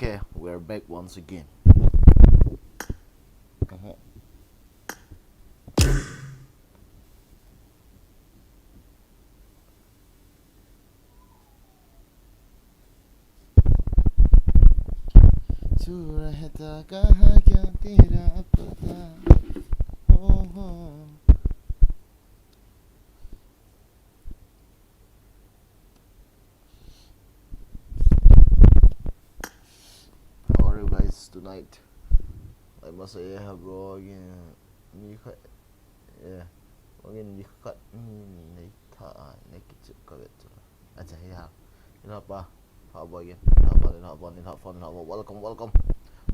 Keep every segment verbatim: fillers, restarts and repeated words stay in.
Okay, we're back once again. Chura heta kaha kya tera pata. Oh, oh. How are you guys tonight? I must say, yeah, bro, again, ni kha, yeah, again, ni kha, ni, ni, ni, tha, ni, ki, chi, ka, vet, chi. Acha, yeah. Ni la pa, fa, bo, again. Ni la pa, ni la pa, ni la pa, ni la pa. Welcome, welcome.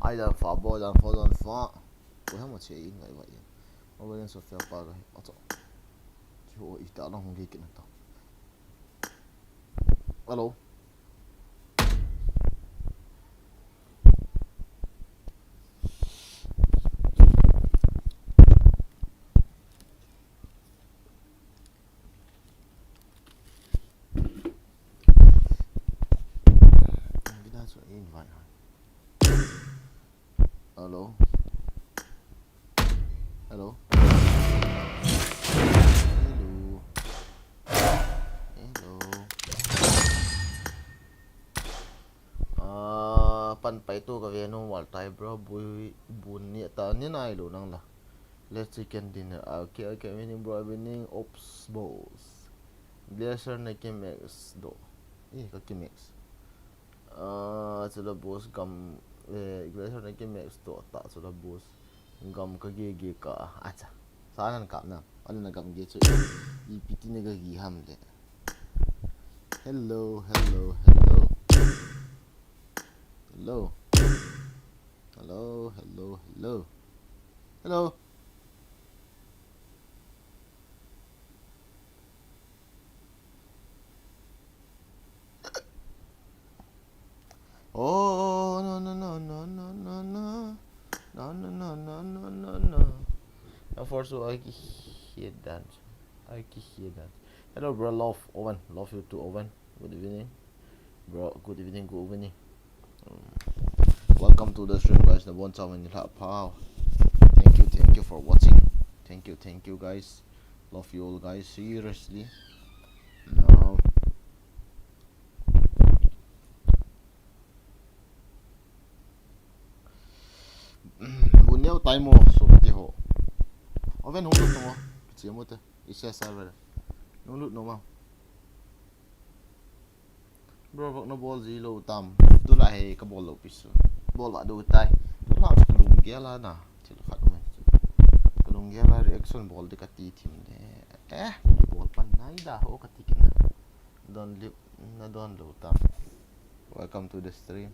Ai, da, fa, bo, da, fa, da, fa. Ko ha mo che in ngai wa in. Mo ba in so fa pa ga. Acha. Ki ho i ta long hung ge kin ta. Hello. Hello. Hello. Hello. Hello. Ah, pan pai tu ka ve nom val tai, bro. Bui, bun ni ta ni nai lo nang la. Let's chicken dinner. Ah, okay, okay, winning, bro, winning. Oops, boss. Glacier na ki max do. Eh, ka ki max. Ah, chula boss gam, eh, Glacier na ki max do ta chula boss. Gam ka ge ge ka. Acha. Sa nan kap na. An na gam ge chu. I piti ne ga gi ham le. Hello, hello, hello. Hello. Hello, hello, hello. Hello. Oh, no, no, no, no, no, no, no. No, no, no, no, no, no, no. Of course, I hear that. I hear that. Hello, bro. Love, Owen. Love you too, Owen. Good evening. Bro, good evening, good evening. Um, welcome to the stream, guys. Na bon chao ni la pao. Thank you, thank you for watching. Thank you, thank you, guys. Love you all, guys. Seriously. Now, bu neo tai mo, so ti ho. Oven hung lut no mo. Chi mo te. Isa server. Hung lut no mo. Bro, vak na bol ji lo tam. Tu la he ka bol lo pisu. Bol va do tai. Tu la ka lung gel a na. Thil khat um e. Ka lung gel a reaction bol de ka ti thim de. Eh, bol pan nai da ho ka ti kit na. Don lip na don lo tam. Welcome to the stream.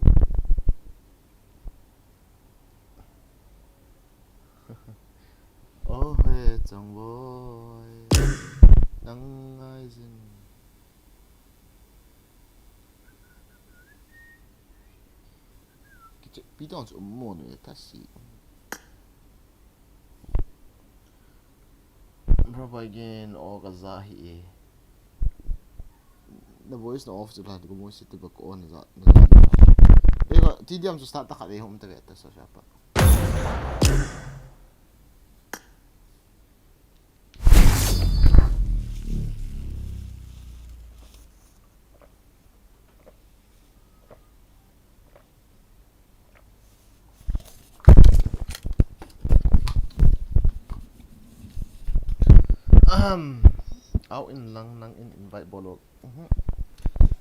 Oh, hey, chang boy. Nang ngai jin. Kiche, pi dong chu mo no ta si. Bro, again, o ka za hi e. Na voice na off chu la, ko mo si te ba ko on za, na za. E ko, ti diam chu start ta kha de hom ta ve ta sa sa pa. Ahem. Au in lang nang in invite bol o. Mhm.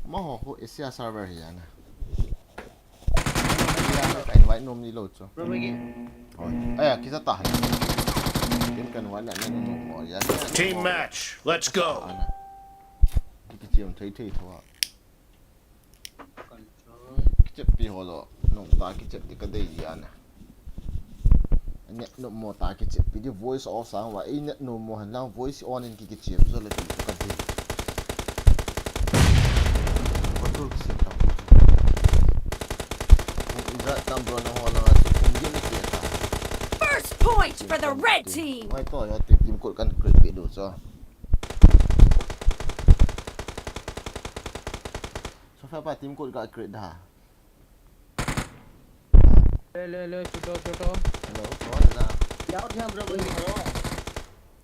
Mo ho ho Asia server hi ya na. Ya na ka invite nom ni lo chu. Oi. Aya, kisa ta. Kin kan wa na na no mo ya. Team match. Let's go. Ana. Ki chiam thei thei tho. Kichep pi ho lo, nung ta kichep ti ka dei ya na. Net no mo ta kichep pi di voice off sang wa, i net no mo han lang voice on in ki kichep zo le pi ka dei. Control kichep ta. Kung iza tam bro na ho na, kung yun ni ta. First point for the red team. Mai to ya team, team code kan create pi do so. So fa pa team code ka create da. Le, le, le, chuto, chuto. Hello, kawan na. Yao thiam bro, bro, bro.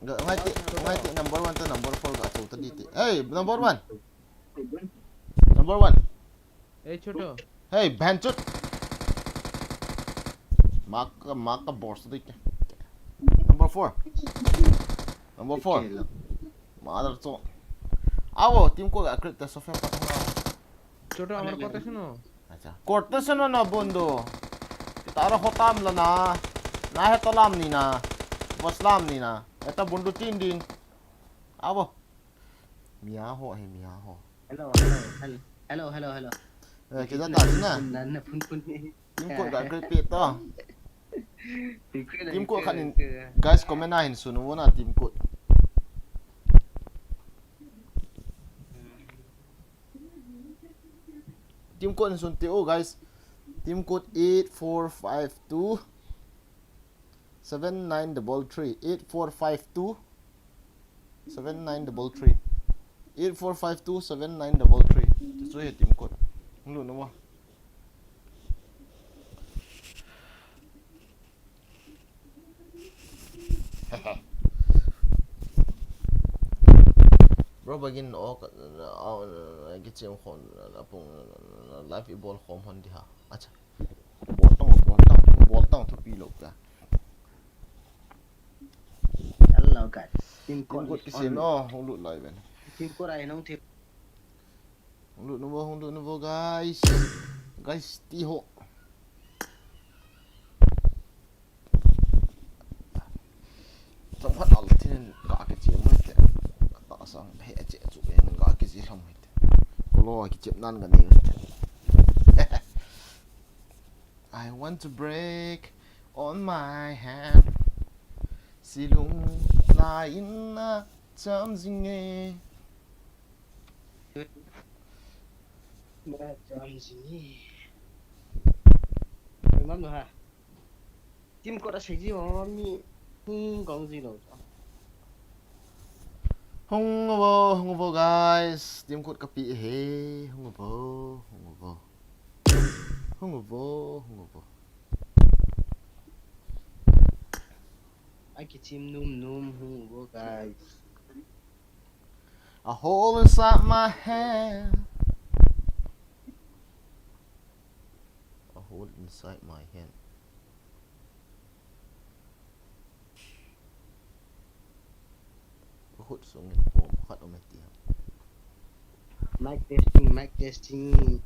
Ga, ngai ti, ngai ti number one to number four ga chu ta di ti. Hey, number one. Number one. Hey, chuto. Hey, bhenchut. Maka, maka boss di ke. Number four. Number four. Mother to. Awo, team ko ga create ta Sofia pa. Chuto, amar kotha suno. Acha. Kotha suno na bondo. Tara hotam la na. Na he tolam ni na. Boslam ni na. Eta bundu tin din. Awo. Mia ho he mia ho. Hello, hello, hello. Hello, hello, hello. Eh, kita ta na. Nan na pun pun ni. Team ko ga create pe to. Secret Team ko secret, khanin secret. Guys comment na hin sun wo na team ko. Team code hin sun te o guys. Team code eight four five two seven nine double three. Eight four five two seven nine double three. Eight four five two seven nine double three. Chu chu he team code. Hung lut na mo. Bro, bagin o ka, a, a, kichim khom, a, pung, live i bol khom hon di ha. Acha. Bol tang, bol tang, bol tang thupi lou ka. Hello guys. Team Team code code is kisim, on. Oh, hung lut lai ven. Team code ai nong thip. Hung lut na vo, hung lut na vo, guys. Guys, ti ho. Chaphat al tin ka kichim mai te. Ta sang he che chu en ka kichim ham mai te. Ko lo kichim nan ga ni. I want to break on my hand. Silung la in na cham jing e. Ba cham jing e. Mam no ha. Team code a sei ji ho mi hung kong ji lo. Hung vo, hung vo, guys. Team code ka pi he. Hung vo, hung vo. Hung vo, hung vo. Ai kichim num num hung vo guys. A hole inside my hand. A hole inside my hand. Ka khut sung in bom khat um e ti. Mic testing, mic testing.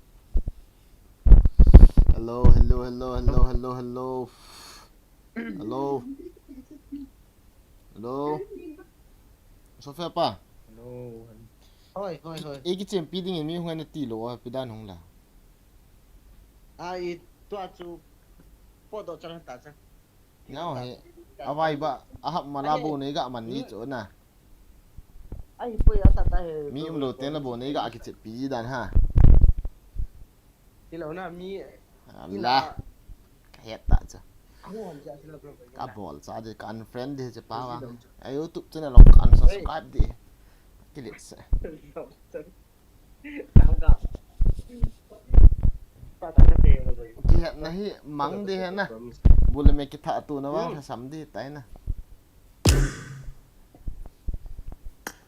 Hello, hello, hello, hello, hello, hello. Hello. Hello. Sofia pa. Hello. Hoi, hoi, hoi. Ei kichempi dingin mi hung na ti lou a, ipi dan hung la. Ai, tua chu. Podoh chan ta chan. Nao he. Avai ba, ahap mala bo nei ga man ni chu na. Ai, poi ata ta he. Mi um lou teng la bo nei ga kichempi dan ha. Ti lou na mi. Ala. Ka het ta cha. Aku hom ja ti lou bro. Ka bol cha de, ka unfriend de che pa wa. A YouTube channel long ka unsubscribe de. Kilit se. Tangka. Pa ta ka te bro. Ki het na hi mang de he na. Bul me ki tha tu na wa sam de tai na.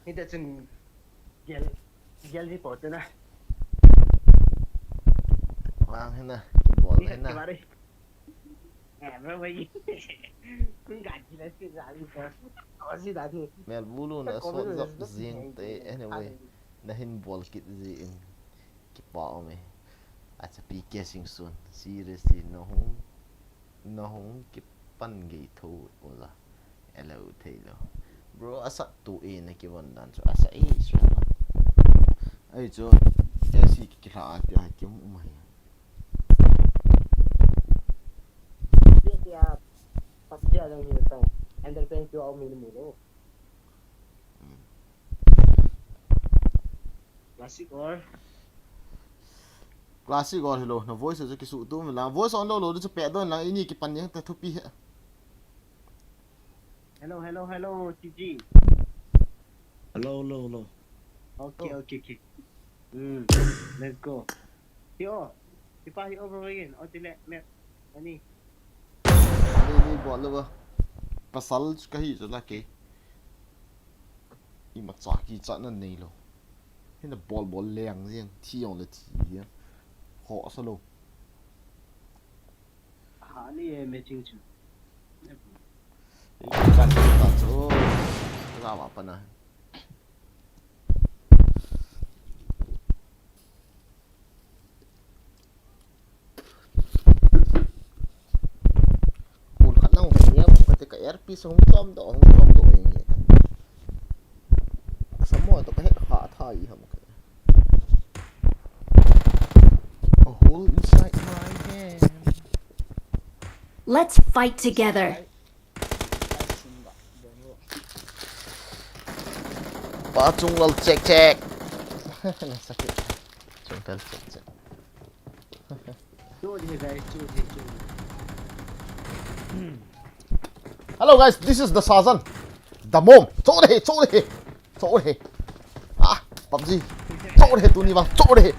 Hita chun gel, gel ji po te na. Wang he na, ki bol he na. Eh, bro, bhai. Kun ga ji la si ga ji po. Awa si da thi. Mel bulu na so zop zing te anyway. Na hin bol kit ji in. Kipa um e. Acha P K Singson. Seriously, na hung, na hung kipan gei tho ola. Hello, Taylor. Bro, asa tu e na kivon dan chu. Asa e so. Ai chu. Ya si ki kila ati ai ki um mai. Ti ya. Pat ja jang ni ta. Underpants tu au mi mu lo. Classic or? Classic or hello. Na voice chu kisu tu mi la. Voice on lou lou chu pe don la, ini kipan yang ta thupi he. Hello, hello, hello, T G. Hello, hello, hello. Okay, okay, okay. Hmm. Let's go. Yo. Tipa hi over again. O ti le, le. Ani. Kei bol lou a. Pasal chu kahi chu la kei. Imacha kichatna neilou. Hina bol bol leng jeng, thi jong le thi jeng. Khoh sa lou. Ha ni e me ching chu. Ei kan ta chu. Ka ma pa na. Kul khat nang hung nge, kati ka earpiece hung chom doh, hung chom doh hing nge. Samo to ka het kha tha i ham ka. A hole inside my hand. Let's fight together. Pa Chunglal check check. Na sakit. Chunglal check check. Chu ding he, guys, chu ding, chu ding. Hello guys, this is the Sajan. The mom. Chu ding he, chu ding he. Chu ding he. Ah, PUBG. Chu ding he, tuni vang. Chu ding he.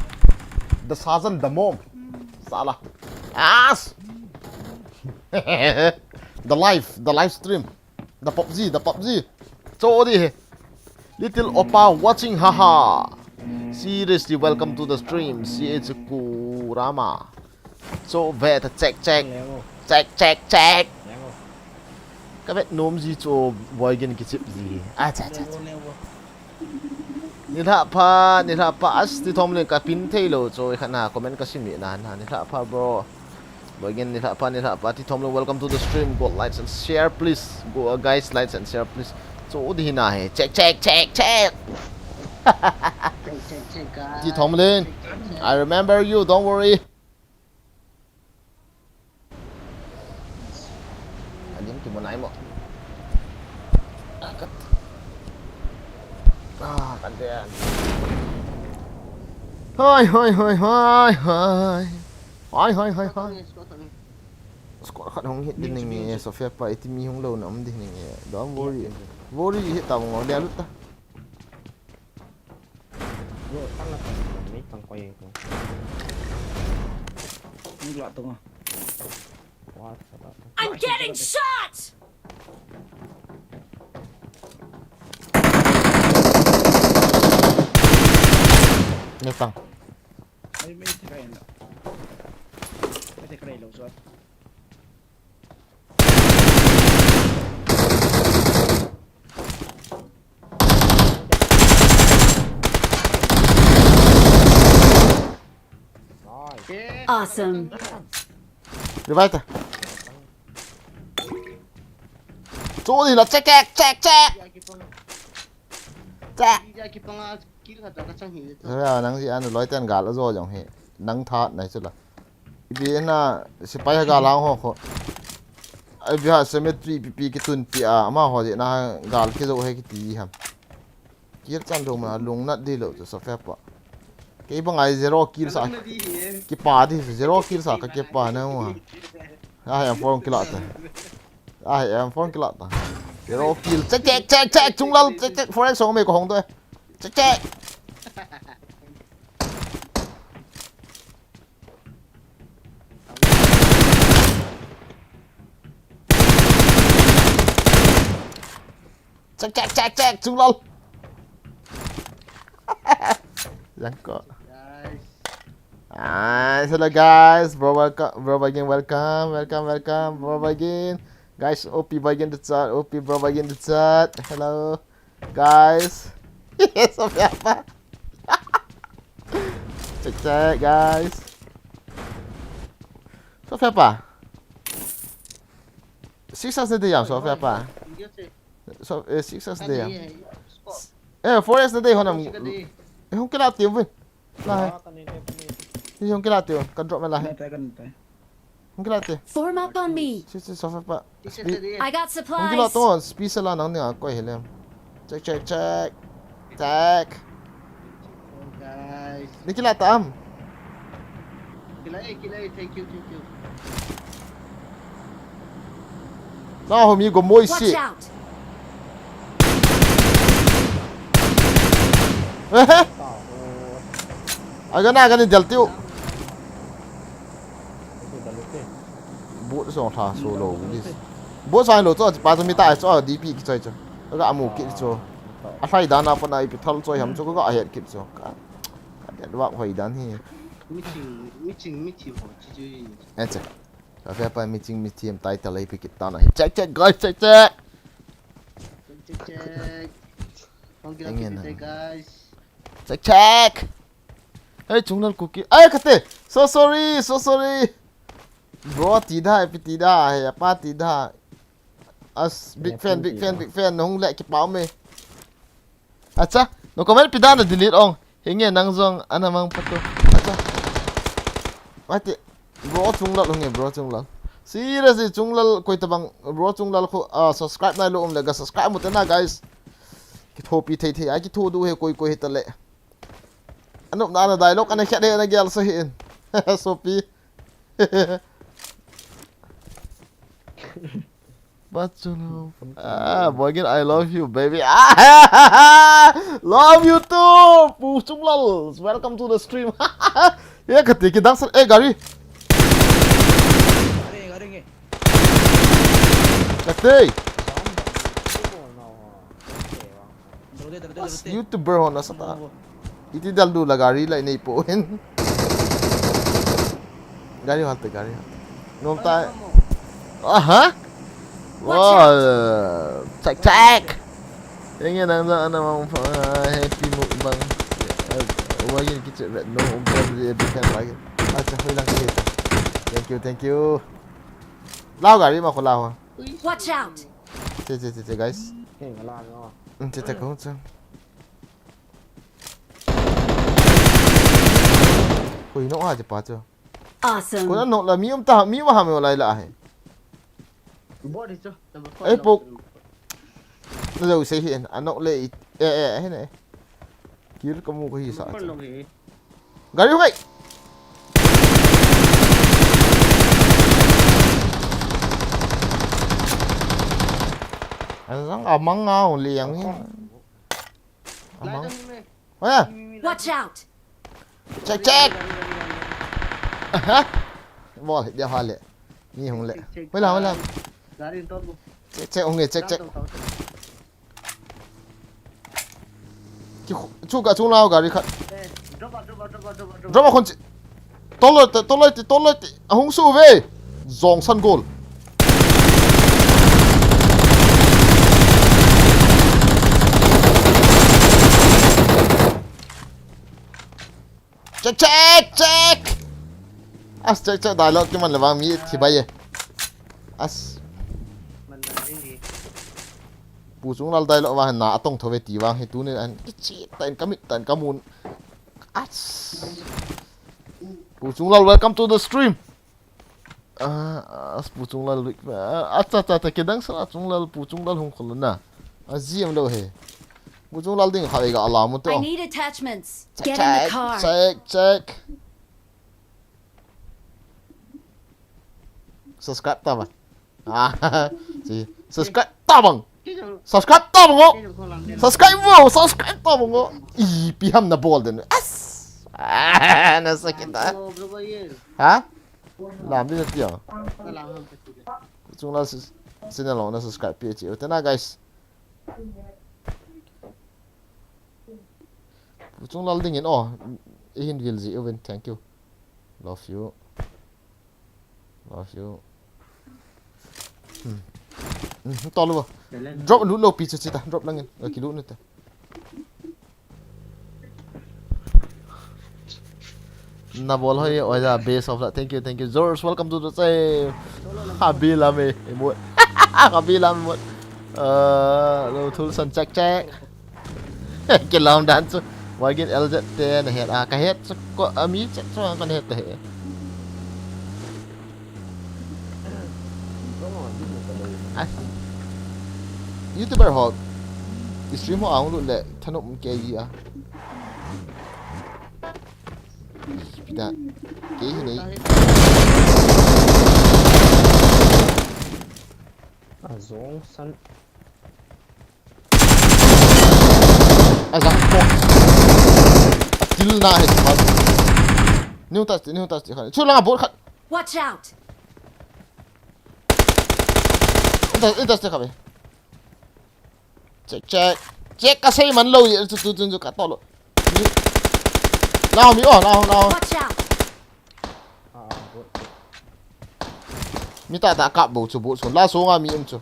The Sajan, the mom. Sala. Yes. The live, the live stream. The PUBG, the PUBG. Chu ding he. Little Oppa watching, haha. Seriously, welcome to the stream, C H Kurama. Chu ve ta check, check. Check, check, check. Ka vet nom ji chu Boigin kichip ji. Ah, cha, cha, cha. Nilhah pha, nilhah pha, as ti thom leng ka pin thei lou chu, i khat na comment ka sim ni na, na, nilhah pha, bro. Boigin, nilhah pha, nilhah pha, ti thom leng, welcome to the stream, go likes and share, please. Go, uh, guys, likes and share, please. Chu ding hi na he, check, check, check, check. Check, check, check, guys. Ti thom leng, check, check, check. I remember you, don't worry. Adim tu mo nai mo. Ah, kat. Ah, kat dia. Hoi, hoi, hoi, hoi, hoi. Hoi, hoi, hoi, hoi. Squad khat hung hit ding nge, Sophia pa, iti mi hung lou na um ding nge. Don't worry. Worry hit ta mo, dia lut ta. Yo, tang na tang, tang, tang, koi ko. Ni la tong. What? I'm getting shot! Ni tang. Ai, mai te kai na. Mai te kai lo so. Awesome. Revive ta. Chu ding la, check, check, check, check. Check. Nang ji an loi ten gal ajo jong hi. Nang that nai chu la. Ipi na sipai ha gal hang ho kho. Ai bia cemetery pi pi kitun pi a, amaho jeh na gal kijo he kiti ham. Kill chan dong ma lung nat di lo chu Sophia pa. Kei bang ai zero kill sa. Kipa di zero kill sa ka kipa na mo. Ah, M four kila ta. Ah, M four kila ta. Zero kill. Check, check, check, check. Chunglal, check, check. Forex song me ko hong to. Check, check. Check, check, check, check, Chunglal. Yang ko. Guys. Nice, hello guys. Bro, welcome. Bro, again, welcome, welcome, welcome. Bro, again. Guys, O P Boy in the chat. O P Bro Boy in the chat. Hello. Guys. Yes, Sophia pa. Check, check, guys. Sophia pa. Six hours na de jam, Sophia pa. So, eh, six hours na de jam. Eh, four hours na de ho nam. Eh, hung kila team vin. La hai. Ni hung kila team, ka drop me la hai. Hung kila team. Form up on me. Si, si, Sophia pa. I got supplies. Hung kila to, space la nang ni a koi helem. Check, check, check. Check. Guys. Ni kila ta am. Kila, eh, kila, eh, thank you, thank you. Na ho mi go moi si. Watch out. Ehe. Aga na aga ni del tiu. Boot song tha solo this. Bo sai lo chu, pa chu mi ta chu, D P kichoi chu. Ka mu kit chu. A sai dan a pa na ipi thal choi ham chu ka het kit chu. Ka, ka det wa hoi dan hi. Miching, miching, miching ho, chi chu. Acha. Ka fe pa miching, miching tai ta lai pi kit ta na. Check, check, guys, check, check. Check, check. Hong kila kiti te, guys. Check, check. Hey, Chunglal Kuki. Ay, kate. So sorry, so sorry. Bro, tida, ipi tida, hey, apa tida. As big fan, big fan, big fan. Hung le kipau me. Acha, no comment pi dan na delete ong. Hinge nang jong ana mang patu. Acha. Mati. Bro Chunglal hunge, bro Chunglal. Seriously, Chunglal koi tabang, bro Chunglal ko, ah, subscribe nai lo um le ga subscribe mu te na, guys. Kithopi thei thei, ai kitho du he koi koi he ta le. Anop na na dialogue ana khat he na gel sa hin. Sopi. But you know, ah, Boy Gin, I love you, baby. Ah, love you too, Pu Chunglal. Welcome to the stream. Ye kati ki dang sa, eh, gari. Gari, gari nge. Kati. Daro de, daro de, daro de. YouTuber ho na sa ta. Iti dal du la gari la nei po hin. Gari halte, gari halte. Nom ta. Aha. Wow. Check, check. Inge nang jong ana mang pha, happy mukbang. Wa yin kiche vet no um pon je bi kan lagi. Acha, hoi lang ke. Thank you, thank you. Lao gari ma ko lao. Watch out. Che, che, che, che, guys. Che, che, che, ko che. Koi no ha che pa che. Awesome. Koi no la mi um ta, mi ma ha me lai la he. Body cho. Ei, pok. Na jo sei hi en, anok le i, eh, eh, eh, ne. Kir ka mu ko hi sa. Gari hung ai. Azang amang ngau liang hi. Amang. Oya. Watch out. Check, check. Aha. Bol dia hale. Ni hung le. Wala, wala. Check, check, hung e, check, check. Chu ka chung lao gari khat. Drop a, drop a, drop a, drop a, drop a. Drop a khun chi. Toloi te, toloi te, toloi te. Ahung su ve. Jong san gol. Check, check, check. As, check, check, dialogue kiman le vang mi thi bai e. As. Pu Chunglal dialogue vang na atong thove ti vang hi tunin an kichi tan kamit tan kamun. As. Pu Chunglal, welcome to the stream. Ah, as Pu Chunglal week. Ah, acha, acha, acha, kidang sa Chunglal, Pu Chunglal hung khol na. A G M lo he. Pu Chunglal ding kha ga alam to. I need attachments. Get in the car. Check, check. Subscribe ta ba. Ah, si subscribe ta bang. Subscribe ta bang o. Subscribe mo, subscribe ta bang o. Ipi ham na bol den. As. Ah, na sakit ah. Ha? Lam di tia. Chunglal channel lo na subscribe pi chi. Tena guys. Chunglal ding in o. Ihin vil ji uvin, thank you. Love you. Love you. Hmm. Hmm, to lo. Drop lu lo pi chu chi ta. Drop lang in. Ki lu nu ta. Na bol hoi, oja, best of luck. Thank you, thank you. George, welcome to the same. Habi lami, imut. Habi lami imut. Uh, lo thul san check, check. Kilam dan chu. Wagin L Z te na het. Ah, ka het chu ko ami chet chu ka het te. Ai. YouTuber ho. Stream ho ang lu le thanop ke ji a. Pita. Ke hi nei. Azong san. Azang ko. Atil na he pa. New touch, new touch khan. Chu langa bot khat. Watch out. Ita step khabe. Check, check. Check kasei man lou ye chu tu chun chu katolo. Mi. Nao mi o, nao, nao. Watch out! Ah, bot, bot. Mi tah tah kap bou chu bot chu. La sunga mi um chu.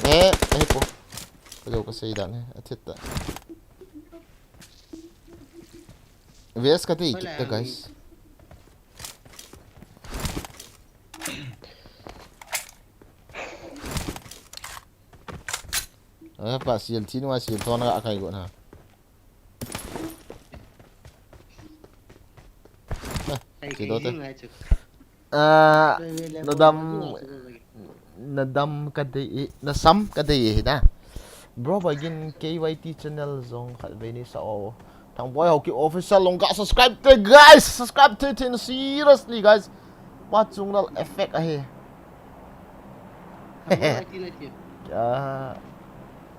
Eh, eh po. Kajou kasei dan e. Athit ta. Vest kadei kit ta, guys. Ah, pa sial thi nunga sial thon a kai go na. Ah, si do te. Ah, nadam, nadam kadei, nasam kadei hi na. Bro, ba gin K Y T channel jong khat vei nei sa o. Thangboi Haokip Official jong ga subscribe te, guys. Subscribe te, te, seriously, guys. Pa Chunglal effect ahi. Ah,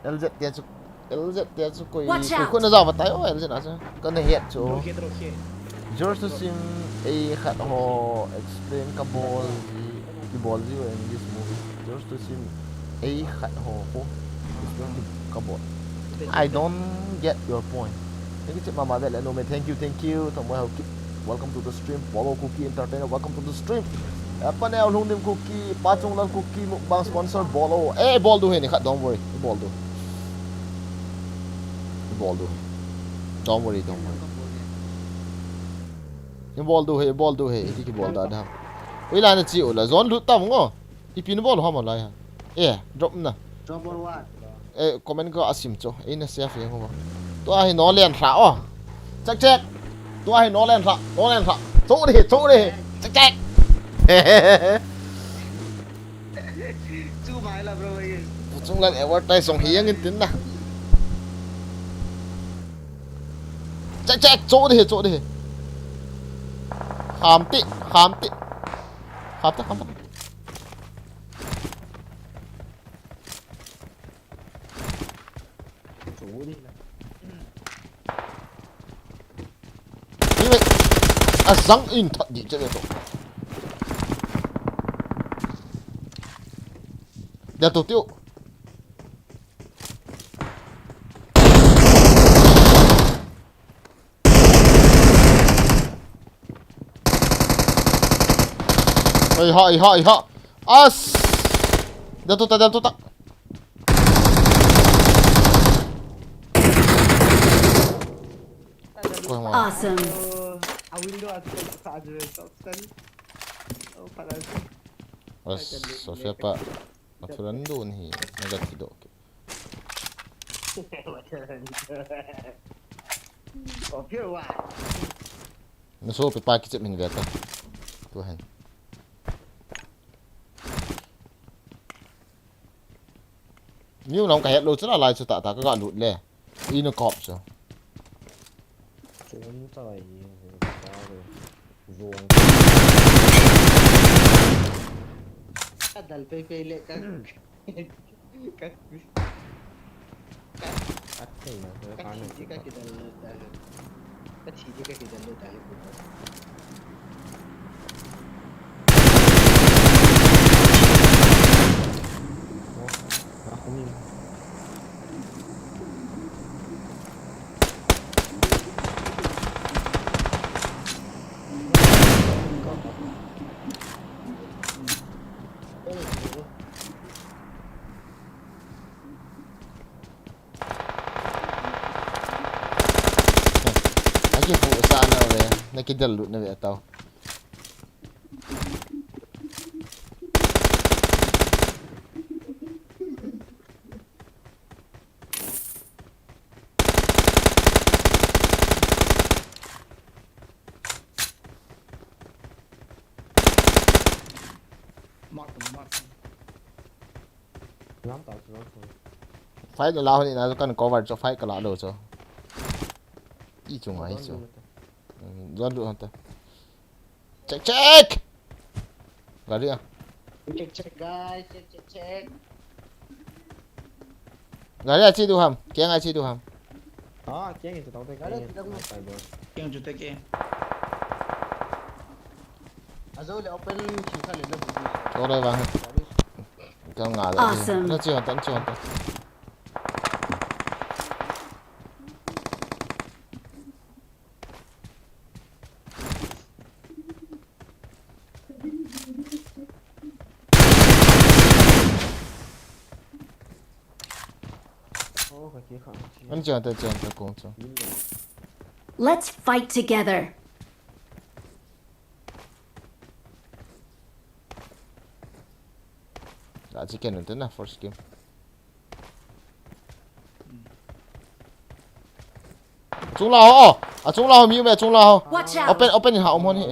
L Z te chu, L Z te chu koi, koi khun na jaw tai o, L Z na chu. Kana het chu. George to sim ei khat ho explain kabol ji, kibol ji o English movie. George to sim ei khat ho ko explain kabol. I don't get your point. Thank you, Chip Mama, Vel, no, man. Thank you, thank you. Thangboi Haokip. Welcome to the stream. Polo Kuki Entertainer, welcome to the stream. Eh, Paneo Lungdim Kuki, Pa Chunglal Kuki, mukbang sponsor, Bolo. Eh, bol diu hi ni khat, don't worry. Bol diu. Bol diu. Don't worry, don't worry. Bol diu hi, bol diu hi. Iti kibol da da. Ui la na chi u la. Zone lut tam ngo. Ipi nabol ham lai ha. Eh, drop na. Drop or what? Eh, comment ko asim cho. Ei na save yang ho. Tua hi no len ra o. Check, check. Tua hi no len ra. No len ra. Cho de, cho de. Check, check. Chu mai la, bro, ye. Chunglal advertise song hi yang in tin na. Check, check. Cho de, cho de. Ham ti, ham ti. Ham ti, ham ti. Ni mai. Azang in that di che to. Dia to tiu. Ai ha, ai ha, ai ha. As. Dia to ta, dia to ta. Koi ma. Awesome. A window at the top ten. Oh, para. As, Sofia pa. Maturan doon hi. Nagat si Doc. Of your wife. Naso pe pa kichep min veta. Tu hen. Miu nang ka het lo chu la lai chu ta ta ka ga lut le. Ina kop chu. Chun ta lai hi, ta le. Zong. Ka dal pe pe le ka. Ka, ka, ka thi di ka kidal lo ta. Ka thi di ka kidal lo ta. Oh, aku ni. Aki pu sa na ve, na kidal lut na ve tau. Mark, mark. Lam ta chu. Fight la hon ina kan cover chu fight ka la lo chu. I chu ngai chu. Zone lu ta. Check, check. Gari a. Check, check, guys. Check, check, check. Gari a chi du ham. Keng a chi du ham. Ah, keng chu tau te. Gari a chi du ham. Keng chu te ke. Ajo le open khi kha le na bu. Ko le ba. Ka nga le. Awesome. Na chi hon tan, chi hon tan. Oh, ka kikha. An chiang ta, chiang ta kong chu. Let's fight together. Ka chi ken te na first game. Achung la ho, achung la ho, mi um e, achung la ho. Watch out. Open, open in ha um hon hi.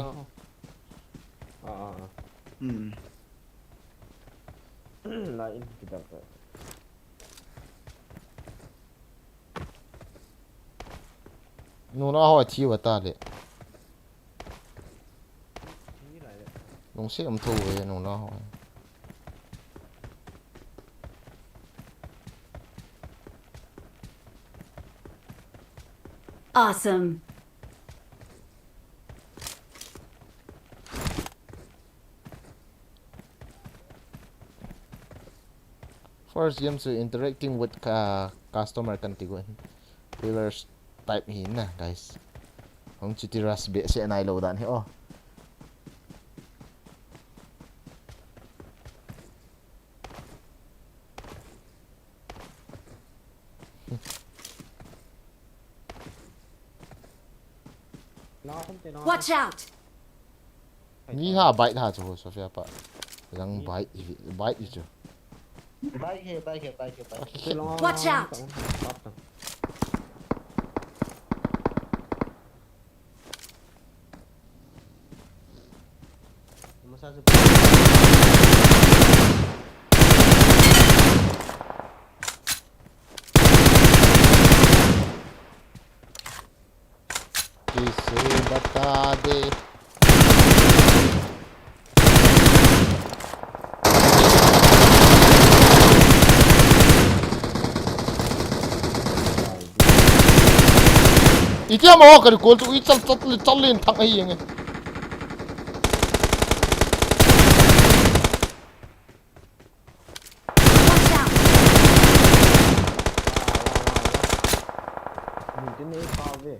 Ah, ah, ah. Hmm. La in kidang ka. Nuna ho thi wa ta le. Lungset um tho ve nuna ho. Awesome. First game chu interacting with, uh, customer kan ti go. Dealers type hi na, guys. Hung chuti rush behseh nai lou dan hi, oh. Watch out! Ni ha bike ha chu, Sophia pa. Jang bike hi, bike hi chu. Bike hi, bike hi, bike hi, bike hi. Watch out! किसे बता दे। Itia mo ka recall chu i chal, chal, chal len thang ahi nge. Watch out! Mun tin ei pa ve.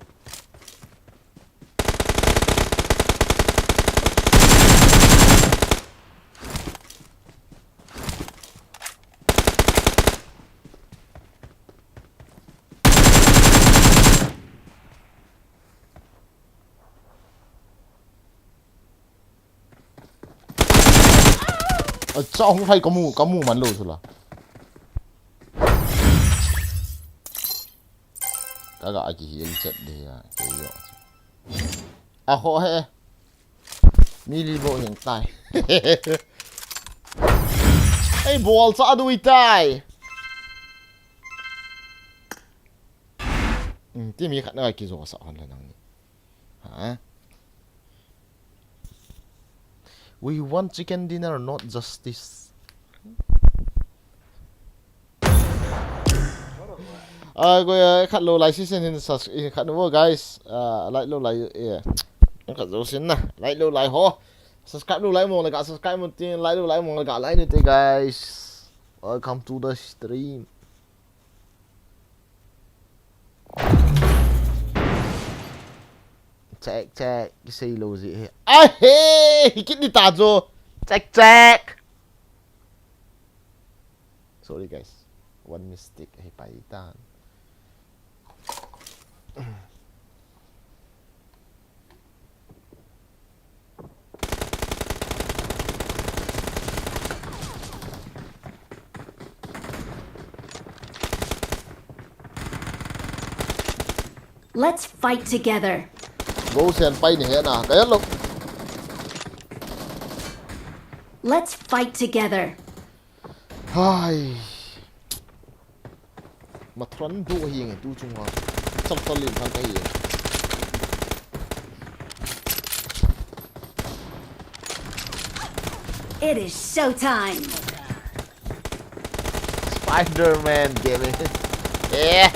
Acha, hung hai kamu, kamu man lou chu la. Ka ga aki hi en chat de ya, ke yo. A ho he. Mi li bo hing tai. Ei, bol cha dui tai. Hmm, ti mi khat na kijo sa hon le nang ni. Ha? We want chicken dinner, not justice. Ai, ko ya, khat lou lai si sen hin sus-, eh, khat lou, guys. Ah, like lou lai, eh. Khat lou sin na. Like lou lai ho. Subscribe lou lai mo le ga subscribe mo tin, like lou lai mo le ga like ni te, guys. Welcome to the stream. Check, check, kisei lou ji he. Ai he, hi kit ni ta jo. Check, check. Sorry guys, one mistake hi pai tan. Let's fight together. Go sen pai ni he na, kaya lo. Let's fight together. Hai. Matron du hi nge tu chunga. Chal chal lin thang ka hi. It is showtime. Spider-Man gaming. Yeah.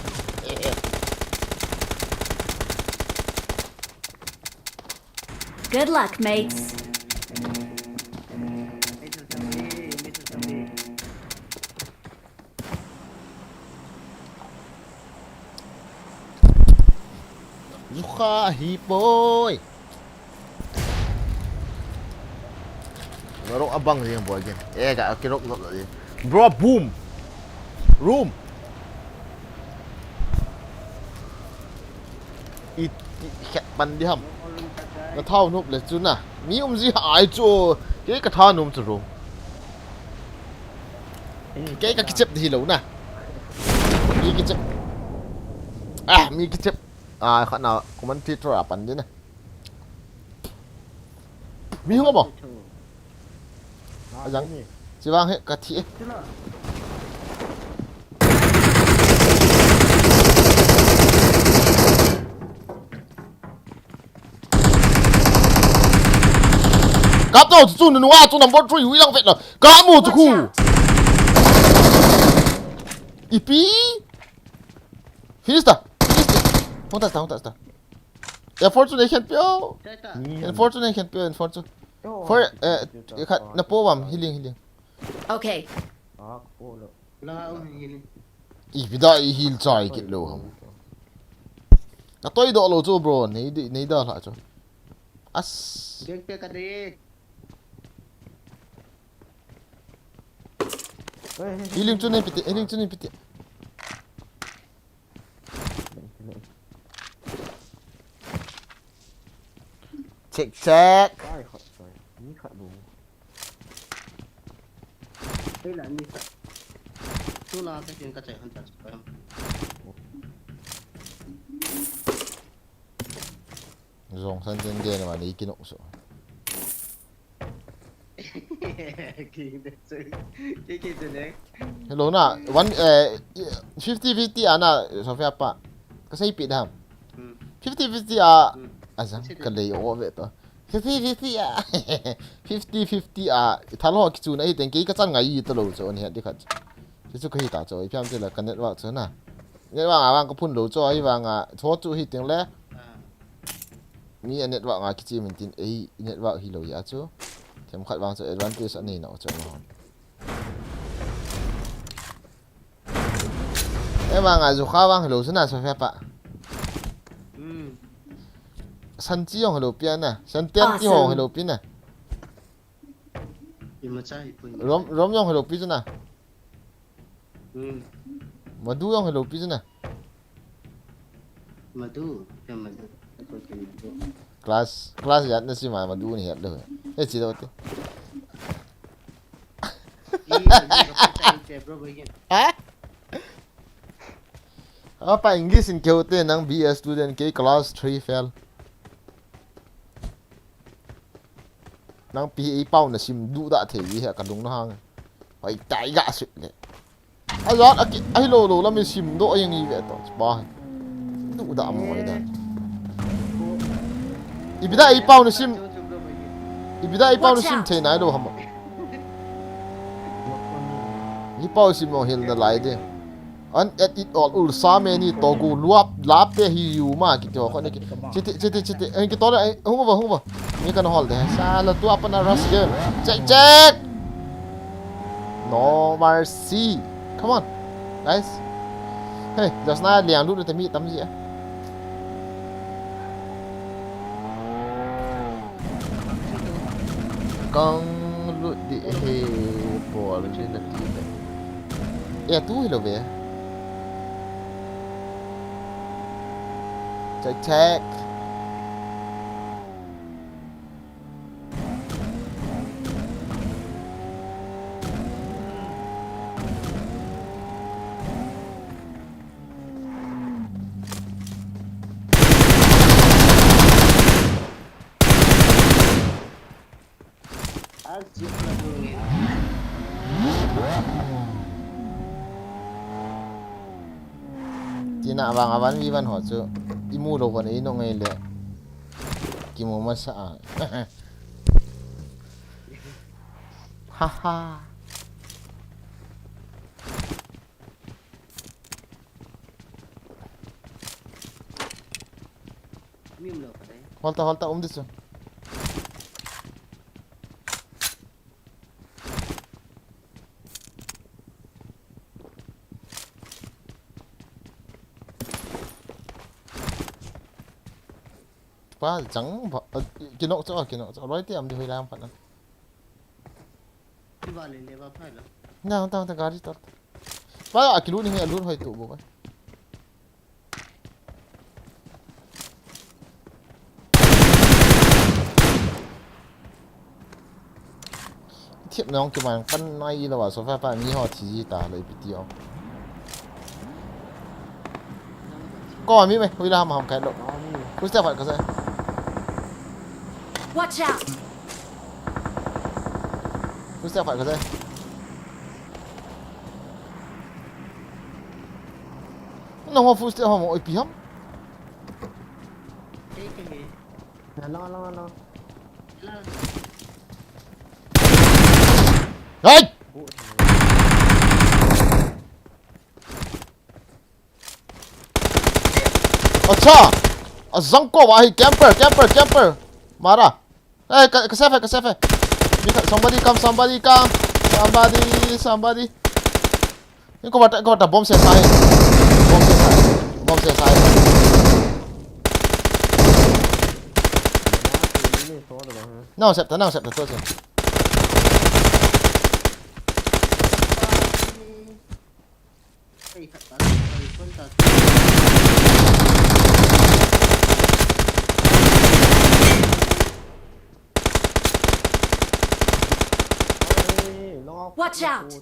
Good luck, mates. Ei chu sang di, mi chu sang di. Zukha hi poi. Rock abang jing boi jing. Eh, ka, ki rock, rock, rock jing. Bro, boom. Room. I, i, khet pan di ham. Na thao nop le chu na. Mi um ji hai chu. Kei ka tha nom chu room. Kei ka kichep di lo na. Mi kichep. Ah, mi kichep. Ah, khat na comment Twitter a pan di na. Mi hung mo. Ajang. Chivang he ka thi e. Kap to chu nunga chu number three hui lang vet lo. Ka mu chu khu. Ipi. Finish ta. Finish ta. Hung ta ta, hung ta ta. Unfortunate khen pio. Unfortunate khen pio, unfortunate. For, eh, khat na po bam, healing, healing. Okay. Ipi da i heal chai kit lo ham. Ka toi do lo chu bro, nei di, nei da la chu. As. Dek pe ka de. Healing chu nei piti, healing chu nei piti. Check, check. Ai, khat, sorry. Mi khat bu. Ei la mi khat. Tu la ka tin ka chai han ta. Jong san chen de na ma ni kinok so. Hello na, one, eh, fifty fifty ana, Sophia pa. Ka sei pi dam. Fifty fifty a, ajang ka lei o ve to. Fifty fifty a. Fifty fifty a. Thalo ki chu na i ten ki ka chan ngai to lo chu ni ha di khat. Chu chu ka hi ta chu. I piam te la ka network chu na. Network a vang ka phun lo chu, ahivanga chu chu hi teng le. Mi a network a kichi min tin ei network hi lo ya chu. Them khat vang chu advantage a nei na chu ma hon. Ei vang a zu kha vang hi lo chu na Sophia pa. San chi yong hi lo pia na. San ten ti hong hi lo pi na. Rom, rom yong hi lo pi chu na. Madu yong hi lo pi chu na. Madu, ya madu. Class, class yat na si ma madu ni het lo. Eh, chi lo te. Ha? Apa English in keu te nang B S student ke class three fail. Nang P A pau na sim du da thei hi ka lung na hang. Hoi tai ga sut le. Ajat aki, ahi lo lo la mi sim do ayang i ve to. Ba. Du da mo ai da. Ipi da i pau na sim. Ipi da i pau na sim thei nai lo ham. Ni pau sim mo hil na lai de. An et it all ul sa me ni to gu luap lap te hi yu ma ki to ko ni ki. Chiti, chiti, chiti. Ai ki to le, ai, hung ba, hung ba. Ni kan hol de. Sa la tu apa na rush game. Check, check. No mercy. Come on, guys. Hey, just na liang lu te mi tam ji. Kang lut di he bol di na ti le. Ya tu hi lo ve. Check, check. Tina vang a van vi van ho chu i mu lo van i no ngai le. Ki mu masa a. Ha ha. Holta, holta, um disu. Pa jang ba, ah, kinok cho, kinok cho. Loi te am di hoi lam phat na. Ki ba le le ba phai lo. Na, ta, ta gari tar. Pa, akilut ni, alut hoi tu bo ba. Thiep nong ki mang pan nai lo wa so fa pa mi ho thi ji ta lo ipi ti o. Ko mi me, hui la ham ham kai lo. Hui sa fa ka sa. Watch out! Hui sa fa ka sa. Nong ho fu ste ho mo ipi ham. Ke ke ke. Hello, hello, hello. Hey! Acha! Azang ko wahi, camper, camper, camper. Mara. Hey, ka, ka safe, ka safe. Somebody come, somebody come. Somebody, somebody. Ni ko bata, ko bata, bomb se sai. Bomb se sai. Bomb se sai. Nang sep ta, nang sep ta, tu se. Watch out!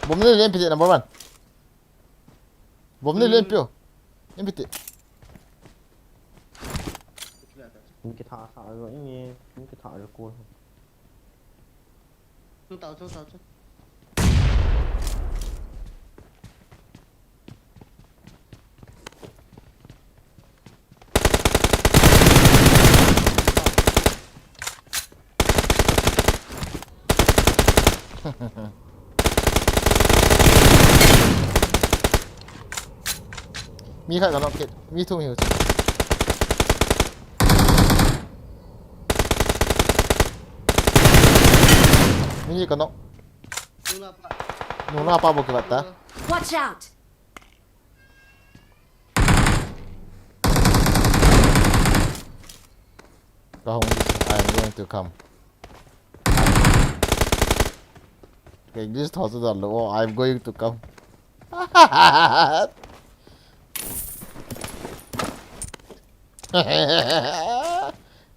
Bomb ni len piti number one. Bomb ni len pio. Len piti. Inki tha sa lo inge, inki tha lo ko. Chung tau, chung tau, chung. Mi khat ka knock kit. Mi thum hiu. Mi ni ka knock. Nung la pa. Nung la pa bo ki bat ta. Watch out! Ka hung, I am going to come. Ka English thou chu dan lo, I am going to come.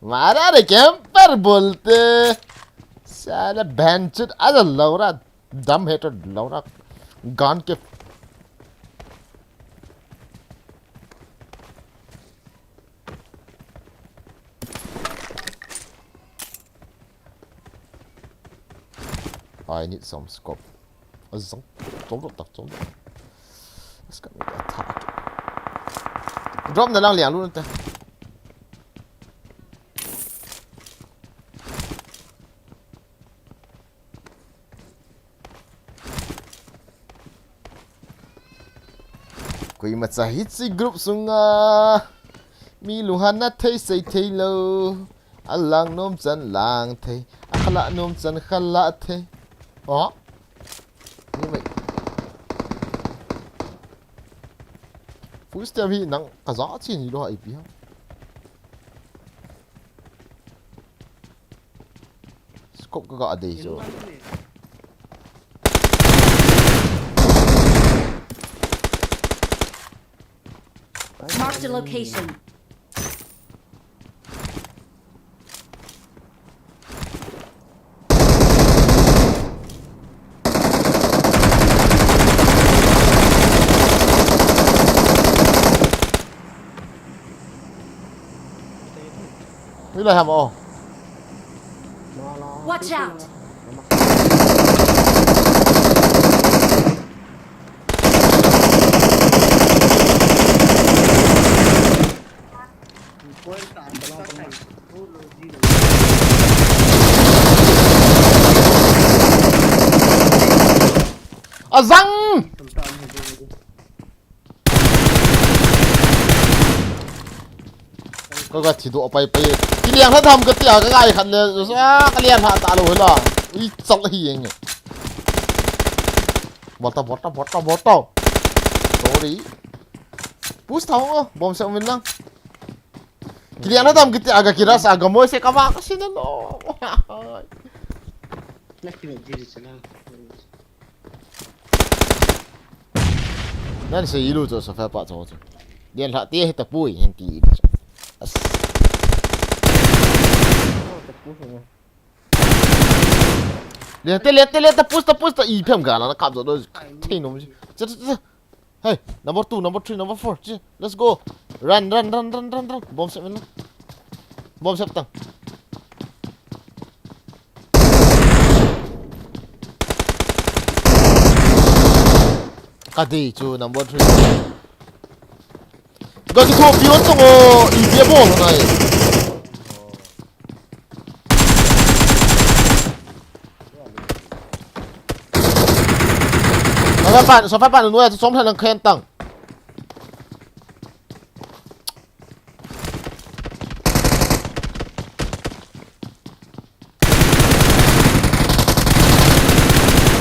मारा रे, कैंपर बोलते। साला बहनचोद, आ जा लौड़ा, दम है तो लौड़ा, गान के। I need some scope. Azang. Chom lo tak, chom lo. Let's go, make attack. Drop na lang liang lu na ta. Koima cha hiche group sunga mi lunghanna thei sei thei lo. Alang nom chan lang thei, akhala nom chan khala thei. Oh. Ni mai. Full step hi nang kaja chi ni lo ha ipi ha. Scope ka ga dei jo. Marked a location. Ui lai ham o. Watch out! Azang! Ka ga thi doh pai pai. Kiliang lha tham ka tia ka gai khat le. Sa ka lian ha ta lo hela. Ui chal hi eng. Bol ta, bol ta, bol ta, bol ta. Sorry. Push ta ho, bomb se min lang. Kilian na dam kiti aga kiras aga moi se kama ka sina lo. Na kini diri sana. Nan se ilu cho sa fa pa cho cho. Lian la te ta pui hen ti ilu cho. As. Lian te, lian te, lian te, push ta, push ta, i phem ga la na kap zo do. Thei nom. Cha, cha, cha. Hey, number two, number three, number four. Chi, let's go. Run, run, run, run, run, run. Bomb set, man. Bomb set tang. Ka dei chu number three. Ga kithopi o chang o, i bia bol nai. Sofa pan, sofa pan, nuai chu chom thang khen tang.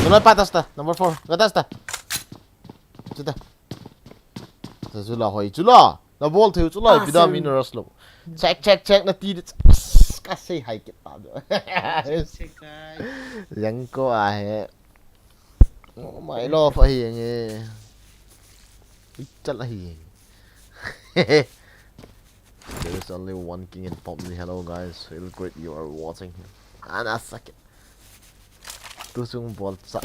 Nuai pa tasta, number four. Ga tasta. Chuta. Sa chula hoi chula. Na bol thei u chu lai, awesome. Pida mi na rush lo. Check, check, check, na ti di. Ka sei hai kit ta do. Check, check, guys. Yang ko a he. Oh, my love ahi nge. Ichal ahi. There is only one king in PUBG. Hello guys, feel great you are watching. Ana sakit. Tu chung bol cha.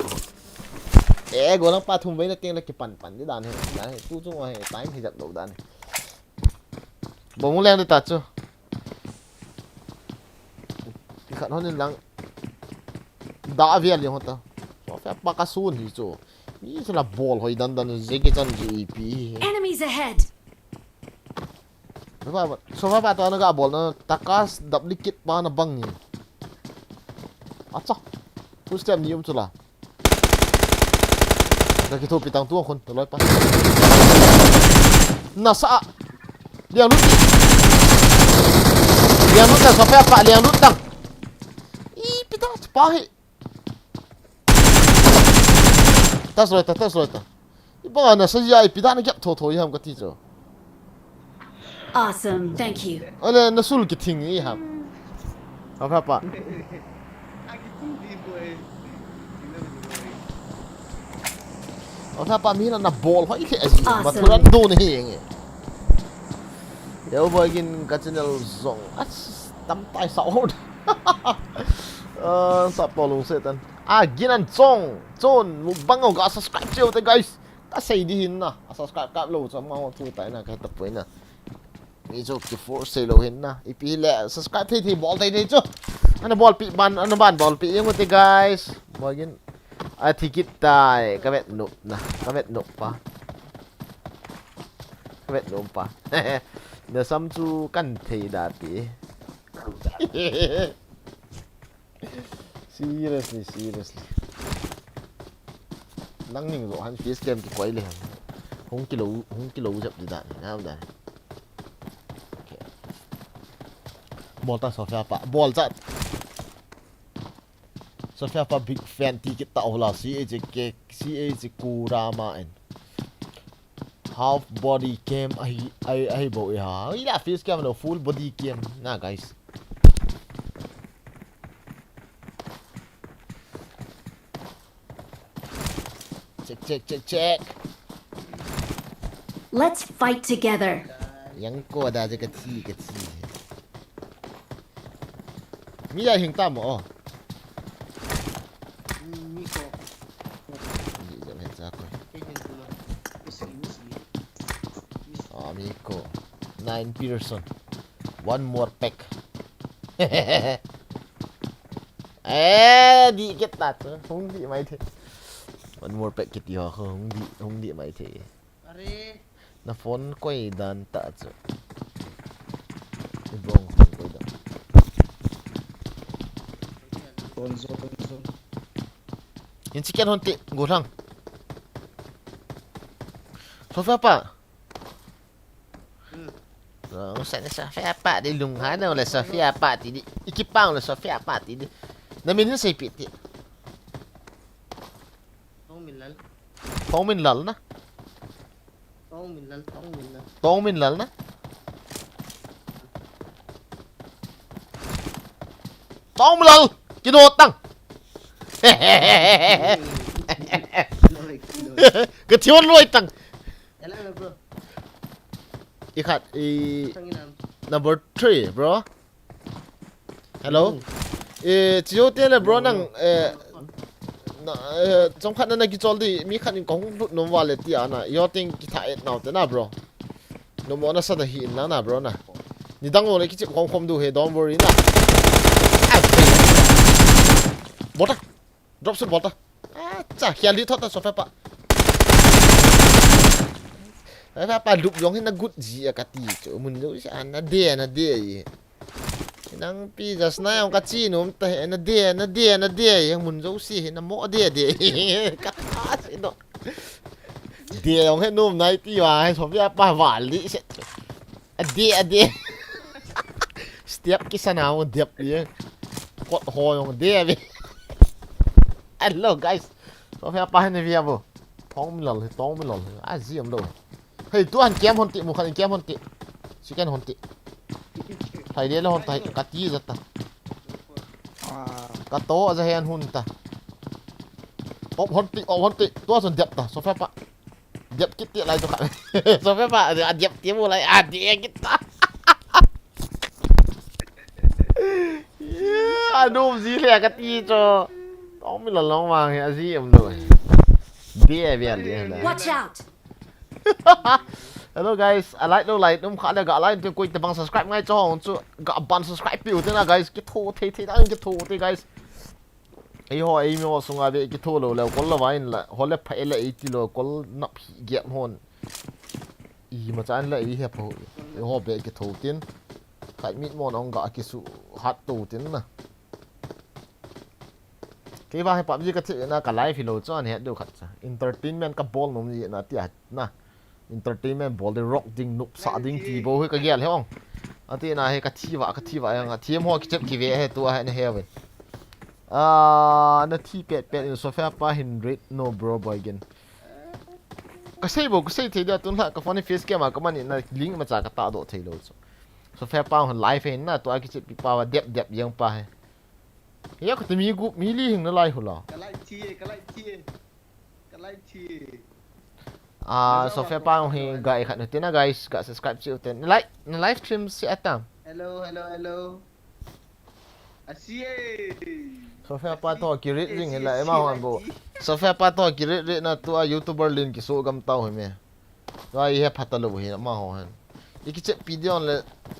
Eh, golang pa thum vei na teng la kipan pan di dan he. Dan he. Tu chung he time hi jat lo dan he. Bong leng di ta chu. Ti khat hon in lang. Da avial li hon ta. So fa pa ka sun hi chu. Mi se la bol hoi dan dan je ki chan ji pi. Enemies ahead. Sofa pa, sofa pa to na ga bol na takas duplicate pa na bang ni. Acha. Two step ni um chula. Ga kithopi tang tu khun, loi pa. Nasa. Liang lut. Liang lut tang, sofa pa, liang lut tang. I pita pa hi. Tas loi ta, tas loi ta. Iba na sa ya ipi dan gap tho tho i ham ka ti chu. Awesome, thank you. Ale na sul ki thing i ham. Apa pa. Apa pa mi na na bol hoi ke aji. Awesome. Maturan do ni hi nge. Yo boy gin ka channel zong. As tam tai sa ord. Ah, sa polung setan. Ah, gin an chong. Chon, mukbang o ga subscribe cheu te guys. Ka sei di hin na. A subscribe kap lo chang ma ho thu tai na ka ta poi na. Mi chu ki force sei lo hin na. Ipi le subscribe thei thei bol thei thei chu. Ana bol pi ban, ana ban bol pi jeng u te guys. Bol gin. A thi kit tai, ka vet nup na. Ka vet nup pa. Ka vet nup pa. Na sam chu kan thei da pi. Seriously, seriously. Nang ning lo han face cam ki koi le han. Hung kilo, hung kilo jap di dan, ngam dan. Okay. Bol ta Sophia pa, bol ta. Sophia pa big fan ti kita hola C H K, C H Kurama en. Half body cam ahi, ahi, ahi bou e ha. Ila face cam lo, full body cam na, guys. Check, check, check, check. Let's fight together. Yang ko da je ka thi, ka thi. Mi ya hing ta mo, oh. Mi ko. Ni jam he cha ko. Ke hin tu lo. Usi, usi. Ah, mi ko. Nine person. One more pack. Eh, di kit ta chu. Hung di mai the. One more pack kiti ho, hung di, hung di mai the. Are. Na phone koi dan ta chu. Ibong phone koi dan. Phone zo, phone zo. In chicken hon ti, go thang. Sophia pa. Hmm. Sa ni Sophia pa di lung ha na le Sophia pa ti di. Ikipang le Sophia pa ti di. Na min sei pi ti. Hong min lal. Tongminlal na. Tongminlal, Tongminlal. Tongminlal na. Tongminlal! Kino tang! Loi, loi. Ka thion loi tang. Hello, bro. I khat, i Tang inam. Number three, bro. Hello. Hmm. Eh, chiu te le bro nang, eh, na, eh, chomkhat na na kichol di, mi khat in kong lut nom vale ti ana. Yo ting kitha et nau te na, bro. Nom mo na sa da hi in na na, bro na. Nidang mo le kichep khom khom diu he, don't worry na. Ah, bol ta. Drop shot bol ta. Acha, khial di thot ta, Sophia pa. Sophia pa lup jong hin na good ji a kati chu. Mun jo si ana de, na de. Nang pi just na yong ka chi nom ta he, na de, na de, na de, yang mun jo si he, na mo de de. Ka ta si no. De yong he nom nai ti wa, he Sophia pa vali se. A de, a de. Step ki sana mo dep ye. Kot ho yong de a ve. Hello guys. Sophia pa he ne via bo. Tongminlal he, Tongminlal he. A ji am lo. Hei, tu han kem hon ti, mu khan kem hon ti. Second hon ti. Thai de le hon tai, ka ti jat ta. Ah. Ka to aja hen hun ta. Op hon ti, op hon ti. Tua sun dep ta, Sophia pa. Dep kit ti lai tu kha. Sophia pa, a dep ti mu lai, a de kit ta. Yeah, a nom ji le ka ti cho. Tongminlal long wang he, a ji am lo. De a ve a le na. Watch out! Hello guys, a like lo like um kha le ga like tu koi te bang subscribe ngai cho hong chu ga ban subscribe piu te na guys, kitho thei thei dang kitho te guys. Ei ho ei mi ho sunga ve kitho lo le kol la vain la, ho le pha le ei ti lo kol nap hi gep hon. I ma chan le ei he pho. Ei ho ve kitho tin. Khai mit mo nong ga kisu hat to tin na. Kei vang hi PUBG ka thi na ka live hi lo chuan he deu khat cha. Entertainment ka bol nom ji na ti a na. Entertainment bol de rock ding nup sa ding ti bo hi ka gel he ong. Ati na he ka thi va, ka thi va yang a thiam ho ki chep ki ve he tu a he na he wen. Ah, na thi pet pet in Sophia pa hin rit no bro boy gen. Ka sei bo, ka sei thei dia tun la ka phone face cam a ka man in na link ma cha ka ta do thei lo chu. Sophia pa hin live he na tu a ki chep pi pa va dep dep yang pa he. Ya ka timi gup mi li hing na lai hula. Ka lai thi e, ka lai thi e. Ka lai thi e. Ah, Sophia pa hi ga i khat na tina guys, ga subscribe chiu ten. Na live, na live stream si atam. Hello, hello, hello. A si e. Sophia pa to ki rit ring hila ema hon bo. Sophia pa to ki rit rit na tu a YouTuber lin ki so gam tau hi me. Tua i he phat a lo hi ama ho hen. I ki chep pi dion le,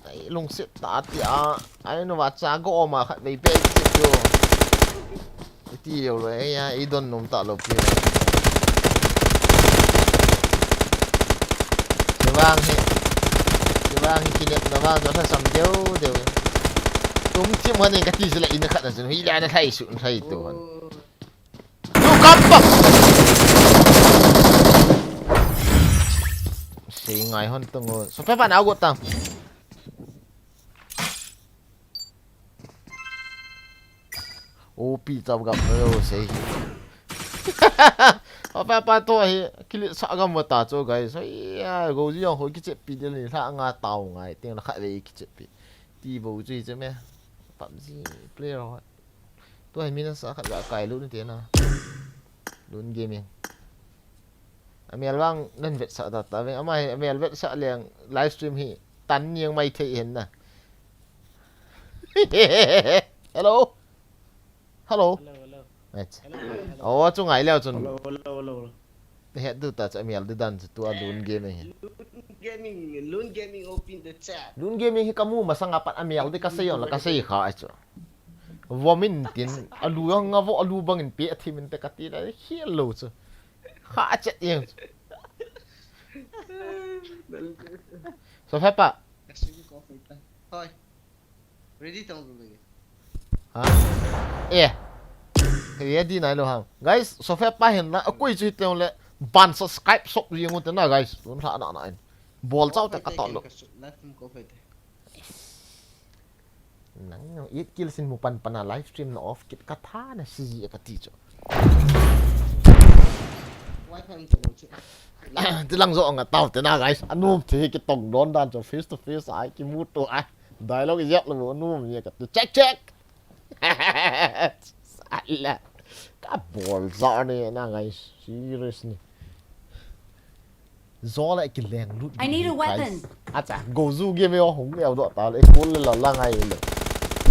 ai, lungset ta ti a, ai, nu va cha go ma khat vei pe ki chep pi o. I ti lo le, ai, ai, i don nom ta lo pi. Kivang he, kivang he ki nep na vang, jo sa sam deu deu. Tum chim han ka ti zela in khat na zun, hi la na thai su, thai tu han. Lu kap pa. Sei ngai hon tung o. Sophia pa na got ta. O pi chau gap o sei. Sophia pa to hi kili sa gam ta cho guys. Hoi ya go ji ho ki chep pi de ni la nga tau ngai ting la kha ve ki chep pi. Ti bo chu che me. PUBG player ho. Tua hi mina sa khat ga kai lut ni te na. Lun Gaming. Amel vang nan vetsah ta ta veng. Ama hi amel vetsah leng live stream hi tan niang mai thei hen na. Hello. Hello. Hello, hello. Right. Hello, hello, hello. Oh, chu ngai leo chun. Hello, hello, hello, hello. Te het du ta cha mial du dan chu tua Lun Gaming hi. Lun Gaming, Lun Gaming open the chat. Lun Gaming hi kamu masanga pat amial de kasei on la kasei kha chu. Vomin tin alu ang avo alu bangin pe athimin te kati la hial lo chu. Kha chet yang chu. Sophia pa. Hoi. Ready tong ru lagi. Ha? Eh. Ready nai lo ham. Guys, Sophia pa hin la akoi chu tong le ban subscribe sop ri ngun te na guys. Tun hla na na in. Bol chau te ka to lo. Nang no eight kills in mu pan pan a live stream na off kit ka tha na si ji ka ti chu. Tilang jo nga tau te na, guys. Anom the kitong don dan cho face to face ai kimu to ai. Dialogue ijep lo anom ye ka tu check check. Sala. Ka bol za ni na, guys. Seriously. Zo la kileng lut. I need a weapon. Acha, go zu game yo hung yo do ta le kul le la la ngai le.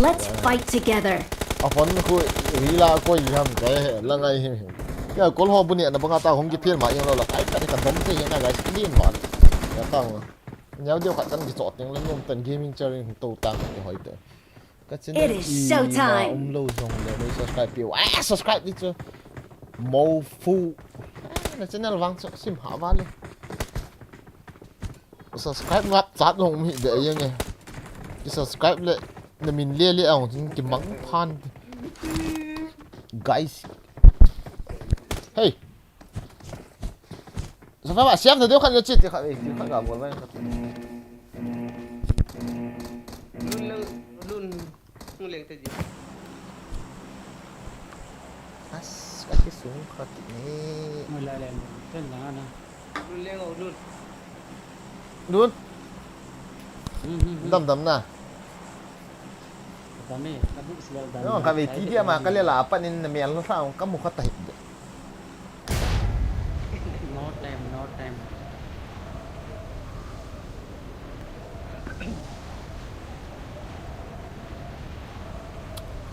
Let's fight together. A phone khu hi la ko yi ham kai he la ngai him him. Ya kol ho bu ni na banga ta hung ki phil ma yang lo la kai ka ka dom te na, guys, clean ma. Ya ta ngo. Nyau deu khat kan ki chot ting le nom ten gaming chair in to tang ki hoi te. Ka channel It is show time. Um lo jong le nei subscribe piu. Ah, subscribe di chu. Mo fu. Ah, na channel vang chu sim ha va le. Subscribe ngap chat long mi de yang e. Ki subscribe le na min le le ang jing ki mang phan. Guys. Hey. Sa fa ba siam ta deu khat le chit khat e, khat ga bol mai khat. Lun leng, lun, lun leng te ji. As, ka ki sung khat ni. Mo la le, ten la na. Lun leng o lun. Lun. Hmm, hmm, hmm. Dam dam na. Dam e, ka bu si dam. No, ka ve ti dia ma ka le la pa nin na mel no sa ka mu khat ta hit de. No time, no time.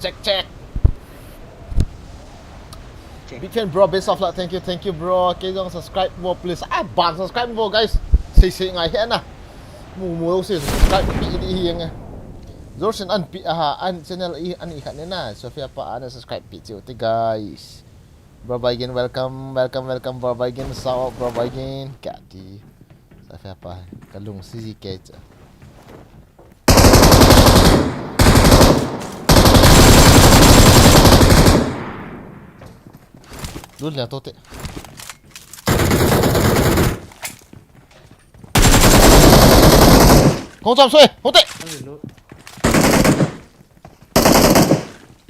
Check, check. Check. Big fan, bro. Best of luck. Thank you, thank you, bro. Kei jong subscribe mo, please. Ah, ban subscribe mo, guys. Sei sei ngai he na. Mu mu sei subscribe pi di hi yang. Jorsin an pi aha, an channel i an i khat ne na. Sofia pa an subscribe pi chiu te, guys. Bro Baigin, welcome, welcome, welcome, Bro Baigin, sao, Bro Baigin. Kati. Sa fa pa, kalung si ji ke cha. Lut le to te. Hong cham soi, hong te.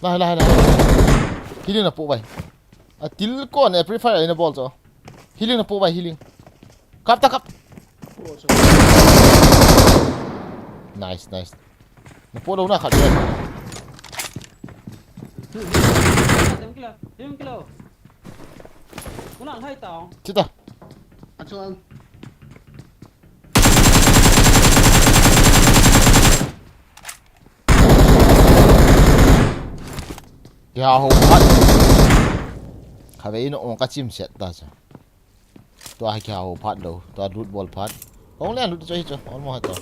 Lai, lai, lai. Kili na pu bai. A til kon e, Free Fire ina bol cho. Healing na po bai, healing. Kap ta kap. Nice, nice. Na po lou na khat. Kilo, kilo. Kuna hai ta. Chita. Achuang. Kiha ho phat. Kha ve ino ong ka chim set ta cha. Tua hi kiha ho phat lo. Tua loot bol phat. Ong le loot cho hi cho. Ong mo ha to.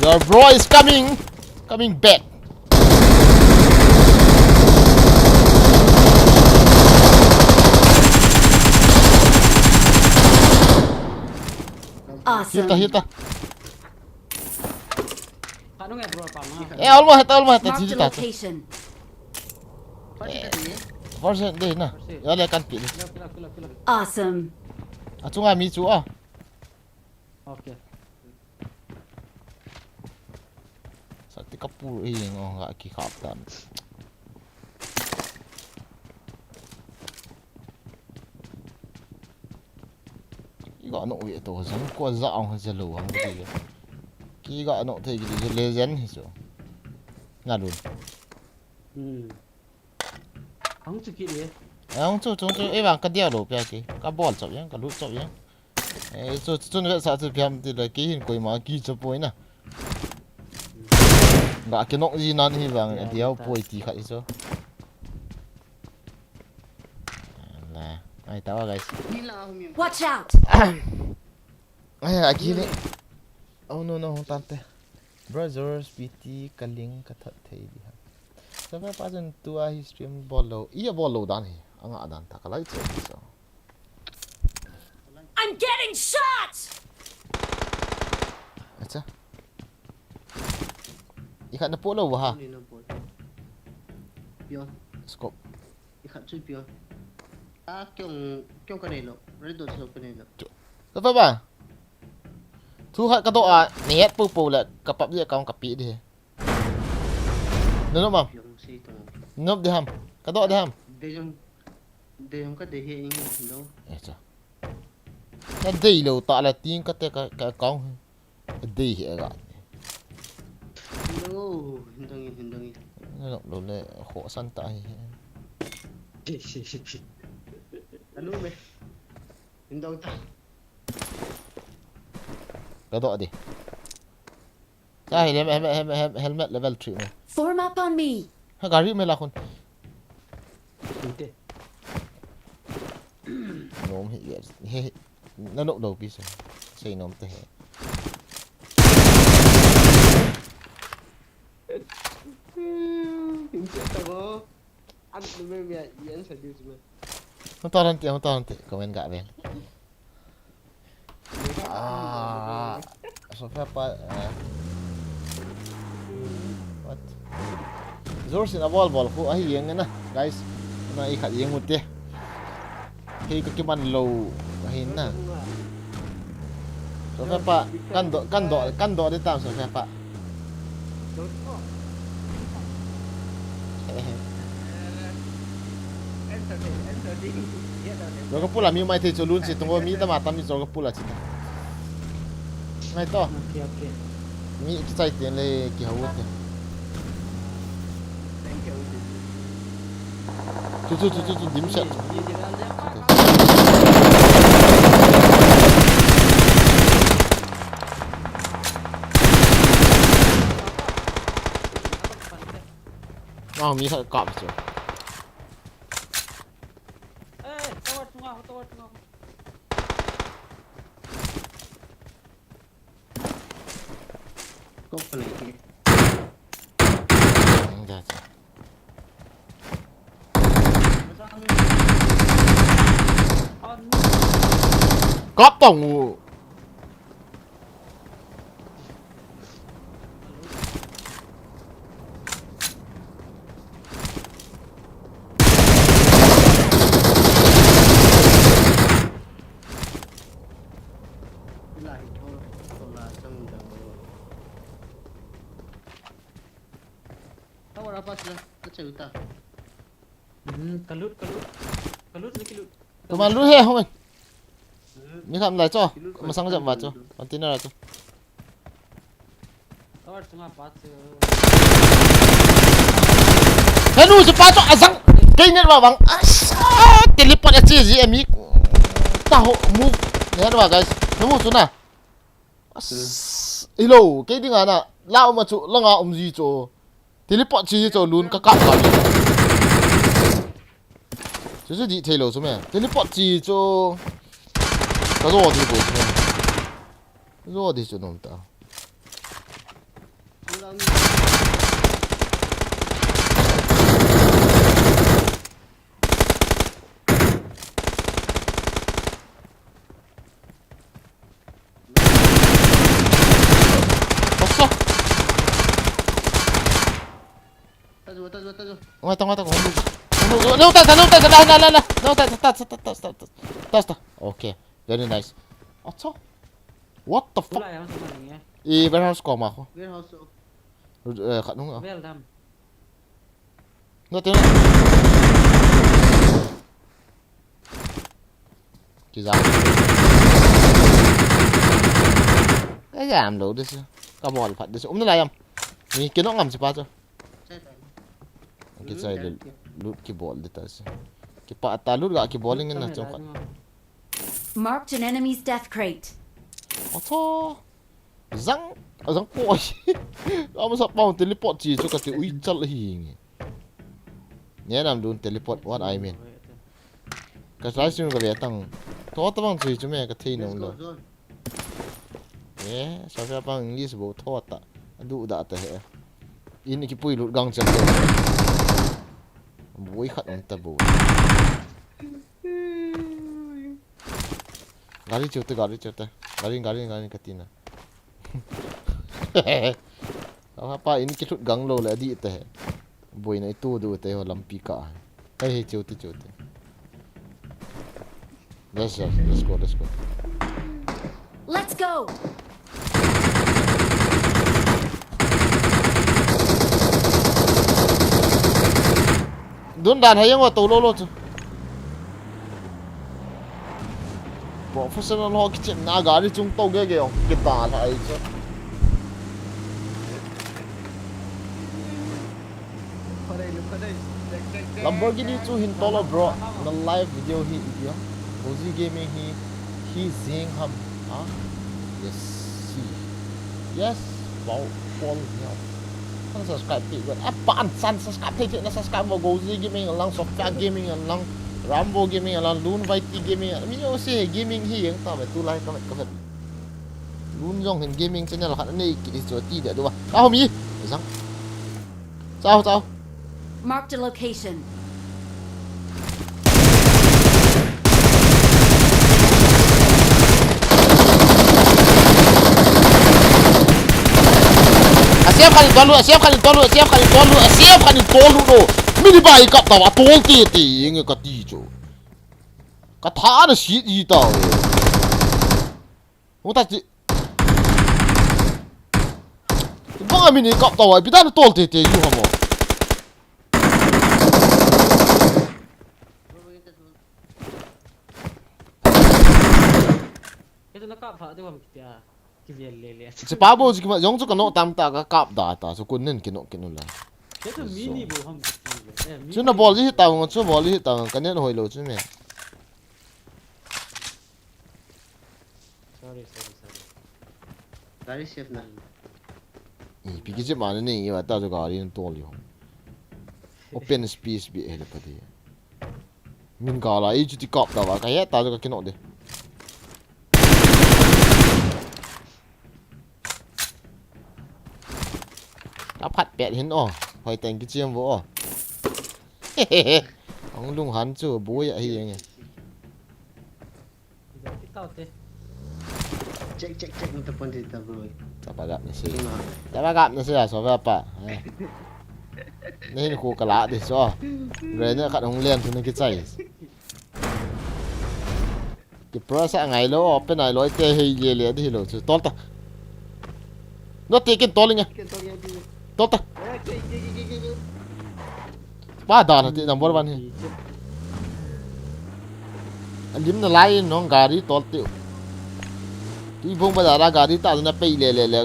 Your bro is coming. Coming back. Awesome. Hita, hita. Kanu ngai bro pa ma. Eh, almost hita, almost hita. Marked a location. First hit na. Ya le kan pi. Kilo, kilo, kilo, kilo. Awesome. Achunga mi chu a. Okay. Sa ti kapu e ngo nga ki khap tan. Iga no ve to jong ko ja ong ja lo ang ti. Kiga no thei ki legend hi chu. Na lun. Hmm. Ang chu ki le. Ang chu chu chu e bang ka dia lo pia ki. Ka bol chop yang, ka lut chop yang. E chu chu ve sa chu piam ti le ki hin koi ma ki chop poi na. Ga ki nok ji nan hi bang dia poi ti kha i chu. La, ai ta wa guys. Watch out! Ai, aki ni. Oh no no, hong tante. Brothers, P T, kaling, kathat thei di ha. Sa pa pa jen tua hi stream bol lo. Ia bol lo dan hi. Anga dan ta ka lai che so. I'm getting shot! Acha. Ikhat na po lo ha. Ni na po. Yo. Scope. Ikhat chu pio. A kyong, kyong ka nei lo. Red dot silo ka nei lo. Chu. Ka fa ba? Thu khat ka do a, ni het pu pu le, ka pap ye ka ka pi di. Nop ma. Pyong si to. Nop di ham. Ka do di ham. Dejong. Dei hung ka dei hi ing dong. Eh, cha. Ka dei lou ta la ting ka te ka, ka account hi. Ka dei hi ga. Hindong o, hindong in, hindong in. Na nok lou le, khohsah ta hi. Anu me. Hindong ta. Ka doh di. Ka helmet, helmet, helmet, helmet level three mo. Form up on me. Ha, gari me la khun. Inte. Nom hi, yes. He, he. Na nok lou pi se. Sei nom te he. Hung ta hante, hung ta hante. Comment ga vel. Ah, so fa pa, ah. What? Zor sin a bol bol khu ahi jeng na, guys. Na i khat jeng ute. Hei ka kiman lou ahi na. So fa pa, kan do, kan do, kan do de tam so fa pa. Jor ka pula mi mai thei chu lun si tung mi tama tam mi jor ka pula chi. Mai to. Okay, okay. Mi kichai ten le kihou te. Chu chu chu chu chu dim set. Wow, mi khat kap chu. Eh, tower chunga, tower chunga. Kop ka lei ke. Hmm, ja, ja. Kap tong u. Tower apa sila? Kacau ta. Hmm, kalut, kalut. Kalut, ni kalut. Tuma lu he, home. Mi kham lai cho. Masang jam va cho. Container cho. Tower chunga pa chu. Henu chu pa cho azang. Kei net wa bang. Asa, teleport a chi ji ami. Ta ho move. Net wa guys. Namu chu na. As. Ilo, kei dinga na. La um a chu, la nga um ji cho. Teleport chi ji cho lun ka ka ka. Chu chu di thei lo chu me. Teleport chi chu. Ka zo di bo chu me. Zo di chu nom ta. Pasok. Tajo, tajo, tajo. Wait, wait, wait, wait. No, no, no, no, no, no, no, no, no, no, no, no, no, no, no, no, no, no, no. Okay, very nice. Acha. What the fuck? Pula yang sama ni, eh. Eh, warehouse ko ma ko. Warehouse ko. Eh, khat nung. Well done. No, te. Kija. Ka jam lo dise. Ka bol phat dise. Um na la jam. Ni kino ngam si pa cho. Kichai le loot kibol de ta se. Kipa ta loot ga kibol ngin na chong khat. Marked an enemy's death crate. Acha. Zang, zang po. Ama sa pau teleport chi chu kati ui chal hi nge. Nia nam dun teleport, what I mean. Ka sai sim ka ve tang. Tho ta bang chi chu me ka thei nom lo. Eh, sa sa pang English bo tho ta. Adu da ta he. In ki pui lut gang chan. Boi khat um ta bo. Gari chute, gari chute. Gari, gari, gari ka tina. Apa in ki thut gang lo le adi te he. Boina itu du te ho lampi ka. Hey, hey, chute, chute. Let's go, let's go, let's go. Let's go. Dun dan hai yang wa to lo lo chu. Professional ho kichepna gari chung tou gege jong kidalha ahi chu. Lamborghini chu hin tol o bro. Na live video hi ipi ham? Gozi Gaming hi, hi jing ham? Ha? Yes, si. Yes, wow, Paul Neo. Kan subscribe pi got. Apa an san subscribe thei thei na subscribe mo Gozi Gaming lang, Software Gaming lang, Rambo Gaming lang, Lun Y T Gaming. Mi yo se gaming hi jeng ta ve tulai ka ka. Lun jong hin gaming channel khat nei kit hi chu ti de du ba. Ka ho mi. Jang. Chao, chao. Marked a location. A safe khat in tol u, a safe khat in tol u, a safe khat in tol u, a safe khat in tol u no. Mini bai kap ta va tol te te nge ka ti chu. Ka tha na si ji ta. Hung ta chi. Bang a mini kap ta va, ipi dan tol te te ju ha mo. Kei tu na kap pha deu ham kitia. Kivel le le. Chi pa bo chi kima jong chu ka no tam ta ka kap da ta chu kun nen kino kino la. Kei tu mini bo ham kiti le. Eh, mini. Chu na bol ji ta ngo chu bol ji ta ngo ka nen hoi lo chu me. Sorry, sorry, sorry. Gari safe na. Ipi kichep ma ne nei va ta chu gari na tol jo. Open space bi hele pa di. Min gala i chu ti kap ta va ka he ta chu ka kino de. Ka phat pet hin o. Hoi teng kichiem vo o. Ong lung han chu bu ya hi nge. Check, check, check, nung tapon di ta, bro. Tapa gap na si. Tapa gap na si, ah, so pa. Eh. Nahin ko kala di so. Re na kat hung len tu na kichai. Ki pro sa ngai lo, open ai lo, te hei ye le di lo chu. Tol ta. No te kin tol nge. Tol ta. Pa dan ti number one hi. Alim na lai nong gari tol ti. Ti bung ba da gari ta na pei le le le.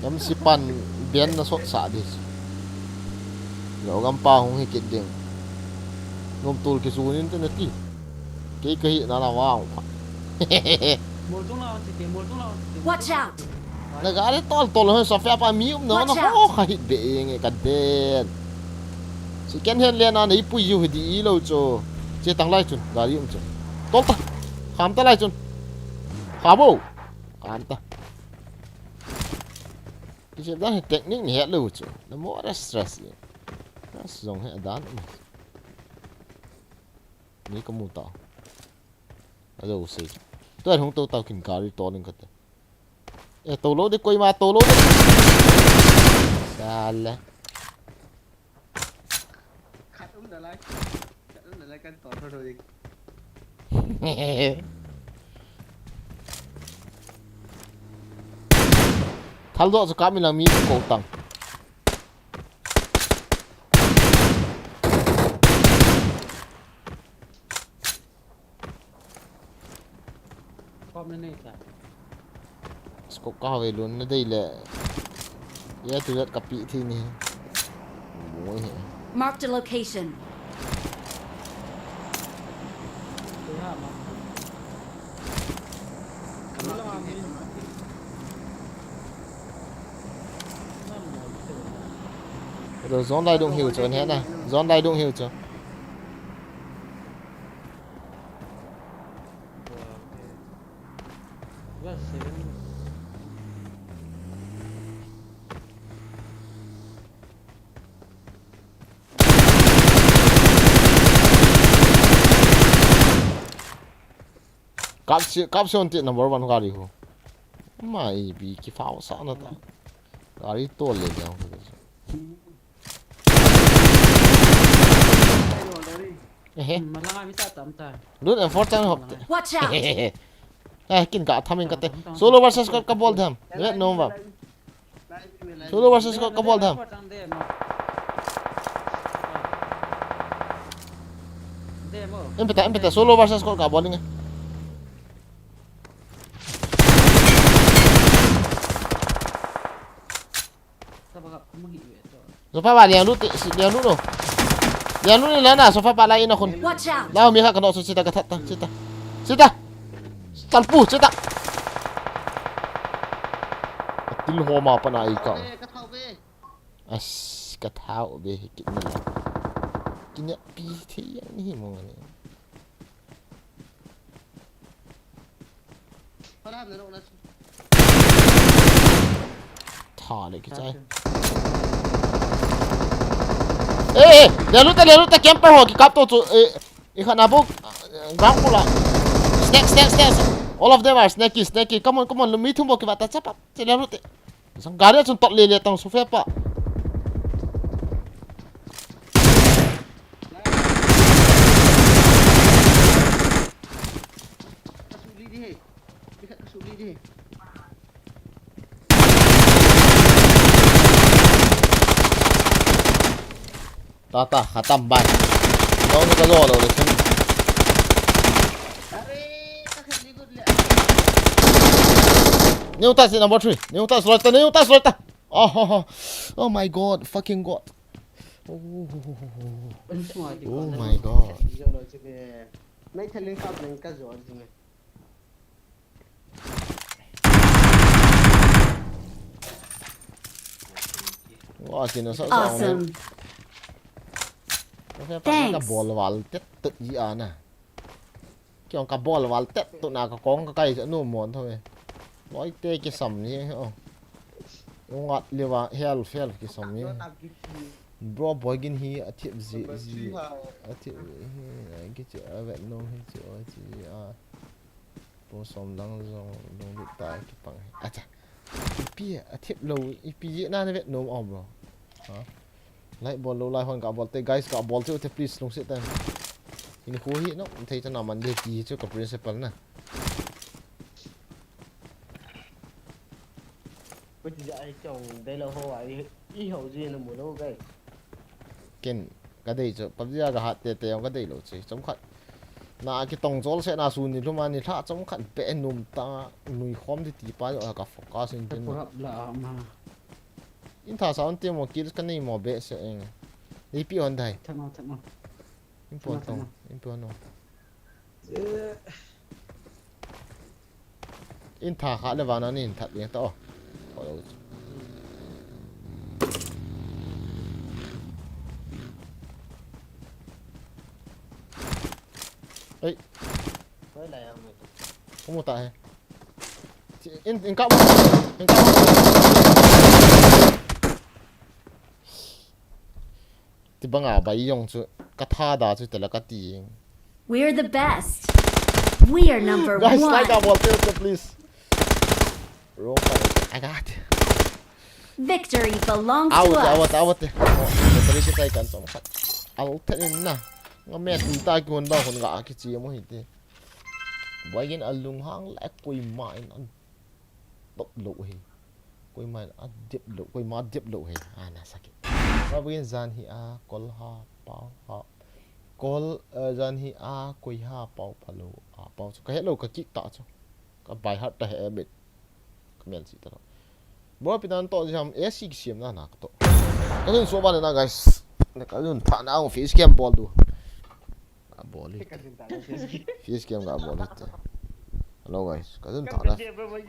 Yam si pan bian na sot sa di. Lo gam pa hung hi kit ding. Nom tul ki su nin te na ti. Kei ka hi na la wa. Watch out! Na gari tol tol ho sa fe pa mi um na na ho kha hit be eng ka den. Si ken hen le na nei pui ju hi di lo cho. Che tang lai chun gari um cho. Tol ta. Kham ta lai chun. Kha bo. Kham ta. Ki che da technique ni het lo cho. Na mo ra stress ye. Na song he dan. Ni ka mu ta. A lo sei. Tu hung to ta kin gari to ning ka te. E to lo de koi ma to lo de. Sala. Khat um da lai. Khat um da lai kan to to di. Thal do chu ka mi lang mi ko tang. Kom na nei ta. Scope ka ve lun na dei le. Ya tu lat ka pi thi ni. Moi he. Marked a location. Te ha ma. Ro zone lai dung hiu chu he na. Zone lai dung hiu chu. Kap si, kap si on ti number one gari ho. Mai bi ki fao sa na ta. Gari to le le. Ehe. Malanga mi ta tam ta. Lut and four time hop. Watch out! Eh, kin ka thamin ka te. Solo versus ka, ka bol tham. Let no ba. Solo versus ka, ka bol tham. Impeta, impeta, solo versus squad kabol inge. Sofa pa liang lut, liang lut no. Liang lut ni lana, sofa pa lai na khun. Watch out! Lao mi kha kano so sita ka that ta, sita. Sita. Talpu, sita. Til ho ma pa na i ka. As ka thau be hi kit na la. Kinya pi thi yang ni mo ngani. Tha le kichai. Eh, eh, le lu ta, le lu ta, camper ho kikap to chu, eh, i khat na bu, ground pula. Snack, snack, snack. All of them are snacky, snacky. Come on, come on, mi thum bo kiva ta chapa. Che le lu te. Sang gari chun tot le le tang su fe pa. Ta ta, khatam bai. Nong ni ka zo lo le chun. New task number three. New task loi ta, new task loi ta. Oh, oh, oh. Oh my God, fucking God. Oh, oh, oh, oh, oh. Oh my God. Nai thalin kap len ka zo jing. Wa, kina sa sa. Awesome. Ka fe pa ka Thanks. Bol wal tet tet ji ana. Kiong ka bol wal tet tu na ka kong ka kai sa nu mon tho e. Loi te ki sam ni o. Ungat liwa hel fel ki sam ni. Bro boy gin hi a thip ji ji. A thip hi ki chi a vet nom hi chi o chi a. Pu som lang jong lunglut ta kipang. Acha. Ipi a thip lo, ipi ji na na vet nom om lo. Ha? Like bol lo, like hon ka bol te, guys ka bol te, te please lungset tan. Ini khu hi no, thei ta na man de ki chu ka principal na. Ko ti ja ai chong de lo ho ai, i ho ji na mu lo guys. Ken ka dei chu, PUBG a ka hat te te jong ka dei lo chu. Chomkhat. Na kitong jol se na su ni lhum a ni lha chomkhat be num ta nui khom ti ti pa jo ka focus in tin. Purap la ma. In tha sa on te mo kill ka nei mo be se eng. Ni pi on dai. Thang on, thang on. In pon tong, in pon tong. In tha kha le vana ni in that ding ta o. Ei. Koi lai ang mo. Ko mu ta he. In, in kap. In kap. Ti banga bai jong chu ka tha da chu tela ka ti. We're the best. We are number one. Guys, like a bol te, please. Wrong pa. I got. Victory belongs to us. Awat, awat, awat. Oh, victory ki sai kan som khat. Al ten in na. Nga me tu ta ki hon ba hon ga ki chi mo hi te. Boy gin alung hang la koi ma in an. Top lo hi. Koima a dep lo, koima dep lo hi. Ana saki. Ba bugin jan hi a, kol ha, pau ha. Kol, eh, jan hi a, koi ha, pau pha lo, a, pau chu. Ka het lo, ka kik ta chu. Ka by heart ta he bit. Ka mel chi ta lo. Bro, pinan to jam, A C ki siam na na ka to. Ka jun so ba le na, guys. Le ka jun tha na, face cam bol du. Ka bol hi. Face cam ka bol hi te. Hello guys, ka jun tha na.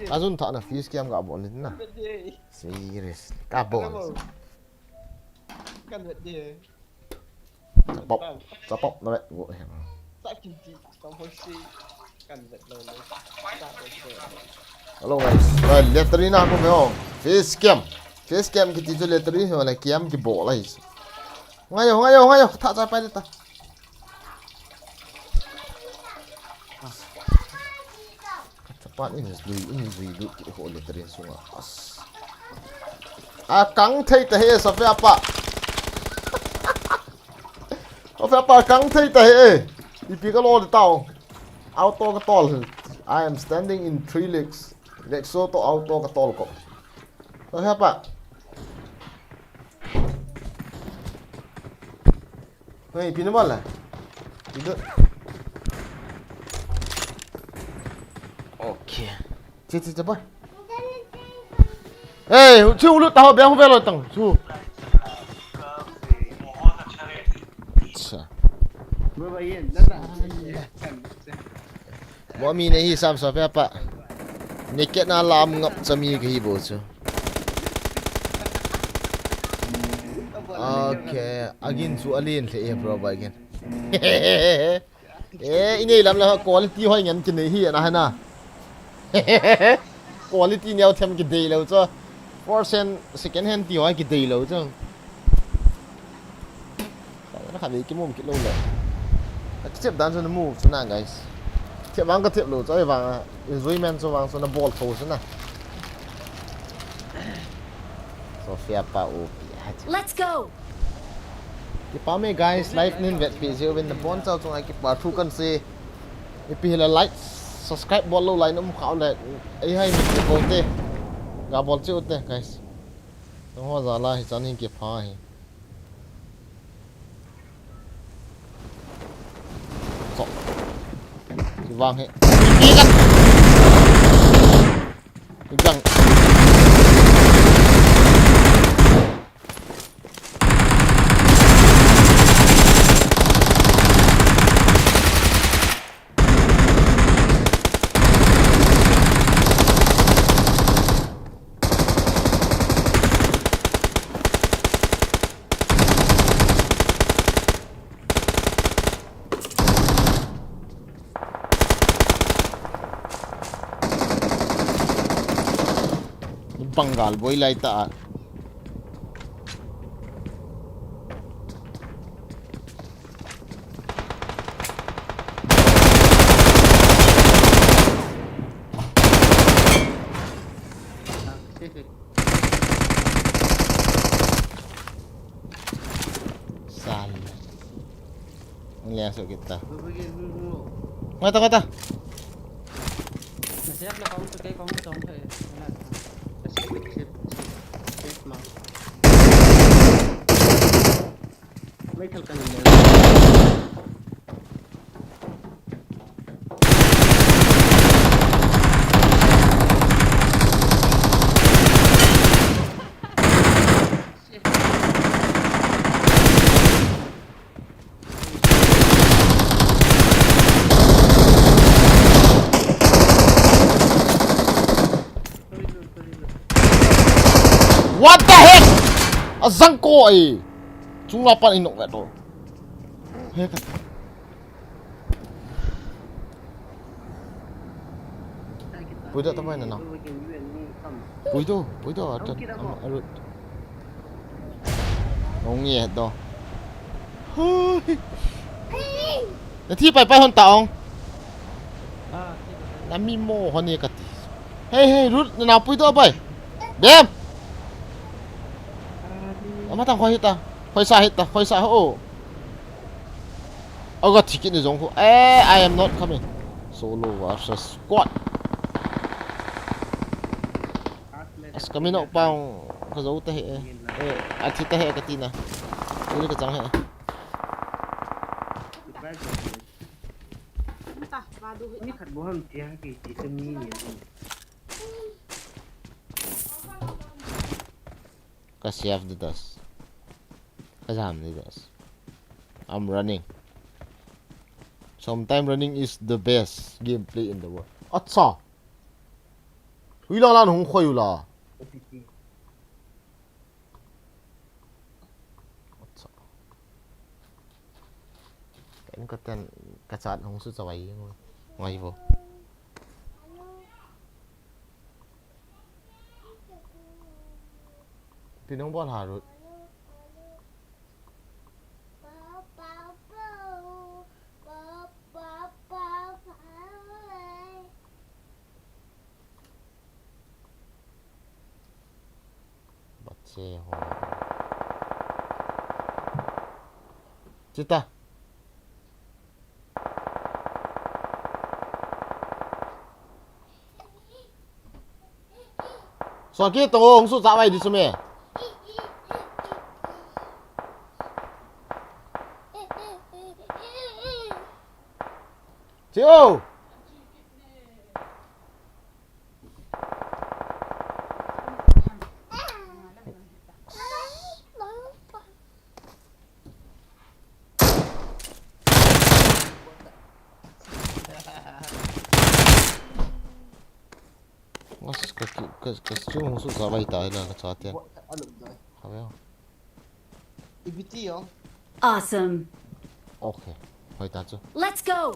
Ka jun tha na face cam ka bol hi na. Serious. Ka bol. Chapop, chapop na vet go he. Hello guys. Well, latrine na ko me o. Face cam. Face cam kiti chu latrine ho na cam ki bol ahi. Ngai o, ngai o, ngai o. Tha cha pai ta. Kachapan in zui, in zui lut ki ho latrine sunga. As. A kang thei ta he, Sophia pa. Sophia pa kang thei ta he. Ipi ka lo de tao. Auto ka tol. I am standing in three legs. Lexo to auto ka tol ko. Sophia pa. Hei, pina bol la. Pina. Okay. Che, che, che, boy. Hey, chu ulu ta ho, bia ho velo tang, chu. Acha. Mo mi nei hi sam sa pia pa. Nei ke na lam ngap cha mi kahi bo chu. Okay, again chu alin le e bro ba again. Eh, inei lam la quality hoi ngen kinei hi ana hana. Quality neo them kidei lou chu. First hand, second hand ti hoi kidei lou chu. Sa na kha ve ki mum ki lou le. Ka chep dan chu na mu chu na guys. Chep vang ka chep lou chu vang enjoyment chu vang chu na bol tho chu na. Sophia pa u pi ha chu. Let's go. Kipa me guys, live nin vet pi jeu vin na bon chau chunga kipa thu kan se. Ipi hila like, subscribe bol lou lai na um khau le. Ei hai mi ke bol te. Ga bol cheu te guys. Nang ho jala hi chan hin kipa hi. Chok. Kivang hi. Kivang. Bang gal boi lai ta. Sal. Ang liang so kita. Ngata, ngata. Nasiyap na kong tukay kong tong kay. Nasiyap, nasiyap, nasiyap ma. May kalkan na. What the heck? A zangko ai. Chunga pan inok ve to. He ka. Pui do ta mai na na. Pui do, pui do atan am arut. Nong ye do. Hui. Na thi pai pai hon ta ong. Na mi mo hon ye ka ti. Hey, hey, Ruth, na na pui do pai. Dem. Ama ta khoi ta. Khoi sa hit ta, khoi sa ho. Aga ticket ni jong khu. Eh, I am not coming. Solo versus squad. As kami na upang ka zo ta he. Eh, a thi ta he ka ti na. Uli ka chang he. Ni khat bo ham tia ki ti ta mi ni. Ka save the dust. Ka jam the dust. I'm running. Sometime running is the best gameplay in the world. Acha. Hui la lan hung khoi u la. Acha. Ken ka ten ka chat hung su chawai ngai vo. Pinong bol harut. Bache ho. Chita. Suan ki tong o, hung su cha vai di su me. Chi o. Ka stream hung sut sa vai ta na ka cha te. What? Alo dai. Khabe. Ibiti yo. Awesome. Okay. Hoi ta chu. Let's go.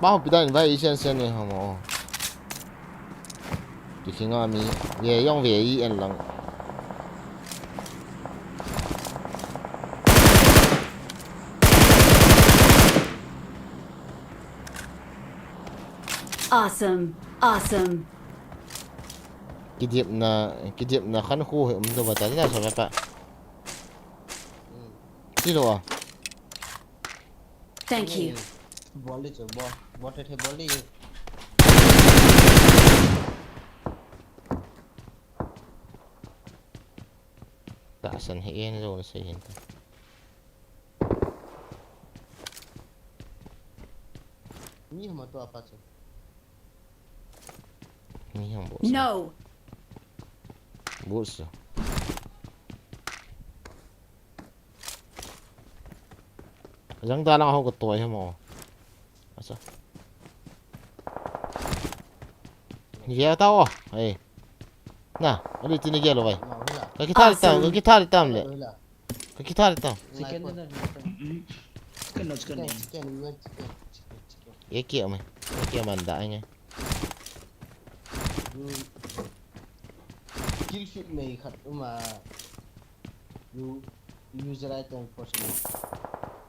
Ba pi dan vai sen sen ne ha mo. Ki singa mi. Ye yong ve i en lang. Awesome. Awesome. Kidip na, kidip na khan khu he um do ba ta na sa pa. Ti lo a. Thank you. Bol di chu, bol. Bol the the bol di. Ta san he en zo na se hin ta. Ni hama to apa chu. Ni hama bo. No. Bo su. Jang da lang ho ko toi hama. Asa. Ni ya ta o. Hey. Na, ali tini gelo vai. Ka kithal tam, ka kithal tam le. Ka kithal tam. Chicken na na. Chicken na chicken. Chicken, chicken, chicken, chicken. Ye kia mai. Ye kia man da nge. Kill feed mai khat uma. User item for sale.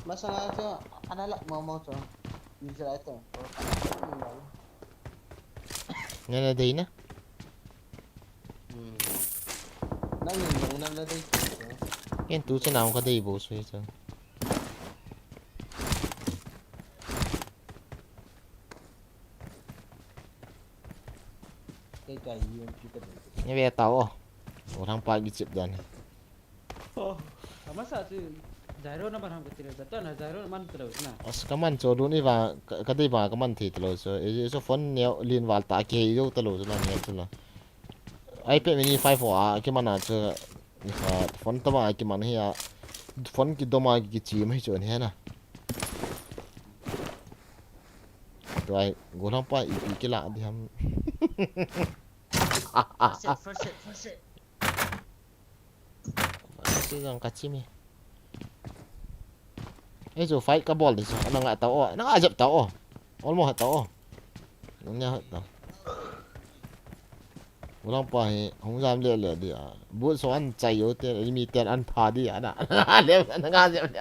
Masanga chu analak mau mau chu. User item for sale. Nana dei na. Nang nin jong nana dei. Ken tu chu nang ka dei bo sui chu. Kei kai yun ki ka dei. Ni ve ta o. O thang pa gi chip dan. Oh, amasa chu Jairo na ban ham ka tiro ta na Jairo man tiro na. As ka man cho dun i va ka dei va ka man thi tilo so. E so phone ne lin val ta ke yo talo so na ne talo. iPad mini five a ki man a chu ni kha phone to ma ki man hi a phone ki doma ki chi mai chu ne na. Tuai golang pa ipi kila di ham. First set, first set, first set. Sijang kachimi. Ei chu fight kabol di chu. Nanga ta o, nanga jep ta o. Olmo ta o. Nanya ta. Golang pa hi hung jam le le di a. Bu so an chai yo te mi te an pha di a na. Le nanga jep le.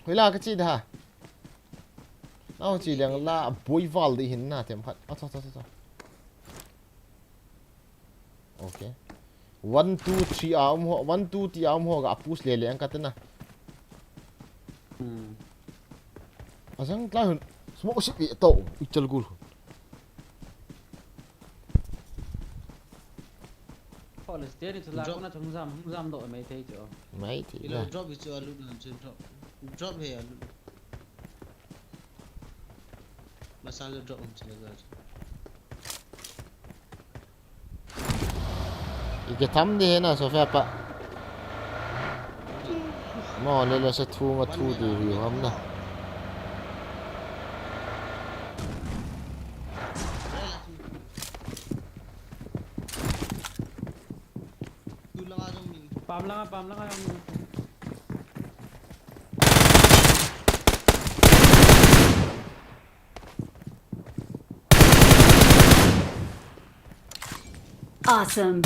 Hoila kachi da. Nau chi leng la boi val di hin na tem khat. A cha cha cha. Okay. One two three a um ho, one two three a um ho ga push le leng ka te na. Hmm. Asang tla hun smoke sip i to i chal gul. College te ni chu la kona thung jam, thung jam do mai thei chu. Mai thei. Ilo drop hi chu alut na chu drop. Drop he alut. Masang chu drop um chu le ga chu. Ike tham de na so fa pa. Mo le le sa thu nga thu de hi ham na. Pam langa, pam langa. Awesome.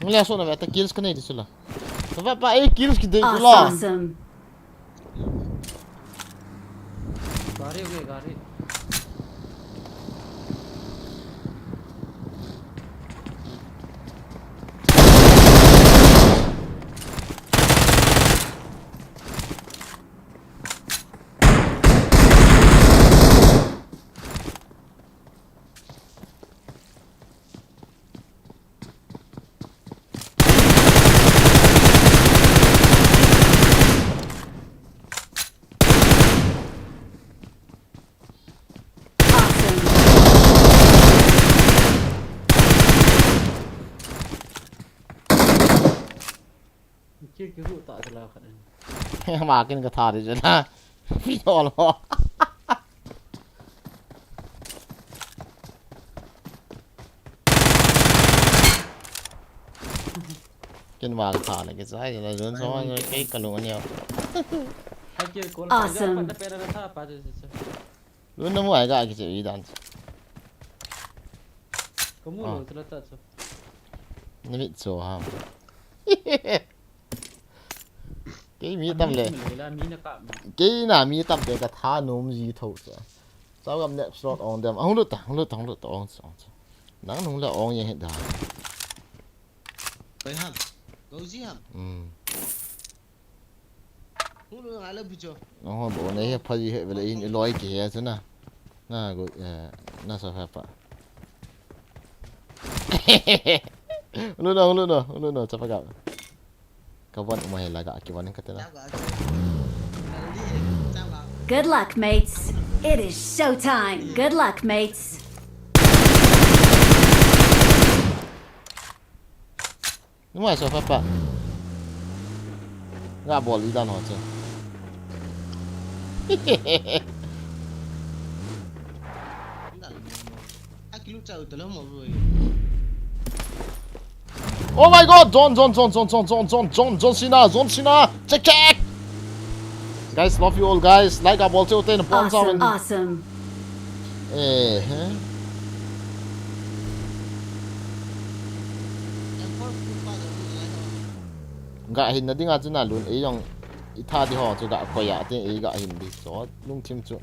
Ngle so na ve ta kills ka nei di sula. Ta va pa e kills ki dei sula. Awesome. Gari, okay, gari. Tala khat in. Makin ka tha di jela. Pi ol ho. Kin ma ka tha le ke sai la zone so ma kai ka lung ania. Hakil kol. Awesome. Pat na pera na tha pa je je. Lun na mu ai ka ki che i dan. Kamu lo tala ta cho. Ni mit cho ha. Kei mi tam le. Kei na mi tam te ka tha nom ji tho cha. Sao gam next slot ong dem. Ong lut ta, ong lut ta, ong lut ta, ong cha, ong cha. Nang nung le ong ye he da. Pai ham. Go ji ham. Hmm. Hu lo ngai le bu cho. Ong ho bo ne he pha ji he vele in loi ke he cha na. Na go, eh, na sa pha pa. Ong lut no, ong lut no, ong lut no, cha pa ka. Ka van uma hela ka ki van ka tena. Good luck, mates. It is showtime. Good luck, mates. Numa so papa. Nga bol i dan ho che. Oh my God! John, John, John, John, John, John, John, John Cena, John Cena, check, check. Guys, love you all, guys. Like a bol che uten pon sa. Awesome, awesome. Eh, eh. Ga hin na dinga chu na lun ei jong i tha di ho chu ga koi a te ei ga hin di cho lungthim chu.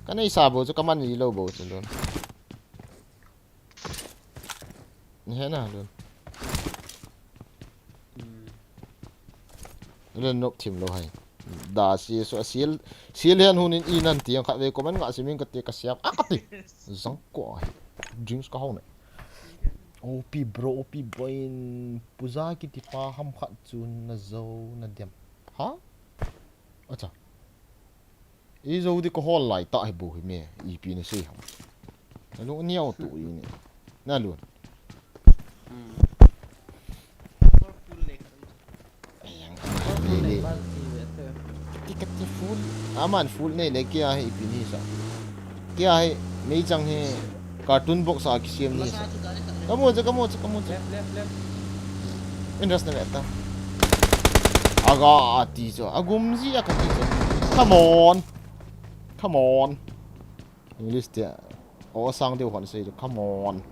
Ka nei sa bo chu ka man ni lo bo chu lun. Ni he na lun. Lun nok thim lo hai. Da si so sil sil hen hun in i nan ti ang khat ve comment nga simin ka te ka siam a ka ti. Jang ko ai. Drinks ka hau ne. O P bro, O P bro in puja kiti pa ham khat chu na zo na dem. Ha? Acha. I zo di ka hol lai ta hi bu hi me, ipi ni sei ham. Na lung niau tu i ni. Na lun. Hmm. Ai, ang le le. Kati kati full. Aman full nei le kia hi ipi ni sa. Kia hi mei chang hi cartoon box a kisiam ni sa. Kamu cha, kamu cha, kamu cha. Left, left, left. Interest na meta. Aga ati cho. Agum ji a kati cho. Come on. Come on. English te. O sang deu hon sei. Come on.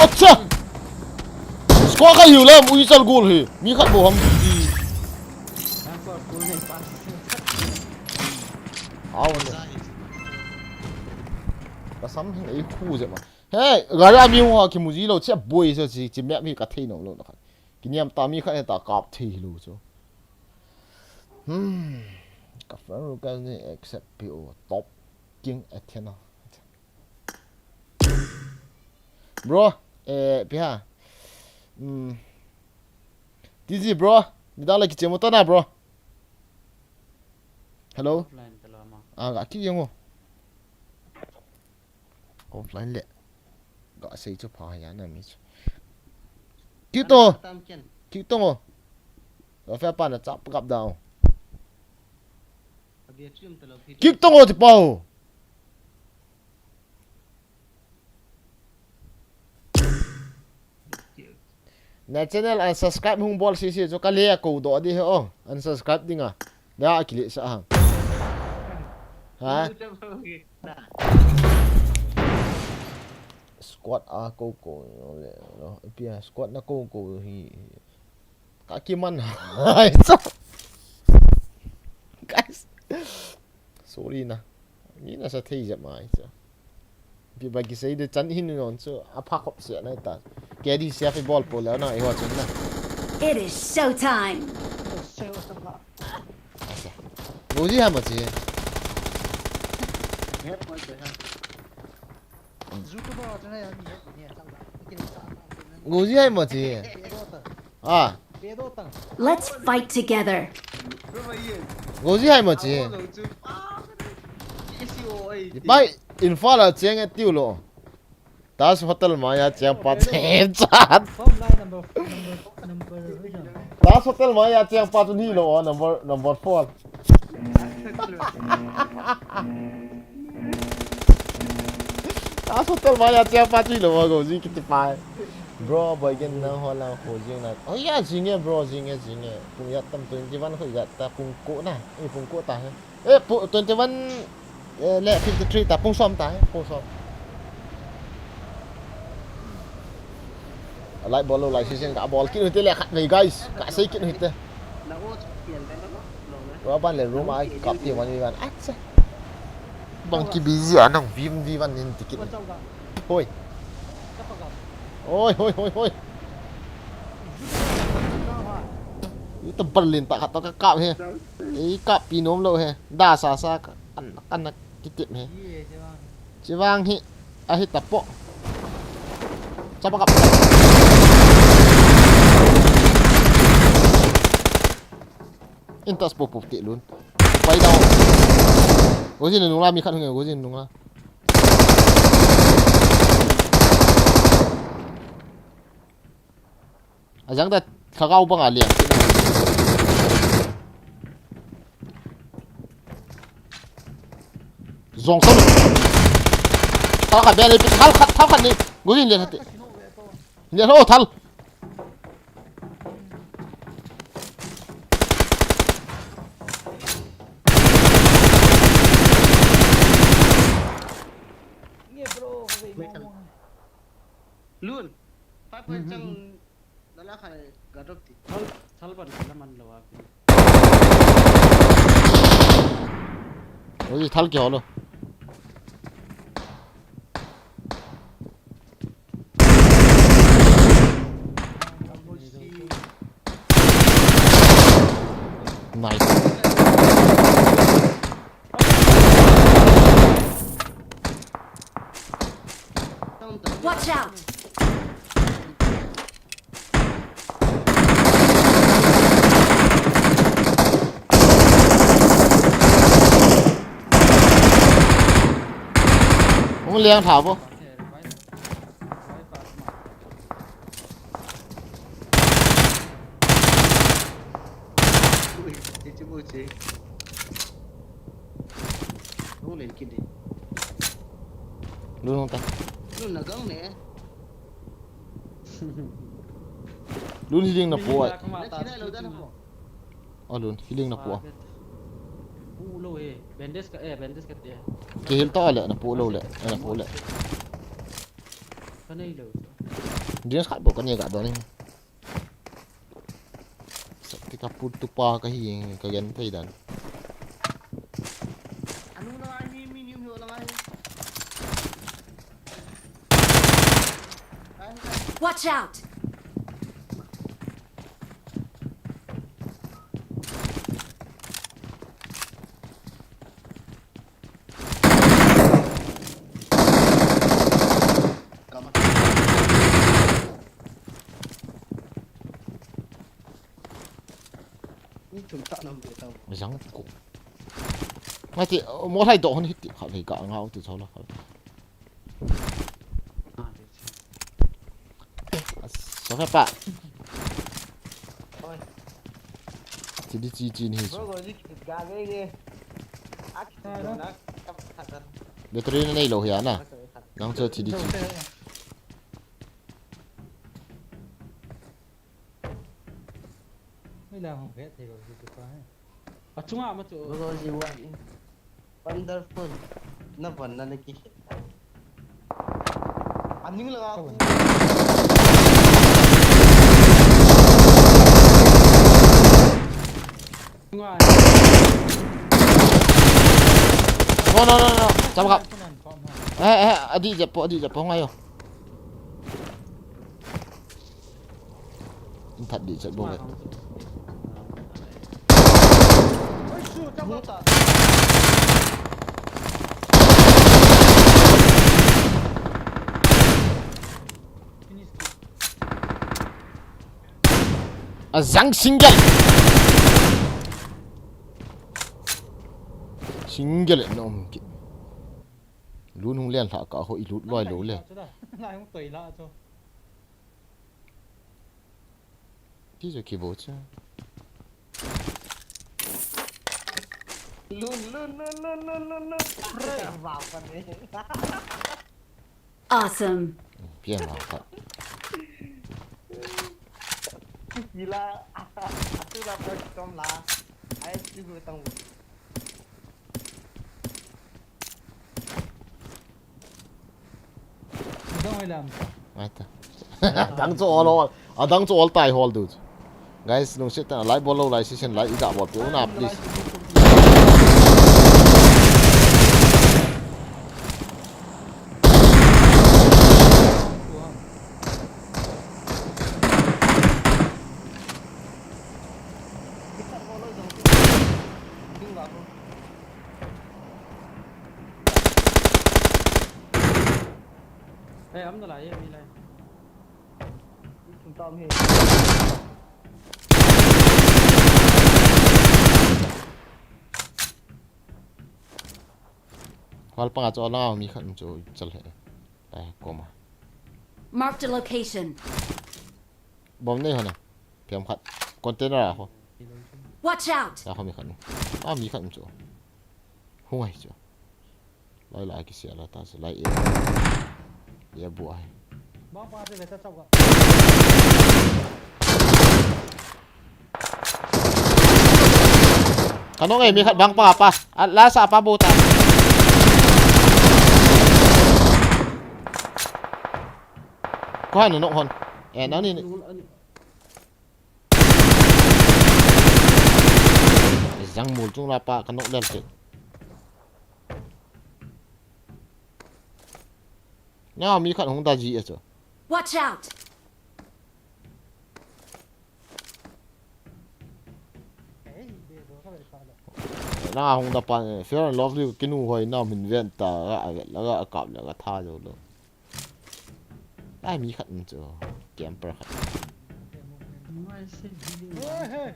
Acha! Squad ka hiu lam, ui chal gol hi. Mi khat bo ham. Au ne. Ka sam hin ei khu je ma. Hey, gari a mi ho ki mu ji lo che boi so chi chi map mi ka thei nom lo na khat. Ki niam ta mi khat ta kap thei lo cho. Hmm. Ka friend request ni accept pi o top king Athena. Bro, eh, pi ha. Hmm. T G bro, midang la kichemu ta na bro. Hello. Offline ta la ma. Ah, ga ki yango. Offline le. Ga sei chu pha ya na mi chu. Kik to. Tam ken. Kik to mo. Lo fe pa na chap gap down. Abi film ta lo phi. Kik to mo ti pau. Na channel unsubscribe hung bol sisi chu ka le ko do di he o. Unsubscribe dinga. Ya kile sa ha. Ha? Squad a ko ko le no. Pia squad na ko ko hi. Ka kiman. Guys. Sorry na. Mi na sa thei jep mai cha. Pi ba ki sei de chan hin non chu a pha khop se na ta. K D C F bol po le na i ho chun na. It is showtime. Acha. Go ji ha ma chi. Go ji ha ma chi. Ah. Let's fight together. Go ji hai ma chi. Pai, Imphal a cheng e tiu lo. Taj Hotel maiya cheng pa cheng chat. Taj Hotel maiya cheng pa chu ni lo, number, number four. Taj Hotel maiya cheng pa chu ni lo, go ji kiti pai. Bro, boy gen nang ho lang ho jing na. Oh ya, jing e bro, jing e, jing e. Pung ya tam twenty-one ho ya ta pung ko na. Eh, pung ko ta he. Eh, pu-, twenty-one, eh, le fifty-three ta, pung som ta, eh, pung som. Light bol lou, light season ka bol kit u hite le khat vei, guys. Ka sei kit u hite. Tua ban le room a kap ti one v one. Acha. Bang ki busy a nang vim vi van nin tikit. Hoi. Hoi, hoi, hoi, hoi. Ita Berlin ta khat to ka kap he. Ei kap pi nom lou he. Da sa sa ka kan, kan na kitip he. Chivang hi. Ahi tapo. Chapa kap. Intas po po ti lun. Pai dau. Gojin nung la mi khat hung e, gojin nung la. Ajang da lhagao banga liang. Jong sa. Thal khat ben, thal khat, thal khat ni. Gojin lian hati. Lian ho thal. Lun. Pai pai chang dala khai ga drop ti. Thal, thal ban la man lo a. Oi, thal kya holo. Nice. Watch out! Hung liang tha bo. Ui, ti chu bu chi. Hung len kit di. Lu nung ta. Lu na gang ne. Lu ni ding na po ai. Na chi na lo da na po. Alun, healing na pu a. Pu lo he. Bandage ka, eh, bandage ka te. Ke heal ta le, na pu lo le, na pu le. Ka nei lo. Drinks khat bou ka nei ga don ni. Sakti ka pu tu pa ka hi ka gen thei dan. Anu na ai mi, mi ni mi la ai. Watch out! Jang ko. Ngai ti, mo lai do hon hiti kha vei ka ngau ti chau la kha. Sofa pa. Oi. Chi di chi chi ni. Go go di ga ge ge. Ak chi do na. Battery na nei lo hia na. Nang cho chi di chi. Hoi la hong phet thei lo chu pa he. Achunga ma chu. Go go ji wa. Wonderful. Na van na na ki. Aning la. No, no, no, no. Cham kap. Eh, eh, adi jep po, adi jep po, ngai yo. That di chat bong. Azang single. Single nom ki. Lun hung len lha ka ho i lut loi lo le. Chu da. Lai hung toi la chu. Ti chu ki bo chu. Lun, lun, lun. Wow, funny. Awesome. Pian la ka. Kila, atu la pa tom la. Ai, tu hu tang. Dong hoi lam. Ai ta. Adang chu all, all. Adang chu all tai hol du. Guys, lungset tah in like bol lou lai, session like i ga bol peh un a, please. Hey, am na lai, am na lai. Tum tam hi. Hal panga chu ala mi khat chu chal he. Tai koma. Marked a location. Bom nei hona. Piam khat. Container a ho. Watch out! Ya ho mi khat. A mi khat chu. Hung ai chu. Lai lai ki sia la ta se lai e. Ya bu ai. Bang pa se le ta chau ka. Ka nong e mi khat bang pa pa. A la sa pa bu ta. Ko han no hon. E na ni. Jang mul chung la pa ka nok lel te. Na mi khat hung da ji a chu. Watch out! Na hung da pa, eh, Fair and Lovely kinu hoi na min ven ta, a, a, a, a kap le ka tha jo lo. Ai, mi khat in chu. Camper khat. Hey, hey.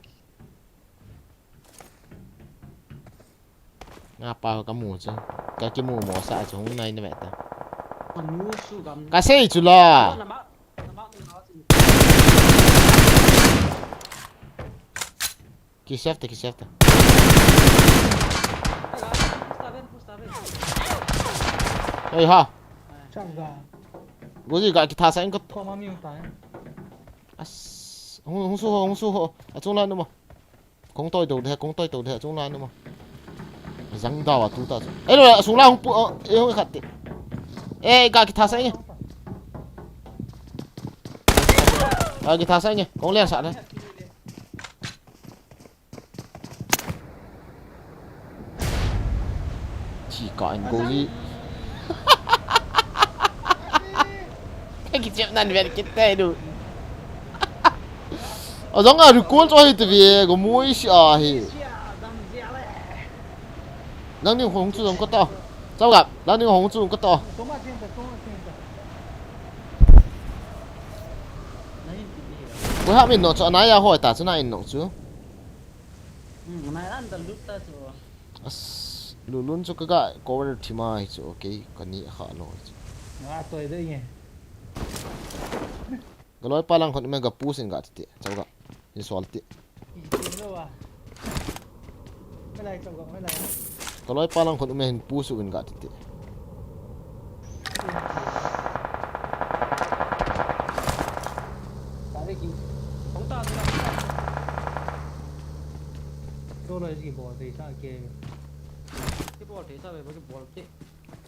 Nga pa ka mu chu. Ka ki mu mo sa chu hung nai na ve ta. Ka sei chu la. Ki save ta, ki save ta. Oi ha. Chang ga. Goji ga ki tha sa in ko. Ko ma mi ta. As. Hung, hung su ho, hung su ho. A chung la nu ma. Kong toi to de, kong toi to de, chung la nu ma. Jang da wa tu ta chu. Ei lo, sung la hung pu, eh, hung khat te. Eh, ga ki tha sa nge. Ga ki tha sa nge, kong len sa ne. Chi ka in go li. Ka ki chep nan ven kit te du. A jong a recall cho hi te ve, go mui si a hi. Nang ni hong chu jong ka ta. Chau ga, nang ni hong chu ka ta. Ko ha min no cho na ya hoi ta chu na in no chu. Hmm, nai an da lut ta chu. As, lu lun chu ka ga cover thi mai chu, okay, ka ni kha lo chu. Nga toi de nge. Ka loi pa lang khun me ga pu sin ga ti ti, chau ga. Hin sol ti. Lo wa. Ka loi pa lang khun me hin pu su in ga ti ti.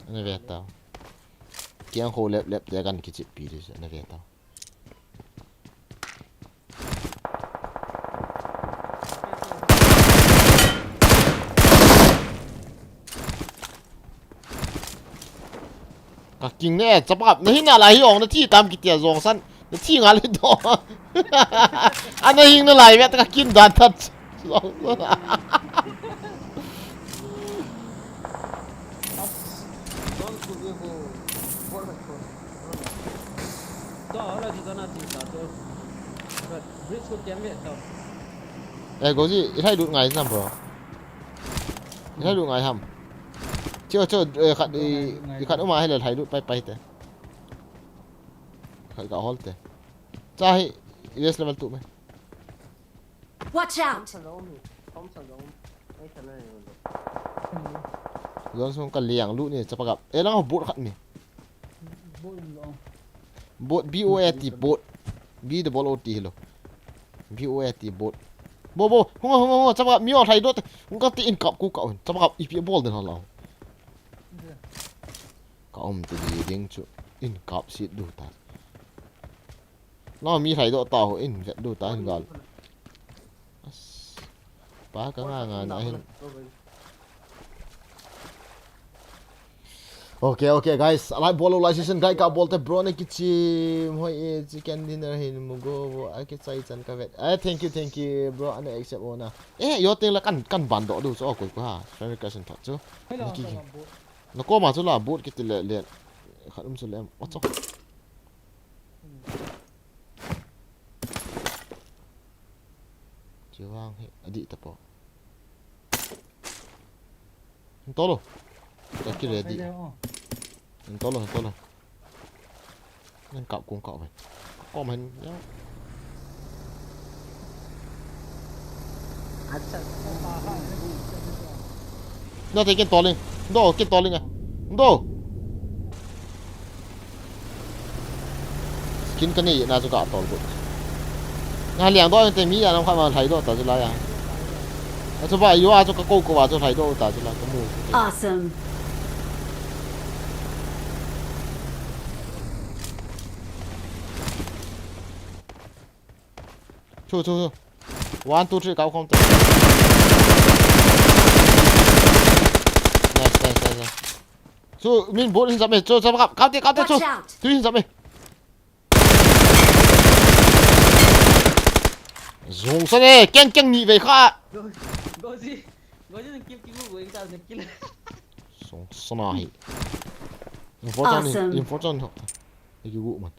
Ana ve ta. Kiang ho lep lep te kan kichip pi di, ana ve ta. Ka king ne, chapap, na hin na lai hi ong, na thi tam kiti a jong san, na thi nga le do. Ana hing na lai vet ka kin dan that. Eh, Goji, i lai lut ngai nam, bro. I lai lut ngai ham. Chu, chu, eh, khat, eh, khat uma hile lhai lut pai pai te. Khat ga hol te. Cha hi, U S level two me. Watch out! Zone sung ka liang lut ni, chapa gap. Eh, lang bot khat ni. Bot, B O A T, bot. B double O T hilo. B O A T, bot. Bo, bo, hunga, hunga, hunga, chapa gap, mi o lhai dot. Hunga ti in kap ku ka un. Chapa gap, ipi bol den hala. Ka um ti di ding chu. In kap sit du ta. Nang mi lhai doh ta ho in vet du ta in gal. As. Pa ka nga nga na hin. Okay, okay, guys. Alai bol lou lai session guys ka bol te bro ne kichim hoi e chicken dinner hin mu go bo a kichai chan ka vet. Eh, thank you, thank you bro. Ana accept ona. Eh, yo teng la kan kan ban doh du so koi ko ha. Friend request thot chu. Hello, Niki. Na koma chu la bot kiti le le. Khat um chu le em. Ocho. Chiwang hi adi tapo. Tolo. Ka ki ready. Tolo, tolo. Nang kap kong kap hen. Kap kong hen. Acha. No, te ken toling. Do, ken toling a. Do. Skin ka nei na chu ka tol bu. Na liang do te mi ya nam kha ma lhai do ta chu la ya. A chu ba yo a chu ka ko ko a chu lhai do ta chu la ka mu. Awesome. Two, two, two. One, two, three, kau khom te. Nice, nice, nice, nice. Chu, min bot hin jam e. Chu, chu, kau, kau te, kau te, chu. Watch out! Tui hin jam e. Jong sa ne, keng keng ni ve kha. Go, go ji. Go ji nang kim kim go ta ne kil. Jong sa na hi. Info chan ni, awesome. Info chan ho. Eki gu man.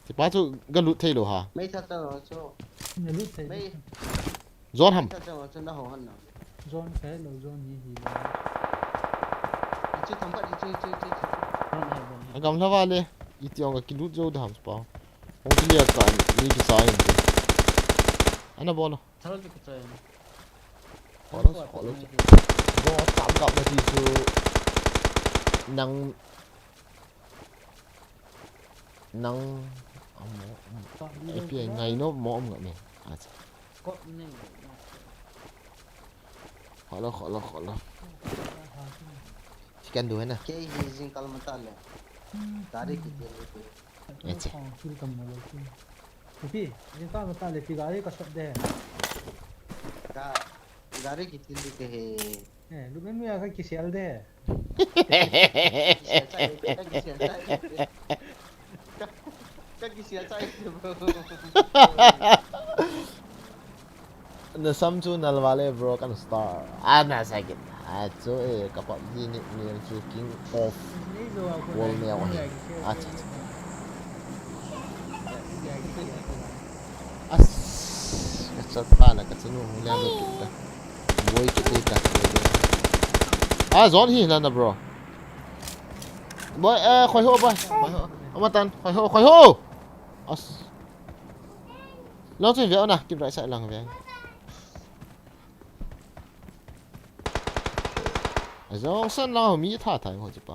Tipa chu ga lut thei lou ha. Mei tha chang chu. Na lut thei. Mei. Zone ham. Mei tha chang chu na ho han na. Zone khe lou, zone hi hi lou. Chu thom khat chu, chu, chu, chu. Zone hai, zone hai. Agam lhava le. Iti ong ka kilut jou da ham pa. Hong kilia ka ni kisa in. Ana bolo. Thal ki kisa in. Kholo, kholo. Go tap gap na ti chu. Nang Nang, amo, amo. A P I ngai nom mo om ngam e. Acha. Kholo, kholo, kholo. Chicken du hai na. Kei hi jingkal mata le. Gari kiti le. Acha. Kill kam na lo ki. Ipi, jingkal mata le ipi gari ka shot de. Ga, gari kiti le ke he. Eh, lu me me ka kisel de. Kisel chai, ka kisel chai. Ka, ka kisel chai, bro. Na sam chu nal vale, bro, kan star. Ah, na sa kit. Ah, chu, eh, ka PUBG ni, ni chu King of World ni ako ni. Ah, cha, cha. As, ka chat pa na, ka chanu hung lian lo kit ta. Boi kit dei ta, boi dei. Ah, zone hi na na, bro. Boi, eh, khoi ho, boi. Khoi ho. Ama tan, khoi ho, khoi ho. As. Lang chu ve na, keep right side lang ve. A zong san lang mi tha tha ho chi pa.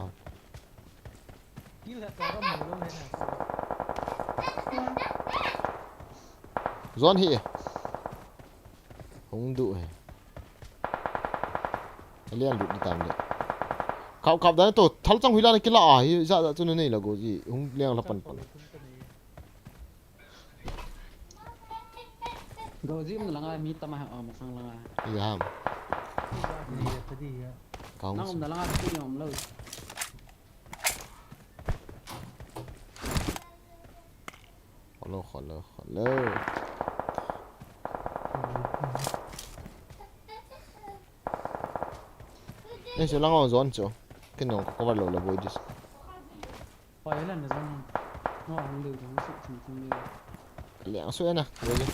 Zone hi. Hung du he. Alian lut ni tam le. Kap kap dan to thal chang hui la na kila a hi za za chu na nei la go ji. Hung liang la pan pan. Go ji um na langa mi tam a ha masang langa. Iya ham. Kong. Nang um na langa ti um lo. Kholo, kholo, kholo. Eh, so lang on zone so. Ken nong cover lo la boy dis. Pai la na zone. No, ang lu, ang su, ting, ting, lu. Liang su na, boy dis.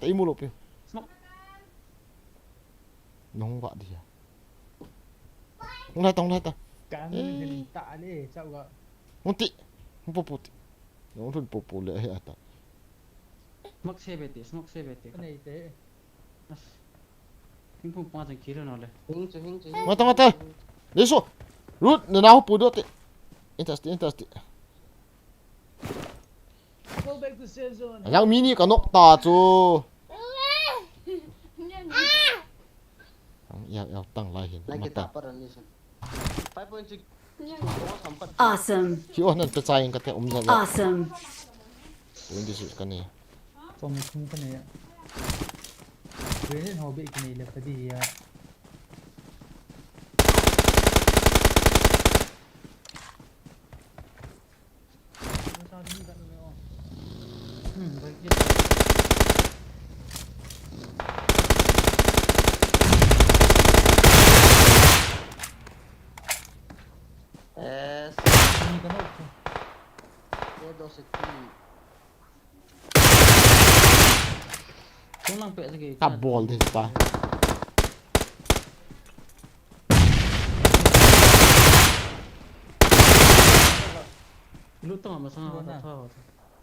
ta, imu lou pi. Smoke. Nahung vah di a. Hung lai ta, hung lai ta. Kan hin ta le, chau ga. Hung ti. Hung pu pu ti. Nahung thun pu pu le he ata. Smoke se be ti, smoke se be ti. Nei te. As. Hing phung pa chang kilo no le. Hing chu, hing chu, hing. Mata, mata. Lesu. Rut, na nau pu do te. Interesting, interesting. Go back to safe zone. Yang mini ka nok ta chu. Yang, yang tang lai hin. Nai kita mata. Paran ni san. Five point six. Awesome. Ki oh nan pe chai ka te um ja ja. Awesome. Twenty six ka ni. Pom thum ka ni. Grenade ho be ki ni le ka di ya. Yes. Ye do se ti. Kung lang pe lagi. Ka bol de pa. Lu tong ma sang ha tha.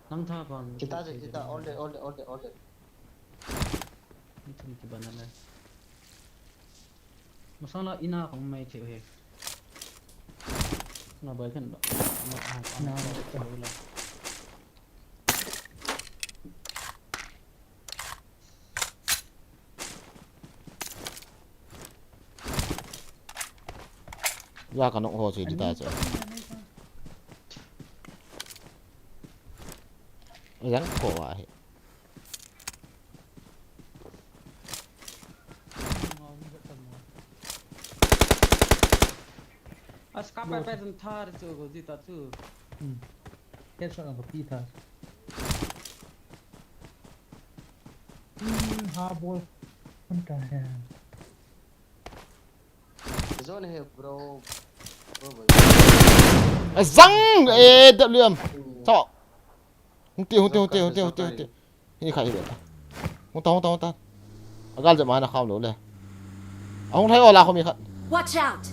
Nang tha pa. Kita je, kita, all day, all day, all day, all day. Ni thum ki bana le. Masang la ina kong mai thei he. Na bai kan ba. Na, ah, na, na, na, na. Ya ka nok ho che di ta che. Yang ko wa he. As ka pa pa zan thar chu go di ta chu. Hmm. Headshot ang papi ta. Hmm, ha bol. Kan ta he. Zone he, bro. Bro, bro. Azang, eh, W M. Sao. Hung ti, hung ti, hung ti, hung ti, hung ti, hung ti. Hini khai hi beta. Hung ta, hung ta, hung ta. Agal jep ma na kham lou le. Ahung thai o la khomi khat. Watch out!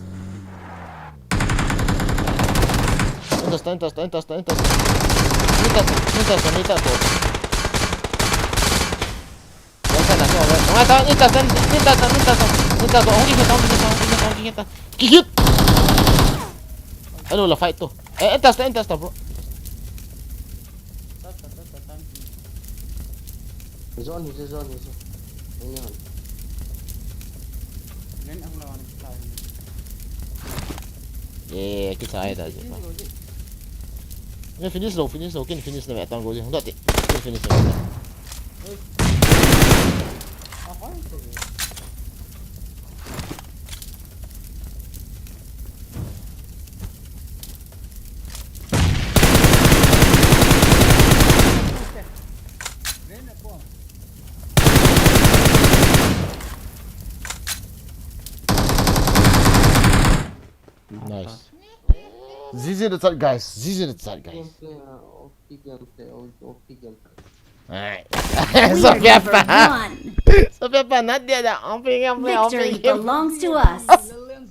Intas ta, intas ta, intas ta, intas ta. Intas ta, intas ta, intas ta. Intas ta, intas ta, intas ta, intas ta, intas ta. Hung ki ta, hung ki ta, hung ki ta, hung ki ta. Ki hit. Ano la fight to. Eh, intas ta, intas ta, bro. Zone hi, zone hi. Ini han. Len ang lawan kita. Eh, kita ai ta je. Ni finish lou, finish lou, kin finish na me tang go je. Hung da ti. Kin finish na me. Apa itu? Nice. G G in the chat, guys. G G in the chat, guys. Gameplay, uh, O P gameplay, O P gameplay. Alright. We are number one. Sophia pa, not there. Victory belongs to us.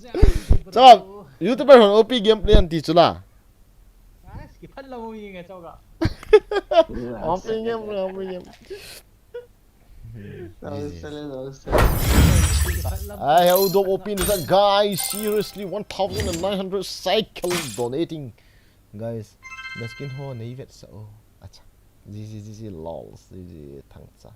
Chap, YouTuber hon O P gameplay an ti chu la. Guys, kiphat la mo ying e chau ga. O P game, O P game. Nang sele, nang sele. Ai, how do O P ni sa, guys, seriously, one thousand and nine hundred cycle donating. Guys, na skin ho nei vet sa o. Acha. G G, G G, lols, G G, thangcha.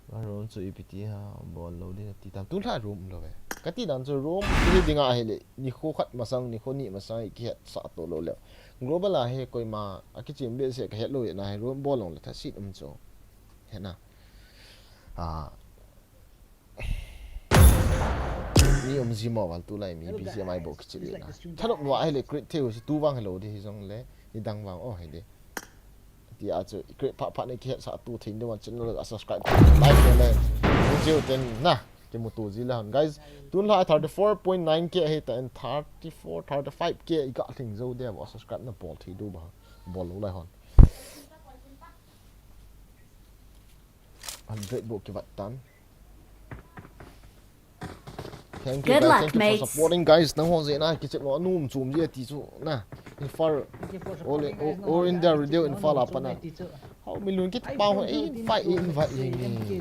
Nga room chu ipi ti ha, bol lou ding ti tam. Tun lha room lo ve. Ka ti dan chu room hi ding a hi le. Nikho khat masang, nikho ni masang i kihet sa to lo le. Global a he koima, a kichim be se ka het lo na he room bol long le tha sit um chu. He na. Ah. Mi um ji mo val tu lai mi B G M I bo kichi le na. Thanop lua hi le create theu si tu vang hello di hi jong le. Ni dang vang o hi le. Ti a chu, i create pha pha nei kihet sa tu thing de wan channel a subscribe, like le. Ni jiu ten na, kimu tu ji la hon. Guys, tun la thirty four point nine K hi ta en thirty four, thirty five K i ka thing jo de ba subscribe na bol thi du ba. Bol lo lai hon. Hundred bo ki vat tan. Thank you, guys. Thank you for supporting, guys. Nang hon jeh na kichep lo anum chum ji ti chu na. Imphal, all, all, all India Radio Imphal a pat na. How million kit pa ho e invite e invite e.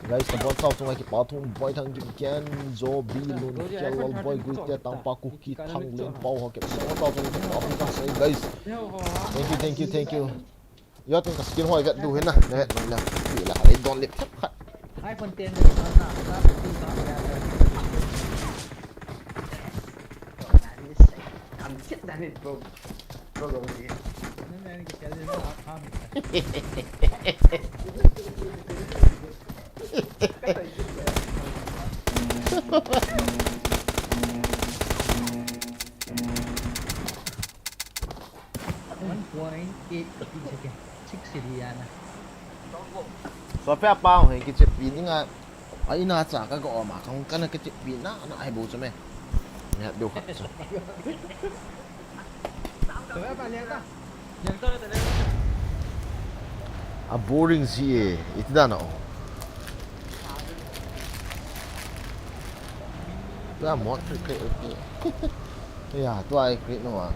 Guys, support sao chunga kipa thum boy thang kim ken jo bi lun kel lol boy gui te tang pa ku ki thang len pau ho ke. Support sao chunga kipa thum thang sai, guys. Thank you, thank you, thank you. Yo, tin ka skin hoi vet du hin na, ne vet nang la. Ti la, I don't live thap khat. iPhone ten na, na, na, na, na, na. Come sit down, bro. Bro, go here. One point eight second. Six series ana. So, pe apa he kichepi ni nga. Ai na cha ka go ma kang kana kichepi na na ai bo chame. Ne do kha. A boring si e, iti da na o. Tua mod kre kre. Ya, tua ai kre no a.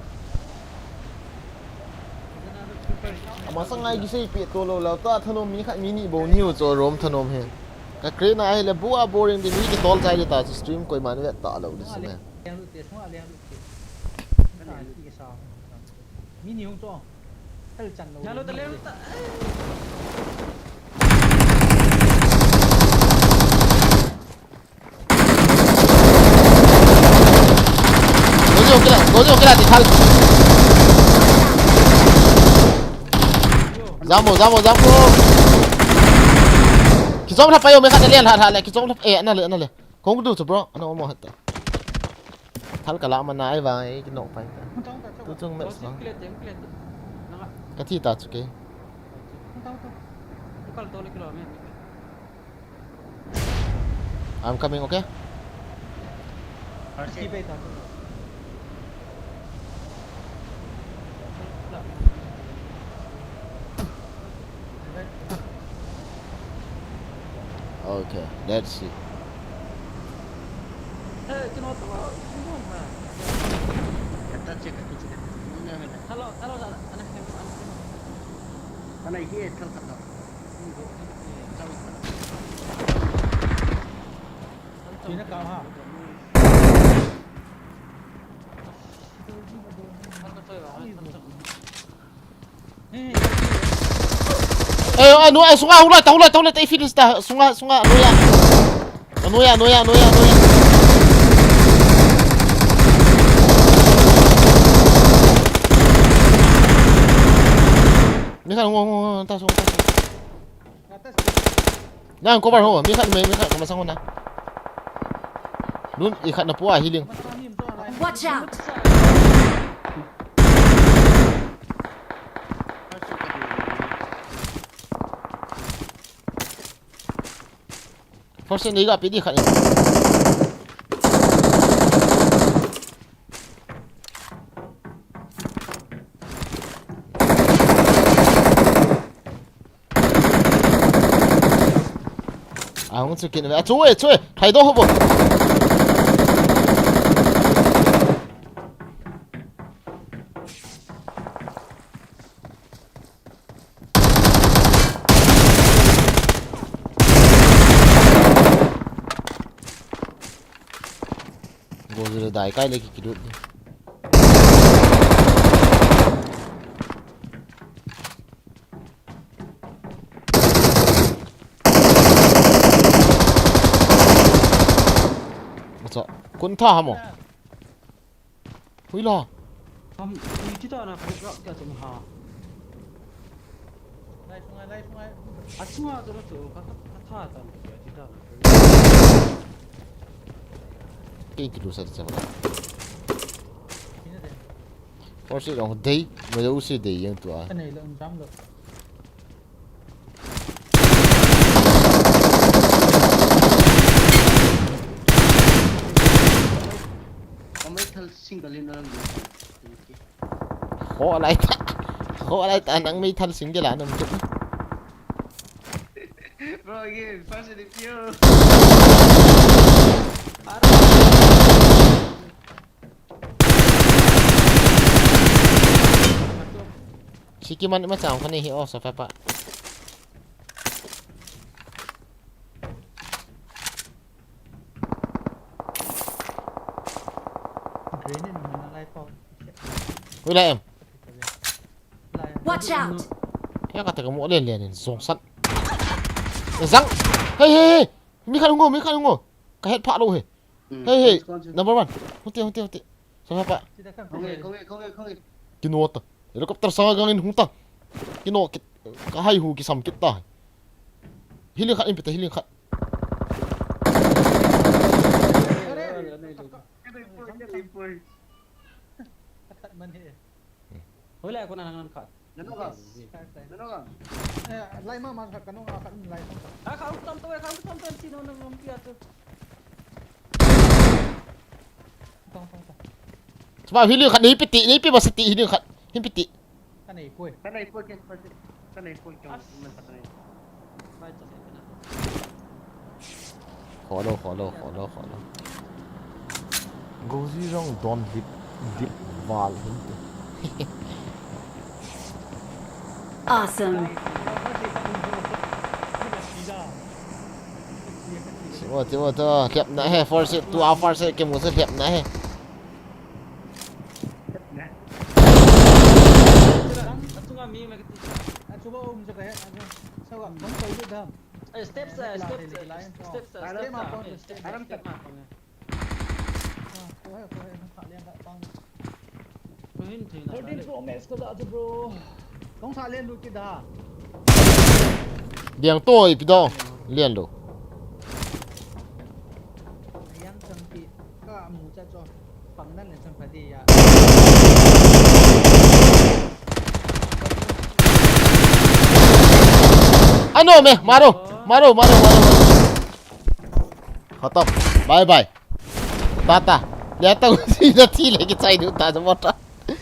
Ama sa ngai ki sei pi to lo lo, tua thanom mi khat mi ni bo ni u cho rom thanom he. Ka kre na ai le bu a boring di mi ki tol chai le ta chu stream koi man vet ta lo di si ne. Mi ni hung cho. Thal chan lo. Lalo ta, lalo ta. Gojo kila, gojo kila ti thal. Jamo, jamo, jamo. Kijom lha pa yo me khat le lha lha le, kijom lha, eh, na le, na le. Kong du chu bro, ana mo hatta. Thal kala ma nai vai, ki nok pai ta. Tu chung match ma. Ka thi ta chu ke. I'm coming, okay? Okay, let's see. Eh, anu, eh, sunga, hula, ta, hula, ta, hula, ta, i finish ta, sunga, sunga, anu ya. Anu ya, anu ya, anu ya, anu ya. Ni kan, ngo, ngo, ngo, ta, sunga, ta, sunga. Nang cover ho, mi khat, mi, mi khat, kamasang ho na. Nun, i khat na pu a healing. Watch out! First aid nei ga pe di khat ni. A hung chu kin ve. A chu e, chu e. Khai do ho bo. Dai kai le ki kilut ni. Acha, kun tha hamo. Hui la. Kam, ni ti ta na, ka ka ka tum ha. Lai sungai, lai sungai. Achunga tu tu ka ka ka tha ta na, ti ta na. Kei kilu sa sa. Ina de. Or si dong dei, me u si dei yang tu a. Ka nei lo, um jam lo. Ka mai thal single in alam. Kho lai ta. Kho lai ta nang mai thal single a nam tu. Bro, again, first in the queue. Siki man ma chang kani hi o sa fa pa. Grenade mana lai pa. Ui la em. Watch out! Ya ka ta ka mo len len in zong san. Zang. Hey hey hey. Mi khat ngo, mi khat ngo. Ka het pha lo he. Hmm. Hey hey. Control, control. Number one. Huti huti huti. Sa pa. Kong e, kong e, kong e, kong e. Kino ta. Helicopter sa gang in hung ta. Kino kit. Ka hai hu ki sam kit ta. Healing khat in pita, healing khat. Are, are, are. Khat man he. Hoilai a kona lang nan khat. Nanu ka? Yes. Nanu ka? Eh, lai ma ma khat kanu ka khat lai. Ah, khat tam to, khat tam to, si no no no pia to. Tong tong tong. Sma hili khat ni piti, ni pi ba siti hili khat. Hin piti. Ka nei poi. Ka nei poi, ka nei poi, ka nei poi. As. Man ka nei. Kholo, kholo, kholo, kholo. Gozi jong don dip, dip val hin te. Awesome. Timo, timo, to, lhep na he, first aid, tu a first aid, ke mu se lhep na he. Achunga mi me kati. Achunga um je ka he. Sawa, kon koi lu dam. Eh, steps, eh, steps, eh, steps, eh, steps, eh, step ma pon, eh, step, step ma pon, eh. Ah, ko hai, ko hai, kha lian da pang. Ko hin thei na. Thirteen Pro Max ka da chu, bro. Kong sa lian lu ki da. Diang to ipi dong. Lian lu. Yang chang ki ka mu cha cho. Pang nan le chang pha di ya. Ano me, maro, maro, maro, maro, maro. Khatam. Bye bye. Tata. Lian tong si na thi le kichai nu ta sa mota.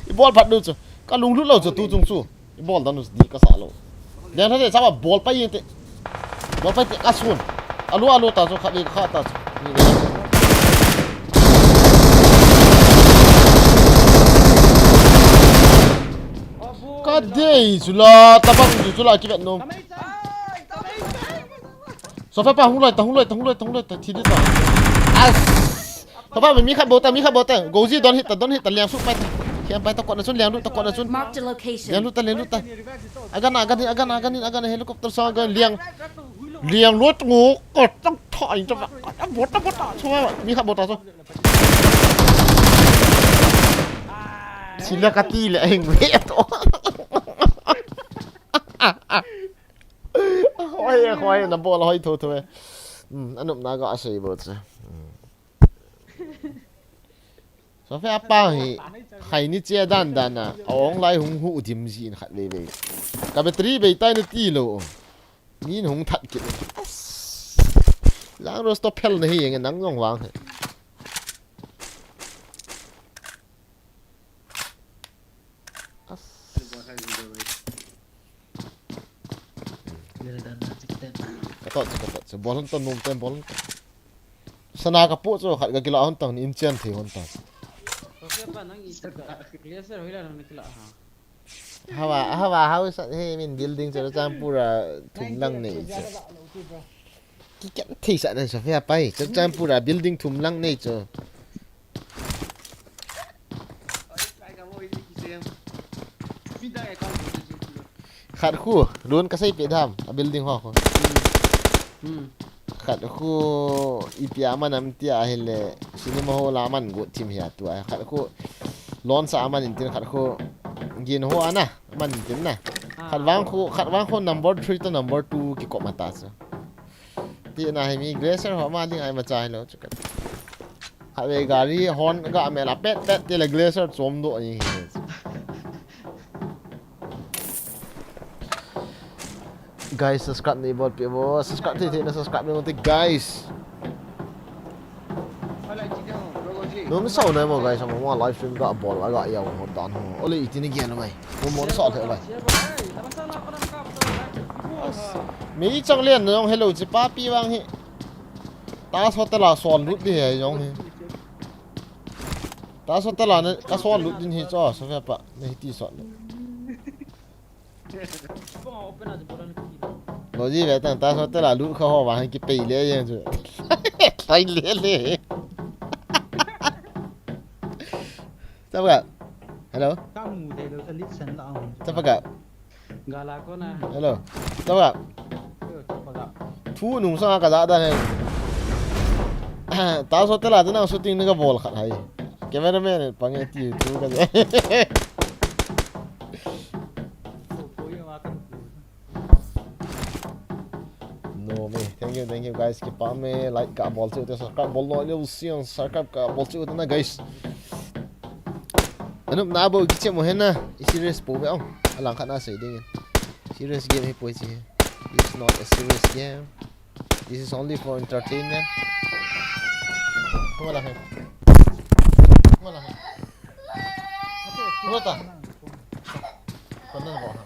I bol phat nu chu. Ka lunglut lou chu tu chung chu. I bol dan nu di ka sa lou. Lian tha de sa ba bol pai yeng te. Bol pai te ka sun. Alu alu ta chu kha de kha ta chu. Ka dei chu la, tabang chu chu la ki vet nom. Sofa pa hung loi ta, hung loi ta, hung loi ta, hung loi ta, thi di ta. As. Sofa mi khat bou ta, mi khat bou ta. Gozi don hit ta, don hit ta, liang su pai ta. Kiam pai ta, kot na chun, liang lut ta, kot na chun. Marked a location. Liang lut ta, liang lut ta. Agan, agan, agan, agan, agan, helicopter sa agan, liang. Liang lut ngo, kot tang tha in ta. Bot ta, bot ta, sofa, mi khat bou ta, so. Sila kati le, hing ve to. Hoi, hoi, na bol hoi tho tho e. Hmm, anup na ga sei bo che. Hmm. Sofa pa hi, khai ni che dan dan a, ong lai hung hu dim ji in khat ve ve. Ka battery bei tai na ti lo. Min hung that kit. As. Lang ro stop phel na hi yeng nang jong vang he. As. Well done, Captain. Ka tot, ka tot. Bol hon ton, nom ten bol hon ton. Sana ka pu chu khat ka kila hon ton, in chen thei hon ton. Okay pa, nang i sa ka. Clear sir, hoila nang kila ha. Hawa, hawa, hau sa he min building chu Churachandpur a thum lang nei chu. Ki ken thei sa nan sa fe pai. Churachandpur a building thum lang nei chu. Khat khu, run kasei pe dam, a building ho khu. Hmm. Khat khu, ipi a man am tia ahile, cinema hall a man got thim hi a tua. Khat khu, launch a man intin khat khu, gin ho ana, man intin na. Ah. Khat vang khu, khat vang khu number three to number two kikop mata chu. Ti na hi mi glacier ho ma ding ai ma chai lo chu ka. Khat ve gari horn ga mel a pet pet ti le glacier chom do ni hi. Guys, subscribe nei bol pe bo, subscribe thei thei na subscribe nei bol te, guys. Nom sao na mo, guys, mo live stream ga bol ga ya ho dan ho. Ole iti ni gen mai. Mo mo sao the mai. Mei chang len nong hello chi pa pi wang hi. Taj Hotel a son lut di he jong hi. Taj Hotel a ne ka son lut din hi cho, so fe pa ne hi ti son. Lo ji ve tang Taj Hotel a lut kha ho wa han ki pei le ye chu. Tai le le. Chapa. Hello. Ka mu de lo, a lit san la ang. Chapa ka. Gala ko na. Hello. Chapa. Yo, chapa ka. Thu nung sa ka da da ne. Taj Hotel a nang shooting ni ka bol khat hai. Cameraman pang e ti thu ka. No me. Thank you, thank you guys. Kipa me, like ka bol cheu te, subscribe bol lo leu sian, subscribe ka bol cheu te na guys. Anup na bo kiche mo hena. I serious po be ong. Alang khat na sei ding. Serious game hi po chi. It's not a serious game. This is only for entertainment. Kuma lang hai. Kuma lang hai. Kuma ta. Kuma na bo ha.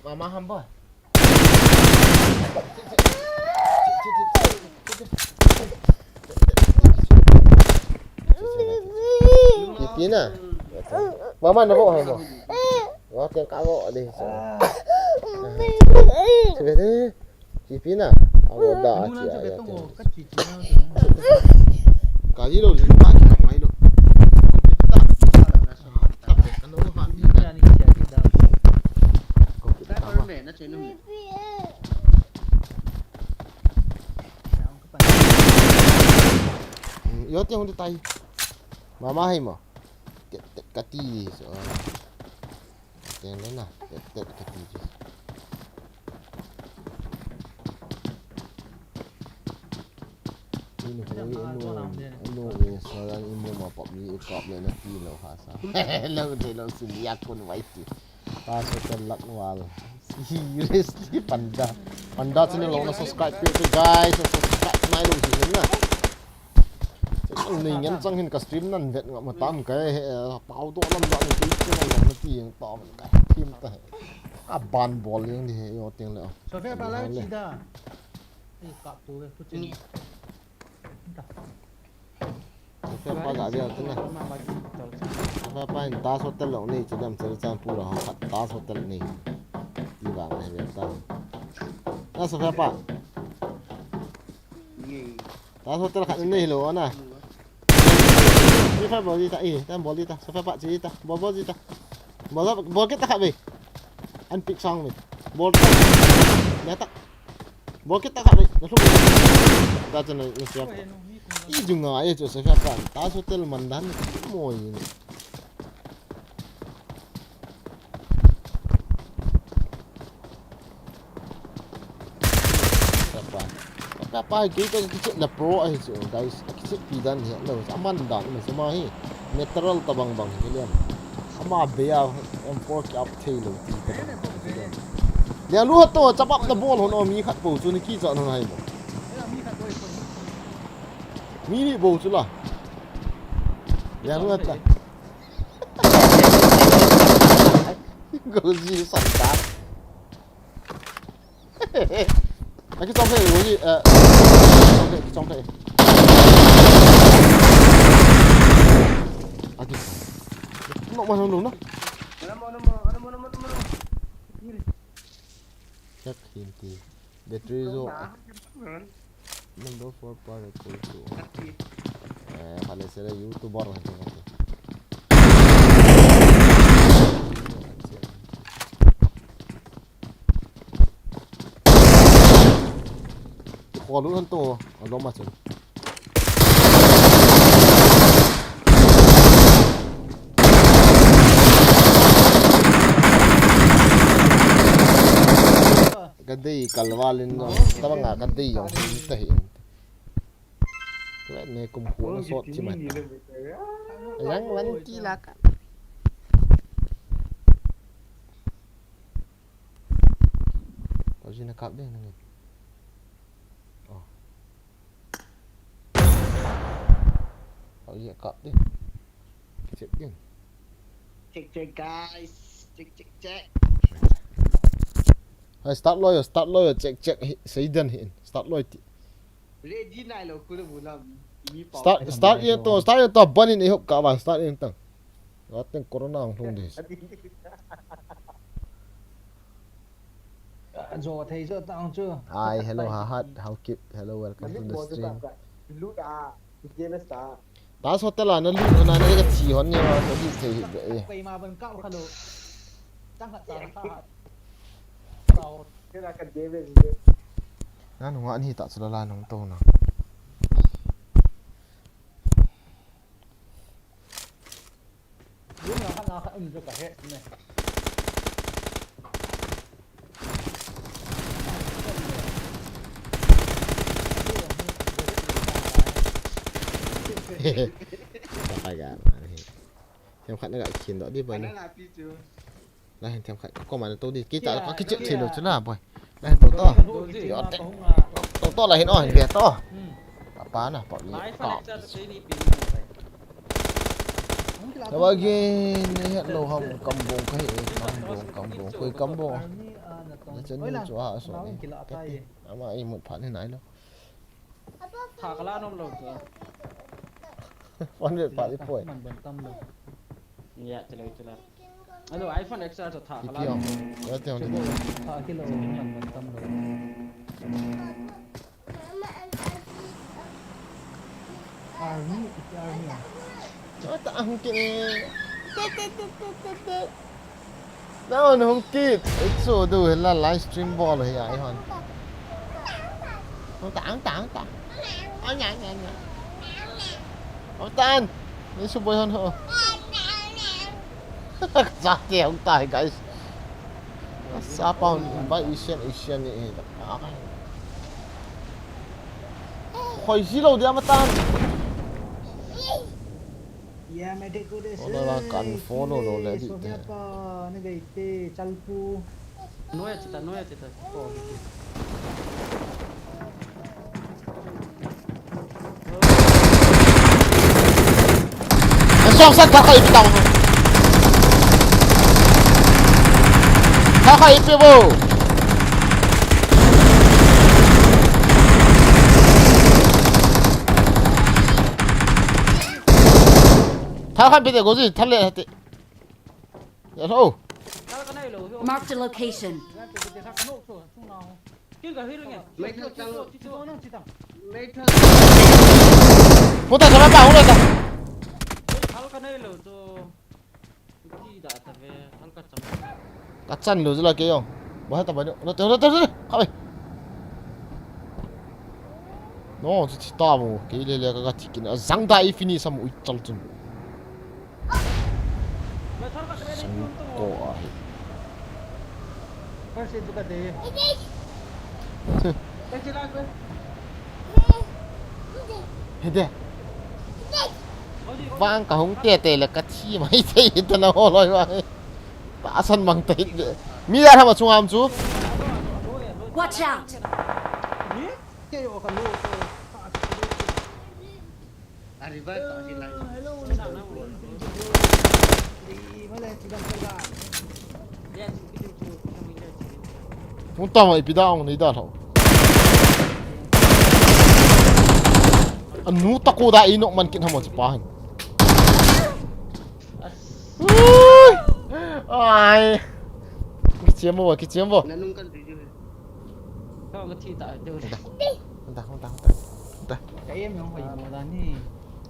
Mama hamba. Pipina. Mama na bo ha mo. Wa teng ka bo de. Sige de. Pipina. Awo da a chi a ya te. Ka ji lo le ba ki mai lo. Computer ta. Ano ha ni na. Computer ta. Yo te hong tai. Mama hai mo. Kati so. Teng le na, tet tet kati ji. Inu hui inu inu hui saran imu ma pop mi ikap le na ti lo ha sa. Lo te lo sin ya kun wai ti. Taj Hotel lak wal. Seriously panda. Panda channel lo na subscribe pe pe guys, subscribe nai lo ji na. Ang nei ngen chang hin ka stream nan vet ngam tam ka he, pau to lam da ni ti na ti ta man ka thim ta. A ban bol yang ni he yo teng le. So fe pa la chi da. Ei ka tu ve pu chi. So fe pa ga dia tu na. So fe pa in Taj Hotel lo ni chi dam chi chan pu la ha Taj Hotel ni. Ti ba ngai ve ta. Na so fe pa. Taj Hotel khat nei lo na. Ni fa bol ji ta, eh, tan bol ji ta, so fa pa ji ta, bol bol ji ta. Bol, bol kit ta khat ve. An pick sang ve. Bol ta. Na ta. Bol kit ta khat ve. Na thum. Ta chen na siap. I ju nga e chu so fa pa. Taj Hotel man dan mo ni. Kapa. Kapa hi kei ka kichep na pro ahi chu, guys. Kichep pi dan hi lo. Aman dan ma chu ma hi. Natural tabang bang hi lem. Ama beya M four ki up thei lo ti tabang. Lianglu hat to chapap na bol hon o mi khat po chu ni kicha non hai mo. Mi ni bo chu la. Lianglu hat ta. Goji santa. Aki chong thei, Goji, eh, chong thei, chong thei. Aki. Nok ma nok na. Check hin ti. Battery zo. Number four pa record to. Eh, pale sele YouTuber hai to. Bol un to, alom a chun. Ka dei kalvalin no, tabanga ka dei jong hi ta hi. Klet ne kum khu na sot chi mai ta. Yang van ki la ka. Pau ji na kap de na nge. Oh. Pau ji kap de. Check din. Check, check, guys. Check, check, check. Hai, start loi, start loi, check, check, hi, sei den hi, start loi ti. Ready nai lo, khu le bu lam. Mi pau. Start, start yen to, start yen to, ban in i hop ka ba, start yen to. Wa teng corona ang thung dis. Jo thei jo tang chu. Hi, hello, ha hat, how keep, hello, welcome to the stream. Lu ta, ke le sa. Das hotel a na lut na na ka thi hon ni ma ka di thei hi be. Kei ma ban ka kha lo. Tang khat tang khat. Tao. Ke la ka de be. Na nung ani ta chu la la nung to na. Lu na kha na kha um jo ka he ne. Ka ga ma ni. Themkhat na ga khin doh di boy na. Ana na pi chu. La hin themkhat ko ma na to di. Kita ka kichep thei lou chu na boy. La hin to to. Yo te. To to la hin o hin ve to. Hmm. Pa pa na pa ni. Ai, ka. Fa lecture te ni pi ni. Hello again, hello ham, Kambong kahi, Kambong, Kambong, koi Kambong. Army, ah, na tong. Na channel chu a so ni. Kila tai. Ama i mut phat ni nai lo. Tha kala nom lo chu. Phone ve phat i poi. Man ban tam lo. Ya, chalo, chalo. Alo, iPhone X R chu tha kala. Ipi ong. Kala te ong. Tha kilo man ban tam lo. Army, iti army a. Chota hung kit e. Te, te, te. Na hung kit. Ichu du hila live stream bol hi ai hon. Hung ta, hung ta, hung ta. Anya, anya, anya. Hung ta an. Ni su boi hon ho. Sa te hung ta hi, guys. Sa pa hung bai Asian, Asian ni e. Khoi ji lo dia matan. Ya, medic ko de. Ona la kan phone lo le di te. Sofia pa, ne gai te, chalpu. Noya chita, noya chita. Song sa thakha ipi tang. Thakha ipi bo. Thakha ipi te goji thale hate. Hello. Marked a location. Puta, sama pa, hula ta. Ka chan lo jela ke yo. Ba ta ba no. No te, no te, no te. Khabe. No, chi chi ta mo. Ke le le ka ka thi kin. A jang da i finish am ui chal chun. Sangko ahi. Hede. Vang ka hung te te le ka thi mai te ta na ho loi va. Ta san mang te de. Mi da thama chung am chu. Watch out! Hung tama ipi da ong nei da tho. Anu tako da i nok man kin hamo chi pa hin. Ui! Ai. Kichiam bo, kichiam bo. Nanung kan video. Ka thi ta de. Hung ta, hung ta, hung ta. Hung ta. Ka em yong hoi mo da ni.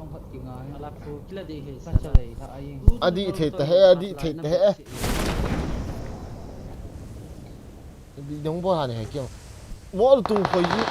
Ong hot ki ngai. Ala khu kila de he. Ka chalei ta ai. Adi thei ta he, adi thei ta he. Di dong bo ha ni he kyo. Mo tung hoi ji.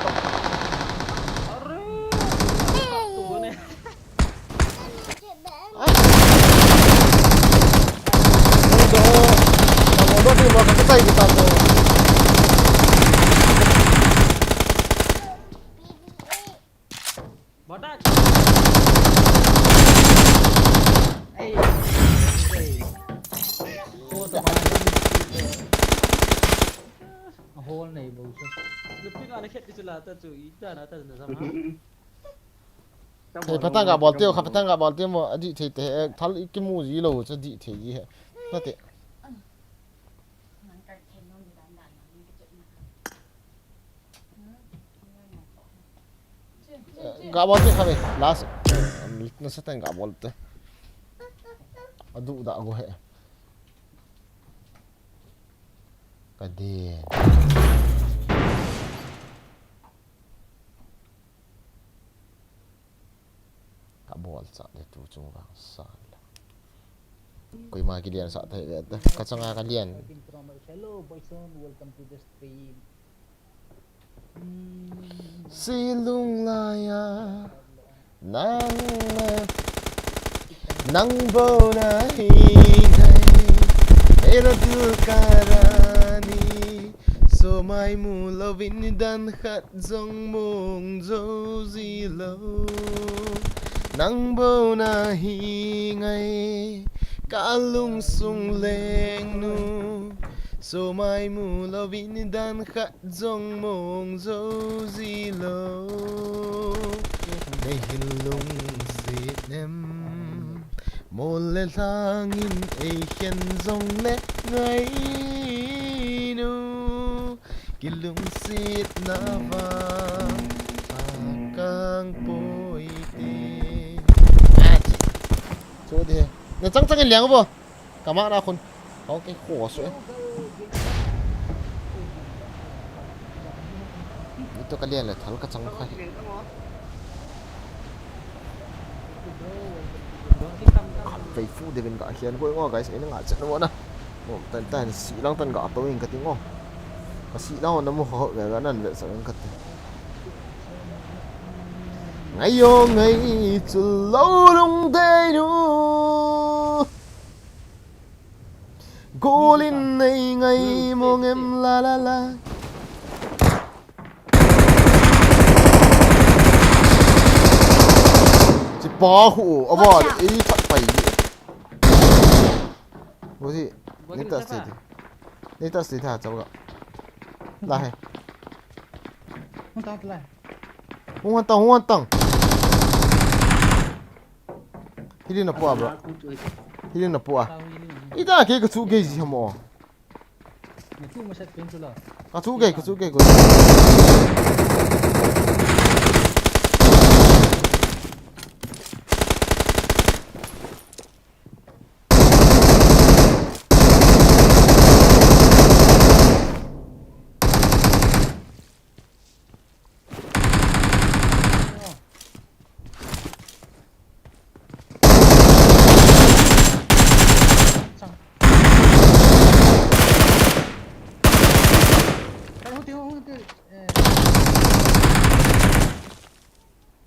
Ata chu ita na ta na sama. Hey, phatang ga bol teo, kha phatang ga bol teo mo, adih thei te, eh, thal i kimu ji lou, chu dih thei ji he. Na te. Eh, ga bol teo kha ve, last. Na sa tang ga bol te. Adu da go he. Ka din. Ka bol cha de tu chung vang sa la. Koima kilian sa thei ve ta. Ka changa ka lian. Hello, boys, welcome to the stream. Silung laiya nang le nang bou nahi ngai. Mera dil ka rani, somai mu louvin nidan khat jong mong jou ji lou. Nang bou nahi ngai, ka lungsung lengnu. Somai mu louvin nidan khat jong mong jou ji lou. Nei hin lungset nem, mol le lhangin ei khen jong le ngainu. Kilungsetna vang akang poi te. Chu di. Na chang chang in liang bo. Ka ma na khun. Kau kei kho su e. Ito ka lian le thal ka chang kha hi. Khat vei fu de vin ka hian ko ngo guys, ina nga chat mo na. Mo tan tan si lang tan ga to in ka ti ngo. Ka si lang na mo ho ga ga nan ve sa in ka ti. Ngai yo ngai chu lo lung dei nu. Golin nei ngai mong em la la la. Chipa hu, ava, ei chat pai. Bosi, ni ta sti ti. Ni ta sti tha, chau ga. La he. Hung tang, hung tang. Hili na pua, bro. Hili na pua. Ita ke ka chu ke ji hamo. Ka chu ke, ka chu ke ko.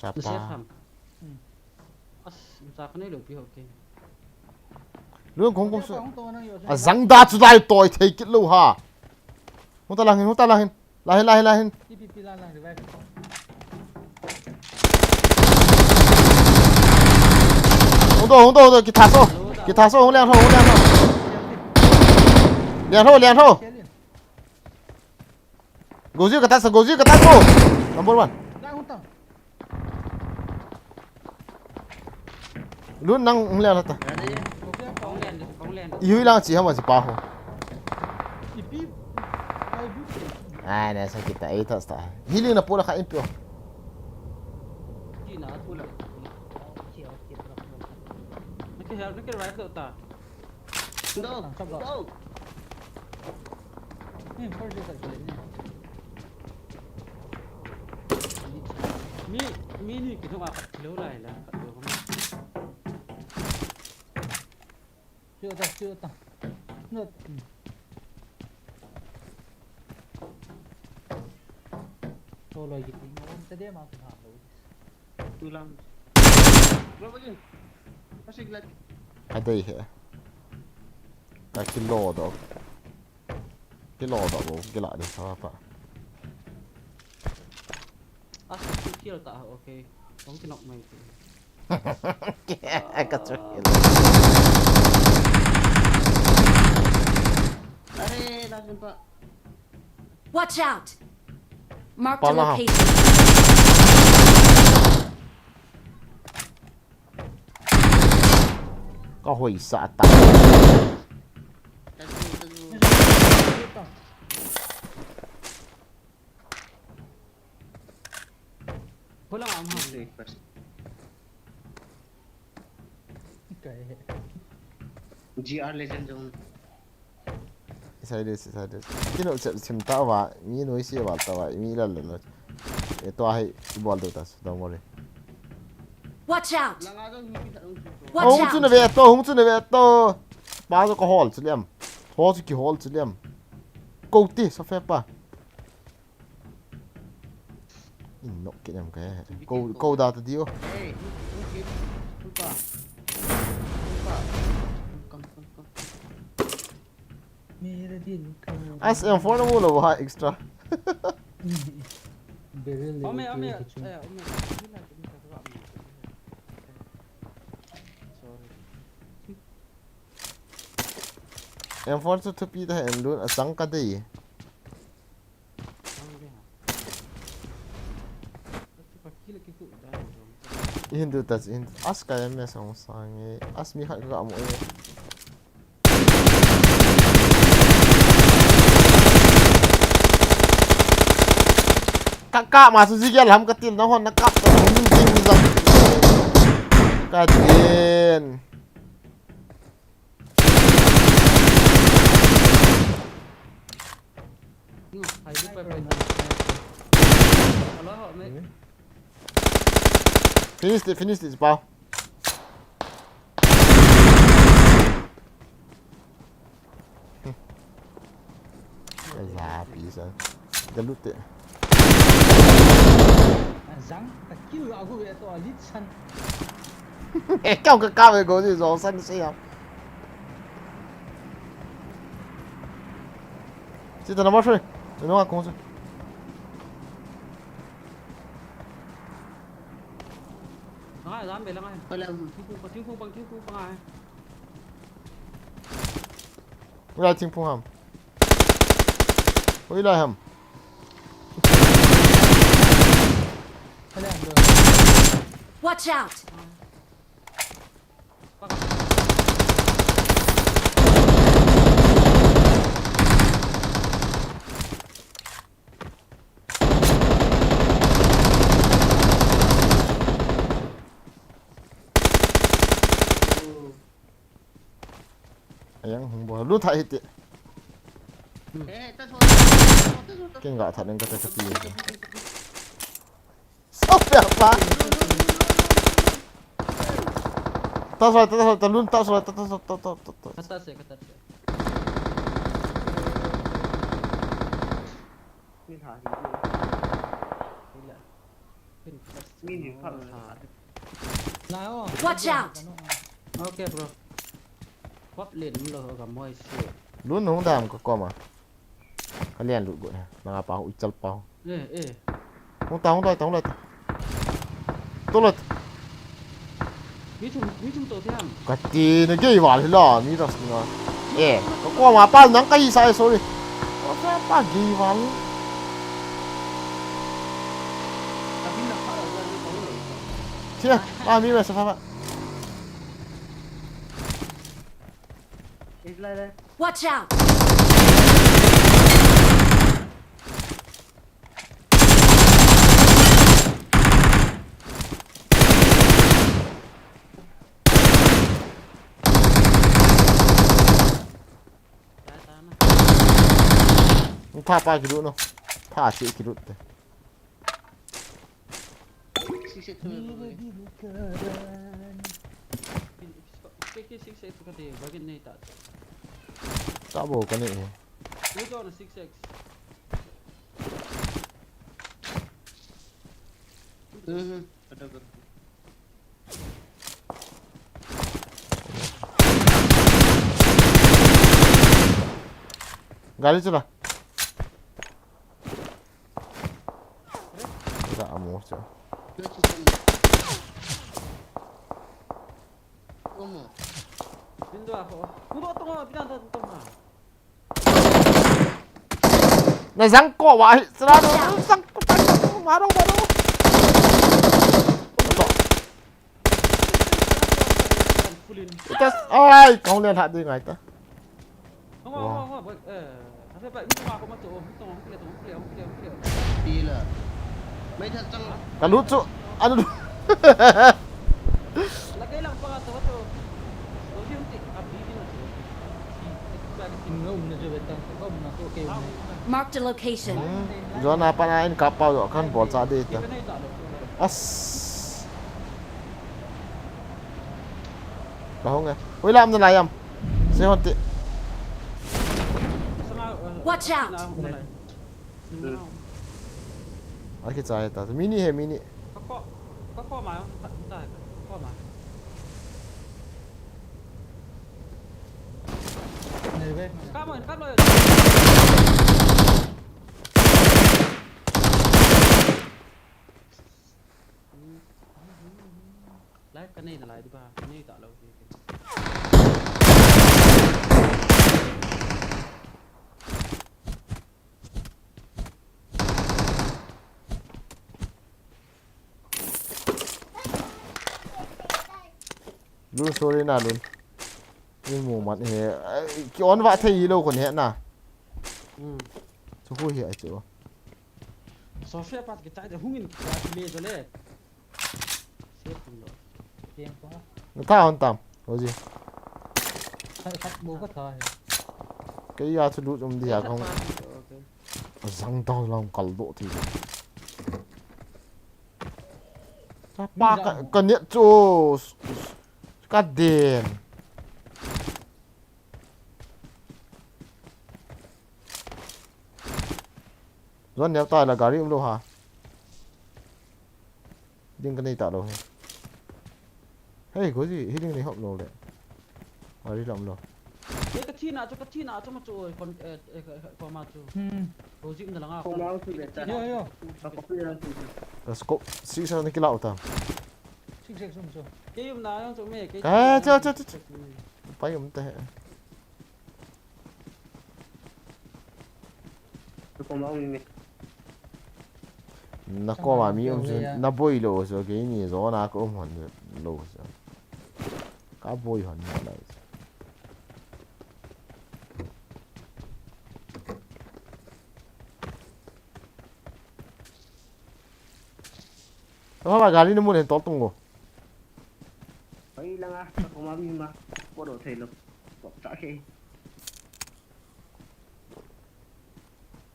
Chapa. Lun kong kong su. A zang da chu dai toi thei kit lou ha. Hung ta lang hin, hung ta lang hin. Lahin, lahin, lahin. Hung to, hung to, hung to, kitha so. Kitha so, hung liang tho, hung liang tho. Liang tho, liang tho. Gozi ka ta sa, gozi ka ta so. Number one. Lun nang hung lian ta. Ihui lang chi hama chi pa ho. Ai, na sa kita, ei ta sta. Hili na pula kha impyo. Nake help, nake right lo ta. No, no. Mi, mi ni kithong a khat lo lai la, khat lo. Sio ta, sio ta. No. Solo gitu, no, tadi mau kita lo. Tulang. Berapa je? Masih gelap. Ada ihe. Ka kilo do. Kilo do bo, kila de sa pa. Asa tu kill ta, okay. Kong kinok mai tu. Ka chu kill. Are, dah jumpa. Watch out! Marked a Pala ha. Location. Ka hoisa ta. Tadu, tadu. Hola, mama. Request. G R Legend Zone. Sai de, sai de. Kino chep chim ta va, mi noi si va ta va, mi la la la. E to hai, bol do tas, don't worry. Watch out! Langa zone hi mi khat hung chu. Watch Hung chu na out! ve to, hung chu na ve to. Ba zo ka hol chu lem. Ho chu ki hol chu lem. Ko ti, sa fe pa. In nok ki nem ka he. Ko, ko da ta di o. Hey, hung, hung ki. Hung pa. Hung pa. Come, come, come. मेरे दिल का As M four na mu lo ha extra. Barrel Ome, ome, level two. Eh, ome. Sorry. M four chu thupi ta hen lun a chang ka dei. Hindu ta chu Hindu. As ka M S hong sang e. As mi khat ka mu e. Ka ka ma su ji gel ham ka til na hon na kap ka hung jing jang. Ka din. Hello, mate. Finish it, finish it, pal. Za pi sa. Ka lut te. Zang, ta kill a gu ve to a lit san. E kau ka ka ve go ni zo san se ya. Sita na mo shwe. No a kong se. Langa, langa, langa. Wala. Thingphung, thingphung, thingphung, thingphung, ah. Ui lai thingphung ham. Ui lai ham. Hello, bro. Watch out! Ayang hung bo lu tha hiti. Eh, ta so, ta so, ta so, ta so. Ken ga tha neng ka ta ka ti. Stop ya pa. Ta so ta so ta lun ta so ta ta so ta ta ta. Kata se, kata se. Min ha hi. Hila. Min first. Min hi first. Lao. Watch out! Okay, bro. Pop len lo ka moi se. Lun hung dam ka koma. Ka lian lut go na. Na pa hu ichal pa hu. Eh, eh. Hung ta hung ta hung ta. To lo. Mi thum, mi thum to thiam. Ka ti na gei val hi la mi ras na. Eh, ka koma pa nang ka hi sa, sorry. Ka pa gei val. Ka bin na pa la ni ko lo. Sia, pa mi ma sa pa. Is lai lai. Watch out! Lai ta na. Pha pa kilut no. Pha chi kilut te. Six six two. मेरे दिल का रानी। K K six six ka te, bagin nei ta. Ta bo ka ni. Ni to na six six. Mhm. Ada ber. Gari chu la. Ga amo chu. Omo. Bin do a ko. Ku do to ma, bin do to ma. Na jang ko wa hi, sra do jang ko. Maro, maro. Ito. Ai, kong len hat di ngai ta. Wow. Kalut chu. Anu. Marked a location. Hmm. Zona pana in kap pau kan bol cha de ta. As. Ka hong e. Ui lam na lai am. Se hon ti. Watch out! Aki chai ta. Mini he mini. Live ka nei nalai di ba, ka nei ta lou di. Lun sorry na lun. Ni mu man he. Ki on va thei lou kon he na. Hmm. Chu hu hi ai chu. Sophia pat ki tai de hungin ki ta le jo le. Save tum lo. Game ko. Na tha hon tam. Hoji. Khat, khat bo ka tha he. Kei a chu lut um di a kong. Okay. Zang dang lang kal do ti. Pa ka, ka net chu. Ka den. Zon neo ta la gari um lo ha. Ding ka nei ta lou he. Hei, ko ji, hi ding nei hop lou le. Gari lam lou. Ke ka thina chu, ka thina chu ma chu, oi, kon, eh, eh, ko ma chu. Hmm. Ko ji um na la nga. Ko ma chu le ta. Yo, yo. Ka ko pi ran chu. Ka scope, six sa ni kila uta. Six, six, um chu. Ke um na yang chu me, ke. Ka, cha, cha, cha, cha. Pai um ta he. Na koma mi um chu, na boi lou chu, keini zona ka um hon lou chu. Ka boi hon na lai. Tama ba gari ni mun hen tol tung go. Pai langa, ka koma mi ma. Ko do thei lou. Ko ta ke.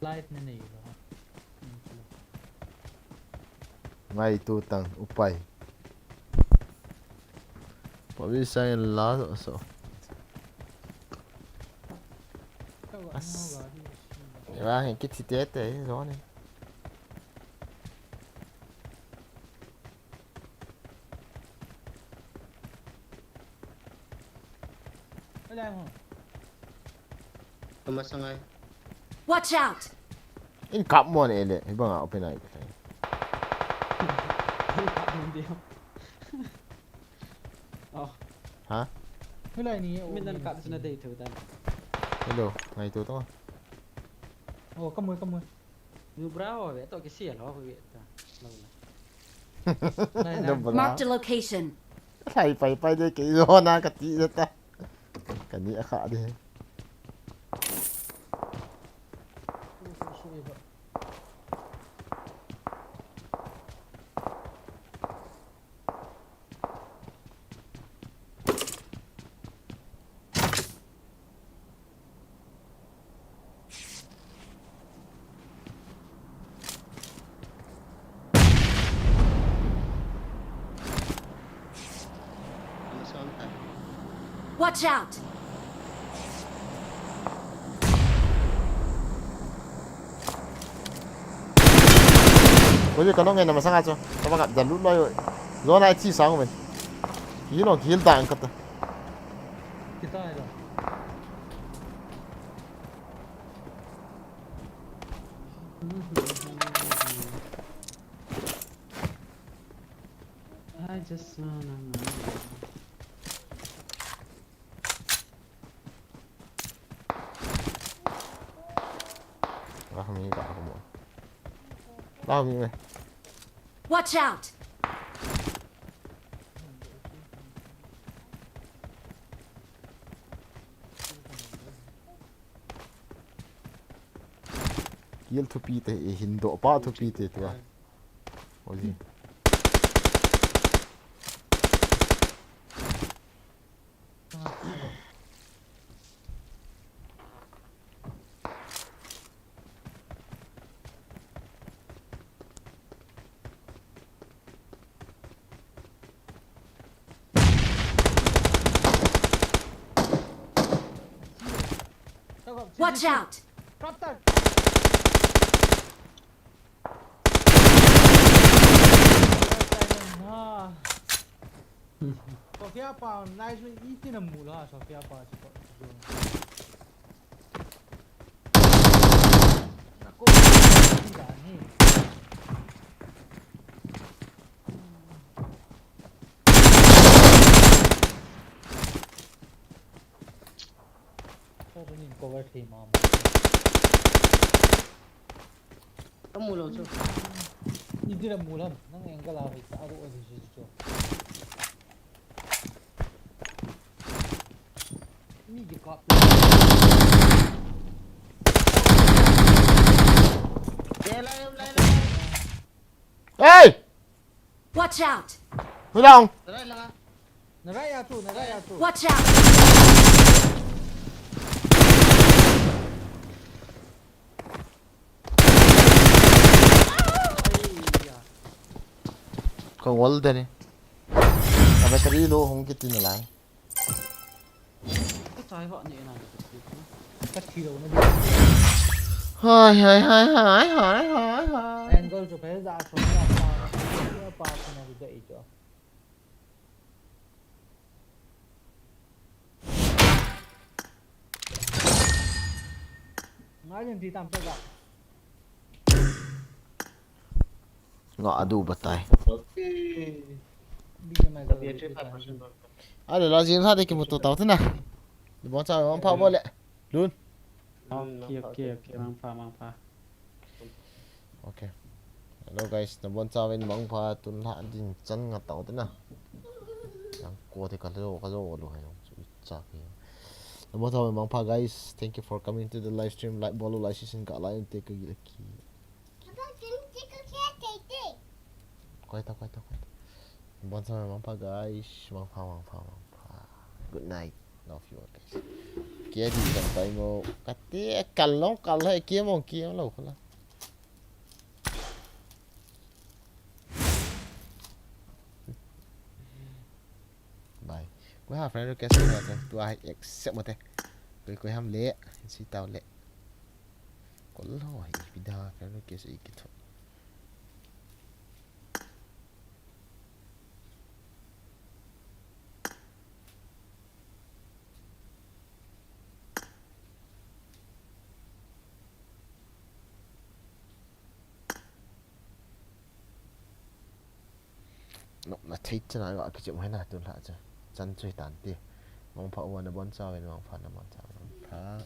Live na nei lo. Ngai tu tang upai. Pawi sang la so. As. Ra hen kiti te te zo ni. Ama sangai. Watch out! In kap mo ne le, hi banga open ai. Oh. Ha? Hilai ni, min nan kap sina dei thu dan. Hello, ngai tu to. Oh, kamu, kamu. Nu bra ho ve, to kisi lo ho ve ta. Lo la. Nai, nai. Marked a location. Lai pai pai de ke yo na ka ti ta. Ka ni a kha de. Watch out! Ko je ka nong nge na masanga cho. Ka ba ka jalu lo yo. Zo na chi sang men. Ki no ki hil ta ang kata. Kita ida. I just wanna know. Lah mi ka aku mo. Lah mi me. Watch out! Kill thupi te, eh, hin doh pa thupi te tua. Oi. Watch out! Sofia pa, nice, iti na mula, Sofia pa, si ko. Cover thei mama. Ka mu lou chu. Ni dira mu lam, nang angle a hoi ta, a ro a ji ji chu. Mi ji kap. Lai, lai, lai, lai. Hey! Watch out! Hui lang. Narai lang ah. Narai a tu, narai a tu. Watch out! Ka wall de ni. Ka battery low hung kiti nalai. Ka chai va ni na. Ka thi lo na. Hai, hai, hai, hai, hai, hai, hai. Angle chu phel da chu ya pa. Ya pa chu na de i chu. Ngai len ti tam ta ga. Nga adu batai. Ale la jing sa de kimuto tau tina. Bon cha mangpha bole. Lun. Okay, okay, okay, mangpha, mangpha. Okay. Hello guys, nabon chauvin mangpha, tun la din chan nga tau tina. Yang ko te ka lo, ka lo lo hai. Su cha ke. Nabon chauvin mangpha guys. Thank you for coming to the live stream. Like bolo, like session ka, like te ka gila ki. Koi ta, koi ta, koi ta. Bon sa mangpha guys, mangpha, mangpha, mangpha. Good night. Love you all guys. Kia di kan tai mo. Kate kal long kal hai kia mo kia lo kala. Bye. Koi ha friend request mo ta. Tu ai accept mo te. Koi koi ham le. Si tau le. Kol ho hi pida friend request i ki tho. No, na thei chana ga kichim hai na tun la cha. Chan chui tan ti. Mangpha u nabon chauvin, mangpha nabon chauvin. Mangpha.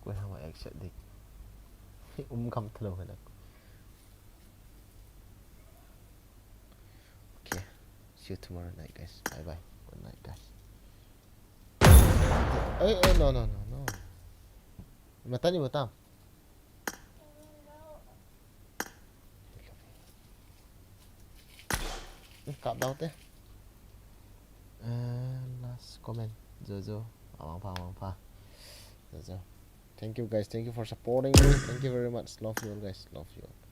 Koi hama accept dik. Um kam thalo hela. Okay. See you tomorrow night, guys. Bye bye. Good night, guys. Eh, eh, no, no, no, no. Mata ni mata. Eh, kap dau te. Eh, last comment. Jojo. Amang pha, amang pha. Jojo. Thank you guys. Thank you for supporting me. Thank you very much. Love you all guys. Love you all.